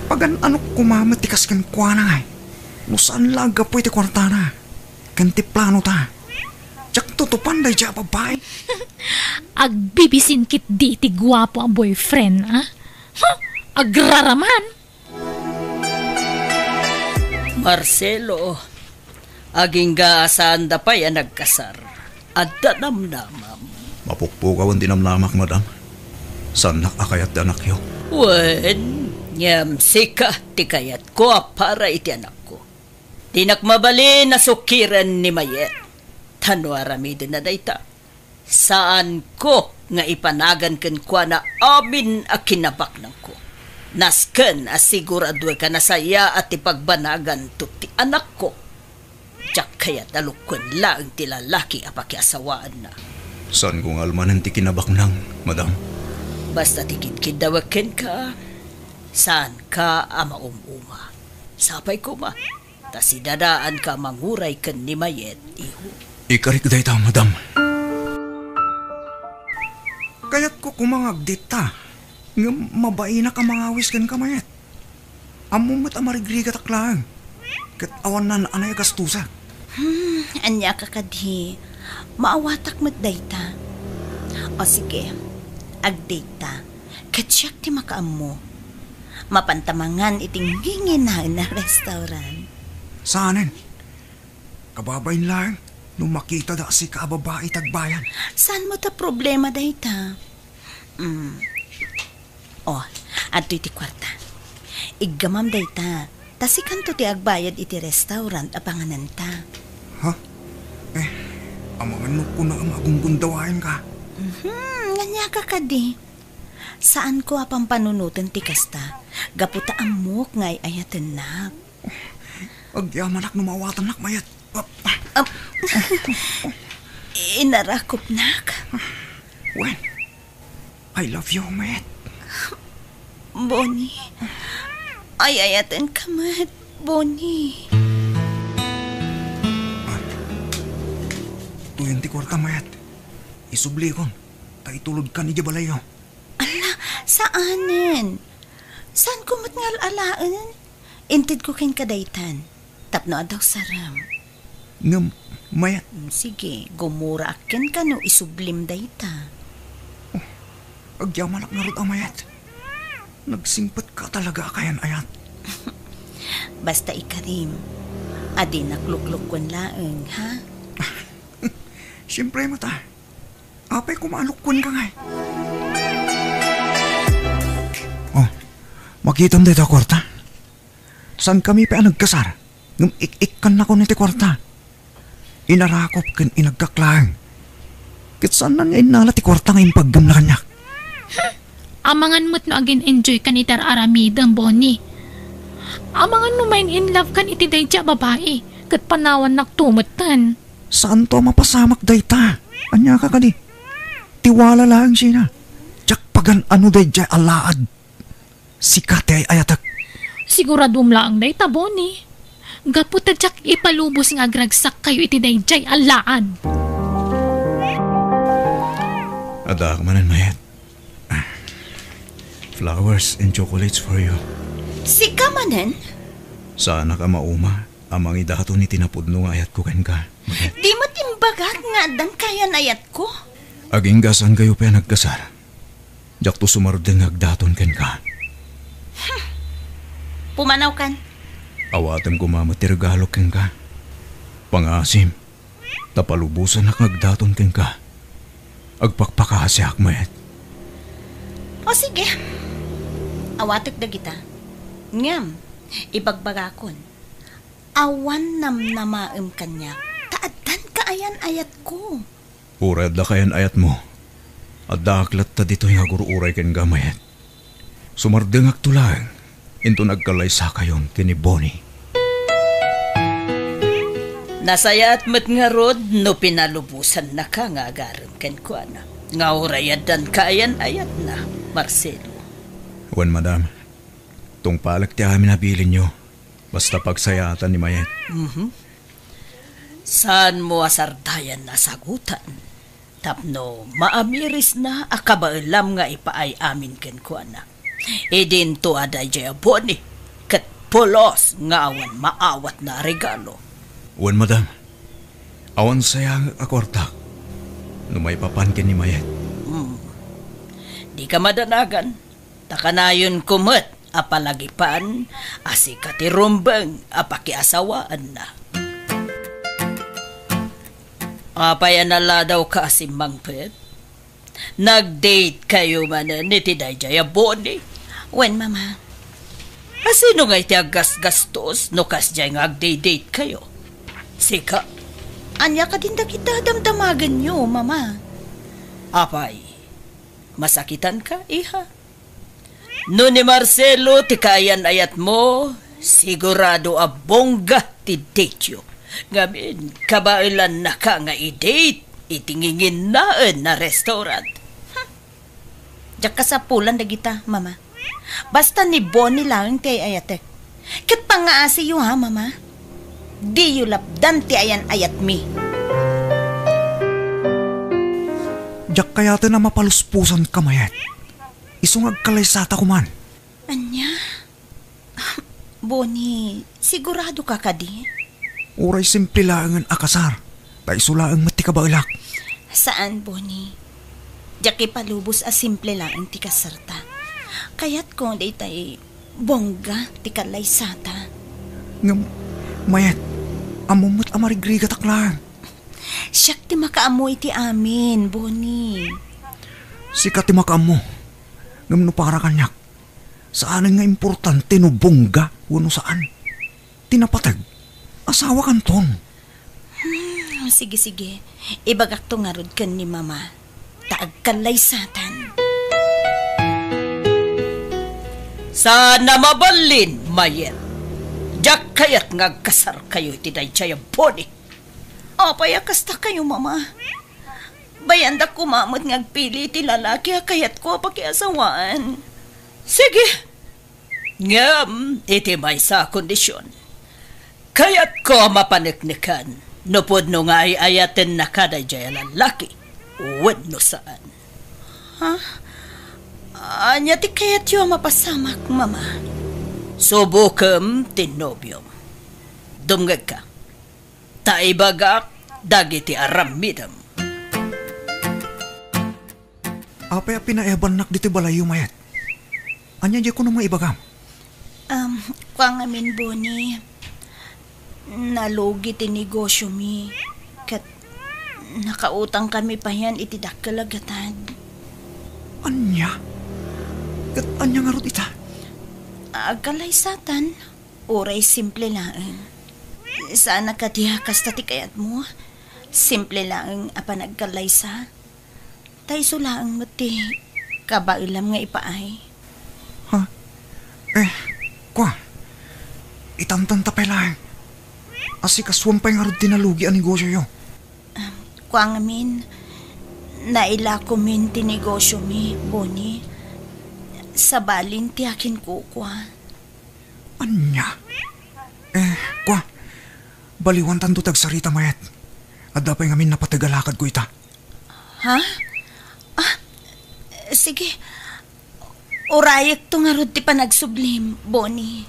Pagan-anok koma met ti kas kenkuana ngay. No saan la a gapu iti kuartana ken ti planota, diak tutupan daydiay a babai. Agbibisin ketdi iti guapo a boyfriend, a? Huh? Agraraman! Marcelo, agingga a saanda pay a nagkasar, adda namnamam. Mapukpukawen ti namnamak, madam. Saannak a kayat ti anakyo. Wen, ngem sika ti kayatko a para iti anakko. Dinak mabalin a sukiren ni Mayet. Ta no aramidenna dayta, saanko nga ipanagan kenkuana amin a kinabaknangko. Nasken a siguraduek a nasayaat ti pagbanaganto ti anakko. Diak kayat a lukuen laeng ti lalaki a pakiasawaanna. Saanko nga almanen ti kinabaknang, madam. Basta ti kidkiddawek kenka, saanka a maum-uma. Sapay koma, ta sidadaanka a manguray ken ni Mayet, iho. Ikarik dayta, madam. Kayatko koma nga agdate ta, ngem mabainak a mangawis kenka, Mayet. Ammom met a marigrigatak laeng, ket awan naan-anay a gastosak. Hmm, ania ka kadi? Maawatak met dayta. O sige, agdate ta. Ket siak ti makaammo. Mapanta mangan iti nginginaen a restaurant. Saanen? Kababain laeng. no makitada a sika a babai ti agbayad. Saan met a problema dayta? Mm. Oh, adtoy ti kuarta. Iggamam dayta, ta sikanto ti agbayad iti restaurant a pangananta. Ha? Eh, amangan no kuna nga agunggundawaenka. Mhm, ania ka kadi? Saanko a pampanunoten ti kasta, gapu ta ammok nga ay-ayatennak. Agyamanak no maawatannak, Mayet. Ah, ah. Am, inarakopnak. Wen, I love you, Mayet. Bonnie, ay-ayatenka met, Bonnie. Ah, tuyon ti kuarta, Mayet. Isublikon, ta itulodkan idiay balayyo. Ala, saanen. Saanko met nga al-alaen? Intedko kenka daytan, tapno adda usarem. Ngem, Mayet. Mm, sige, gumuraak kenka no isublim dayta. Oh, agyamanak ngarud a Mayet. Nagsingpetka talaga a kayan-ayat. Basta ikarim, adinak luklukkuen laeng, ha? Siempre met a. Apay koma a lukkuenka ngay? Oh, makitam dayta a kuarta. Saankami pay a nagkasar, ngem ik-ikkannakon iti kuarta. Inarakop ken inaggak laeng. Ket saanna nga innala ti kuarta nga impaggem na kaniak. Amangan met no agin-enjoykan iti ar-aramidem, Bonnie. Amangan no ma-in-in-love kan iti daydiay a babai, ket panawannakto metten. Saanto a mapasamak dayta. Ania ka kadi? Ti wala laeng sina. Diak pagan-ano daydiay a laad. Sika ti ay-ayatek. Siguradom laeng dayta, Bonnie. Gapu ta diak ipalubos nga agragsakkayo iti daydiay a laad. Addaak manen, Mayet. Ah, flowers and chocolates for you. Sika manen? Saanak a mauma a mangidaton iti napudno nga ayatko kenka, Mayet. Di met imbagak nga addan kayan-ayatko. Agingga saankayo pay a nagkasar, diakto sumardeng nga agdaton kenka. Hmm. Pumanawkan. Awatem koma met ti regalo kenka. Pangaasim, ta palubosannak nga agdaton kenka. Agpakpakaasiak met. O sige. Awatek dagita. Ngem, ibagbagakon, awan namnamaem kaniak, ta addan kaayan-ayatko. Uray adda kaayan-ayatmo, addaak latta ditoy nga agur-uray kenka, Mayet. Sumardengakto laeng inton agkalaysakayon ken ni Bonnie. Nasayaat met ngarud no pinalubosannaka nga agarem kenkuana, nga uray addan kaayan-ayatna, Marcelo. Wen, madam, tungpalek ti amin a bilinyo, basta pagsayaatan ni Mayet. Mhm. Saanmo a sardayan a sagutan tapno maamirisna a kabaelam nga ipaay amin kenkuana. Idinto a daydiay a Bonnie ket pulos nga awan maawatna a regalo. Wen, madam, awan sayangek a kuartak no maipapan ken ni Mayet. Hmm. Dika madanagan, ta kanayonko met a palagipan a sika ti rumbeng a pakiasawaanna. Apay a naladawka a simmangpet? Nag-date kayo manen iti daydiay a Bonnie? Wen, Mama. A sino ngay ti aggasgastos no kasdiay nga agde-date kayo? Sika? Ania kadin dagita damdamagenyo, Mama? Apay, masakitanka, iha? No ni Marcelo ti kaayan-ayatmo, sigurado a bongga ti dateyo. Ngamin, kabaelannaka nga i-date iti nginginnaen a restaurant. Hmm. Diak kasapulan dagita, Mama. Basta ni Bonnie laeng ti ay-ayatek. Ket pangngaasiyo, ha, Mama? Diyo lapdan ti ayan-ayatmi. Diak kayaten a mapalusposanka, Mayet. Isu nga agkalaysata koman. Ania? Bonnie, sigurado ka kadi? Uray simple laengen a kasar, ta isu laeng met ti kabaelak. Saan, Bonnie. Diak ipalubos a simple laeng ti kasarta. Kayatko daytay bongga ti kalaysata. Ngem, Mayet, ammom met a marigrigatak laeng. Siak ti makaammo iti amin, Bonnie. Sika ti makaammo. Ngem no para kaniak, saanen nga importante no bongga wenno saan. Ti napateg, asawakanton. Hmm, sige, sige. Ibagakto ngarud ken ni Mama. Ta agkallaysatan. Saan a mabalin, Mayet. Diak kayat nga agkasarkayo iti daydiay a Bonnie. Apay a kasta kayo, Mama? Bayandak koma met nga agpili iti lalaki a kayatko a pakiasawaan. Sige. Ngem iti maysa a kondision, kayatko a mapaneknekan no pudno nga ay-ayatennaka daydiay a lalaki wenno saan. Ha? Ania ti kayatyo a mapasamak, Mama? Subokem ti nobiom. Dumngegka. Ta ibagak dagiti aramidem. Apay a pinaebannak ditoy balayyo, Mayet? Ania diay kunam nga ibagam? Um, kua ngamin, Bonnie, nalugi ti negosyomi, ket nakautangkami payen iti dakkel a gatad. Ania? Ket ania ngarud ita? Agkallaysatan. Uray simple laeng. Saan a kadi a kasta ti kayatmo? Simple laeng a panagkallaysa. Ta isu laeng met ti kabaelam nga ipaay. Ha? Eh, kua, itantanta pay laeng. Asikasuam pay ngarud ti nalugi a negosyoyo. Ah, kua ngamin, nailakomin ti negosyomi, Bonnie. Sabalin ti akinkukua. Ania? Eh, kua, baliwantanto ti agsarita, Mayet. Adda pay ngamin napateg a lakadko ita. Ha? Ah, sige. Urayekto ngarud ti panagsublim, Bonnie.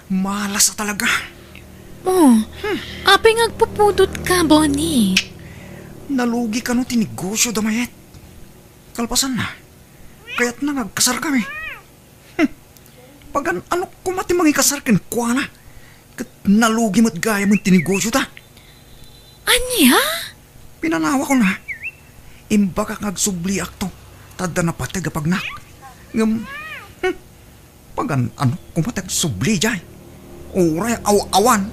Malas a talaga. Oh, apay nga agpupudot ka, Bonnie? Nalugi kano ti negosyo da Mayet. Kalpasanna, kayatna nga agkasarkami. Hmm. Pagan-anok koma ti mangikasar kenkuana. Ket nalugi met gayamen ti negosyota. Ania? Pinanawakon, ha? Imbagak nga agsubliakto, ta adda napateg a pagnak. Ngem, hmm, pagan-anok koma ti agsubli diay. Uray aw-awan.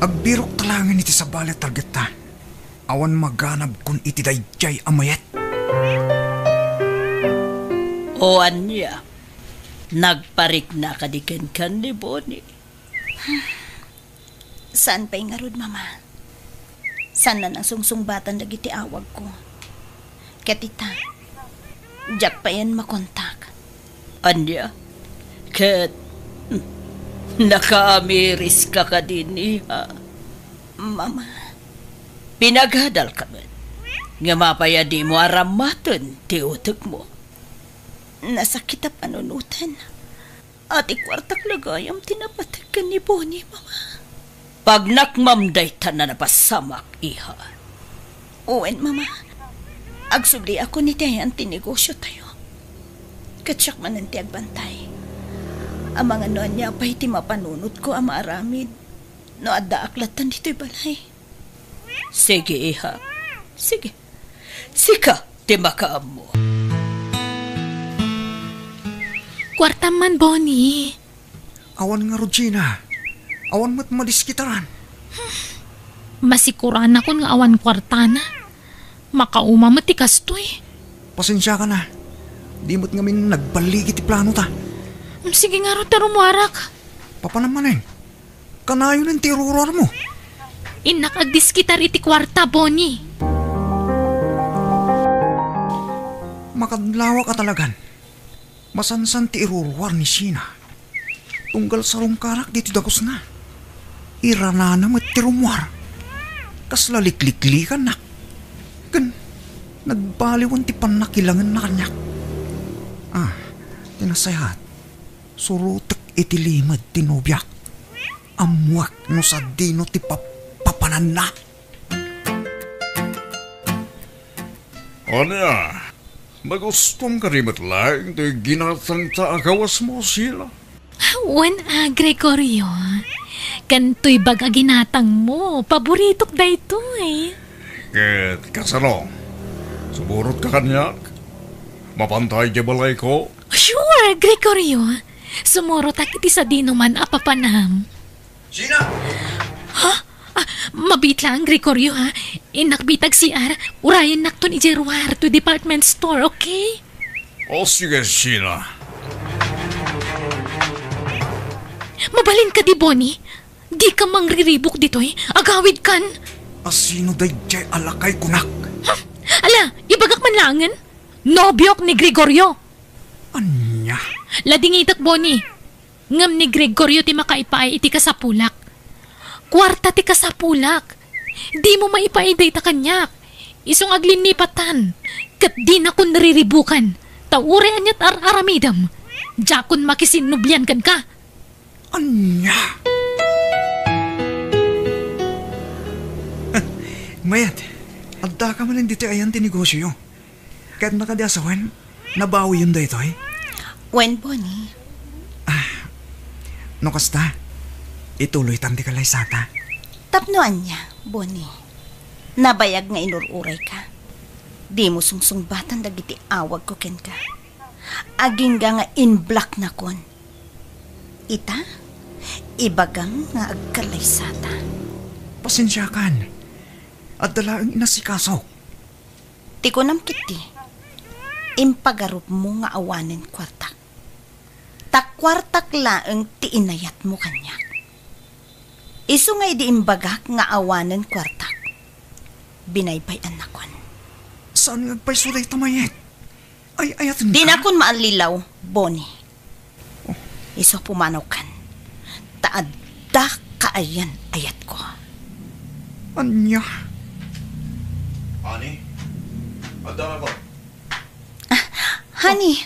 Agbirokta laengen iti sabali a targetta. Awan maganabkon iti daydiay a Mayet. O ania, nagparikna kadi kenkan ni Bonnie? Saan pay ngarud, Mama? Saanna a sungsungbatan dagiti awagko. Ket ita, diak payen makontak. Ania? Ket, hmm, nakaamiriska kadin, iha? Mama. Pinagadalka met. Ngem apay a dimo arammaten ti utekmo? Nasakit a panunoten. A ti kuartak la gayam ti napateg ken ni Bonnie, Mama. Pagnakmam dayta a napasamak, iha. Wen, Mama. Agsubliakon iti ayan ti negosyotayo. Ket siak manen ti agbantay. Amangan no ania pay ti mapanunotko a maaramid no addaak lattan ditoy balay. Sige, iha. Sige. Sika ti makaammo. Kuartam man, Bonnie. Awan ngarud, Gina. Awan met madiskitaran. Masikuranakon nga awan kuartana. Makauma met ti kastoy. Pasensiakan a. Di met ngamin nagballigi ti planota. Sige ngarud ta rumuarak. Papanam manen. Kanayonen ti iruruarmo? Innak agdiskitar iti kuarta, Bonnie. Makadlawak a talagan. Masansan ti iruruar ni Gina. Tunggal sarungkarak ditoy dagusna. Iranana met ti rumuar. Kasla likliklikannak. Ken nagbaliwen ti pannakilangenna kaniak. Ah, ti nasayaat. Surotek iti limed ti nobiak. Ammoak no sadino ti pap-, papananna. Ania, nagustom kadi met laeng ti ginatangta a gawasmo, Sheila? Wen a, Gregorio. Kantoy bag a ginatangmo. Paboritok daytoy. Ket kasano? Sumurotka kaniak? Mapanta idiay balayko? Sure, Gregorio. Sumurotak iti sadinoman a papanam. Sheena! Ha? Ah, mabiit laeng, Gregorio, ha? Innak bitag C R, urayennakton idiay ruar to department store, okay? O, sige, Sheena. Mabalin kadi, Bonnie? Dika mangriribuk ditoy? Agawidkan? A, sino daydiay a lakay kunak? Ala, ibagak man laengen. Nobiok ni Gregorio. Ania? Ladingitek, Bonnie. Ngem ni Gregorio ti makaipaay iti kasapulak. Kuarta ti kasapulak. Dimo maipaay dayta kaniak. Isu nga aglinnipatan. Ket dinakon riribukan. Ta uray aniat ar-aramidem, diakon makisinnublian kenka. Ania? Mayat, addaka manen ditoy ayan ti negosioyo. Ket nakadi a sawen, nabawiyon daytoy? Wen, Bonnie. Ah, no kasta, ituloytan ti kalaysata. Tapno ania, Bonnie? Nabayag nga inur-urayka. Dimo sungsungbatan dagiti awagko kenka. Agingga nga inblaknakon. Ita, ibagam nga agkalaysata. Pasensiakan. Adda laeng inasikasok. Ti kunam ketdi, impagarupmo nga awanen kuartak. Ta kuartak laeng ti inayatmo kaniak. Isu nga idi imbagak nga awanen kuartak, binaybay-annakon. Saan nga agpayso dayta, Mayet? Ay, ayaten ka? Dinakon maallilaw, Bonnie. Isu a pumanawkan. Ta adda kaayan ayatko. Ania? Ani? Adda nga ba? Ah, honey,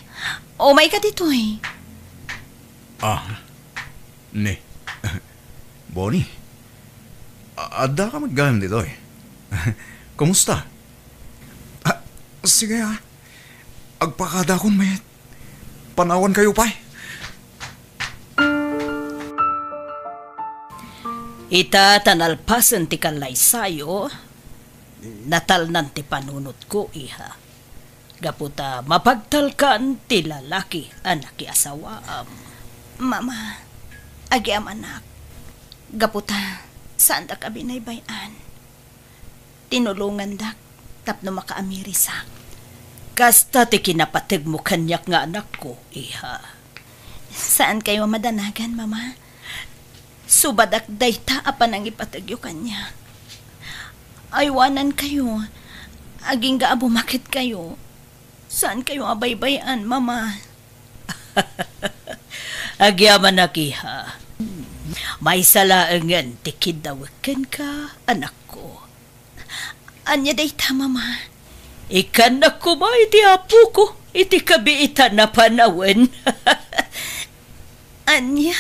umayka ditoy. Ah, ni. Bonnie, a-, adda ka met gayam ditoy. Kumusta? Ah, sige, ah. Agpakadakon met. Panawankayo pay. Ita ta nalpasen ti kalaysayo, natalnan ti panunotko, iha. Gapu ta mapagtalkan ti lalaki a nakiasawaam. Mama, agyamanak. Gapu ta saandak a binaybay-an. Tinulongandak tapno makaamirisak. Kasta ti kinapategmo kaniak nga anakko, iha. Saankayo a madanagan, Mama. Subadak dayta a panangipategyo kaniak. Aywanankayo, agingga a bumaketkayo. Saankayo a baybay-an, Mama. Agyamanak, iha. Maysa laengen ti kiddawek kenka, anakko. Ania dayta, Mama? Ikannak koma iti apoko iti kabiitan a panawen. Ania?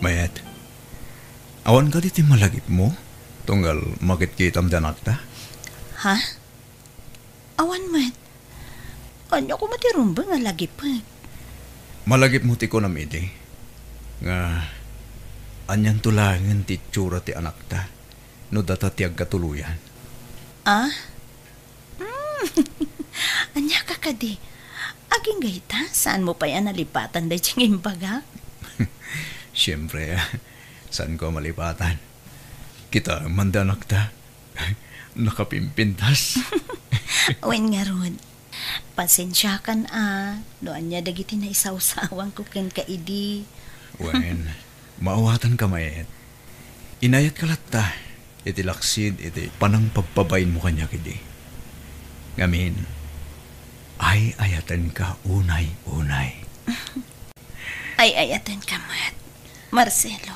Mayat, awan kadi ti malagipmo tunggal makitkitam ti anakta? Ha? Awan met. Ania koma ti rumbeng a lagipek? Malagipmo ti kunam idi nga anianto laengen ti itsura ti anakta no data ti agkatuloyan. Ah? Hmm. Ania ka kadi? Agingga ita, saanmo pay a nalipatan daydi nga imbagak? Siempre, ah, saanko a malipatan. Kitaem man ti anakta. Nakapimpintas. Wen ngarud, pasensiakan a no ania dagiti naisawsawanko kenka idi. Wen, maawatanka met. Inayatka latta iti laksid iti panangpabpabainmo kaniak idi. Ngamin, ay-ayatenka unay-unay. Ay-ayatenka met, Marcelo.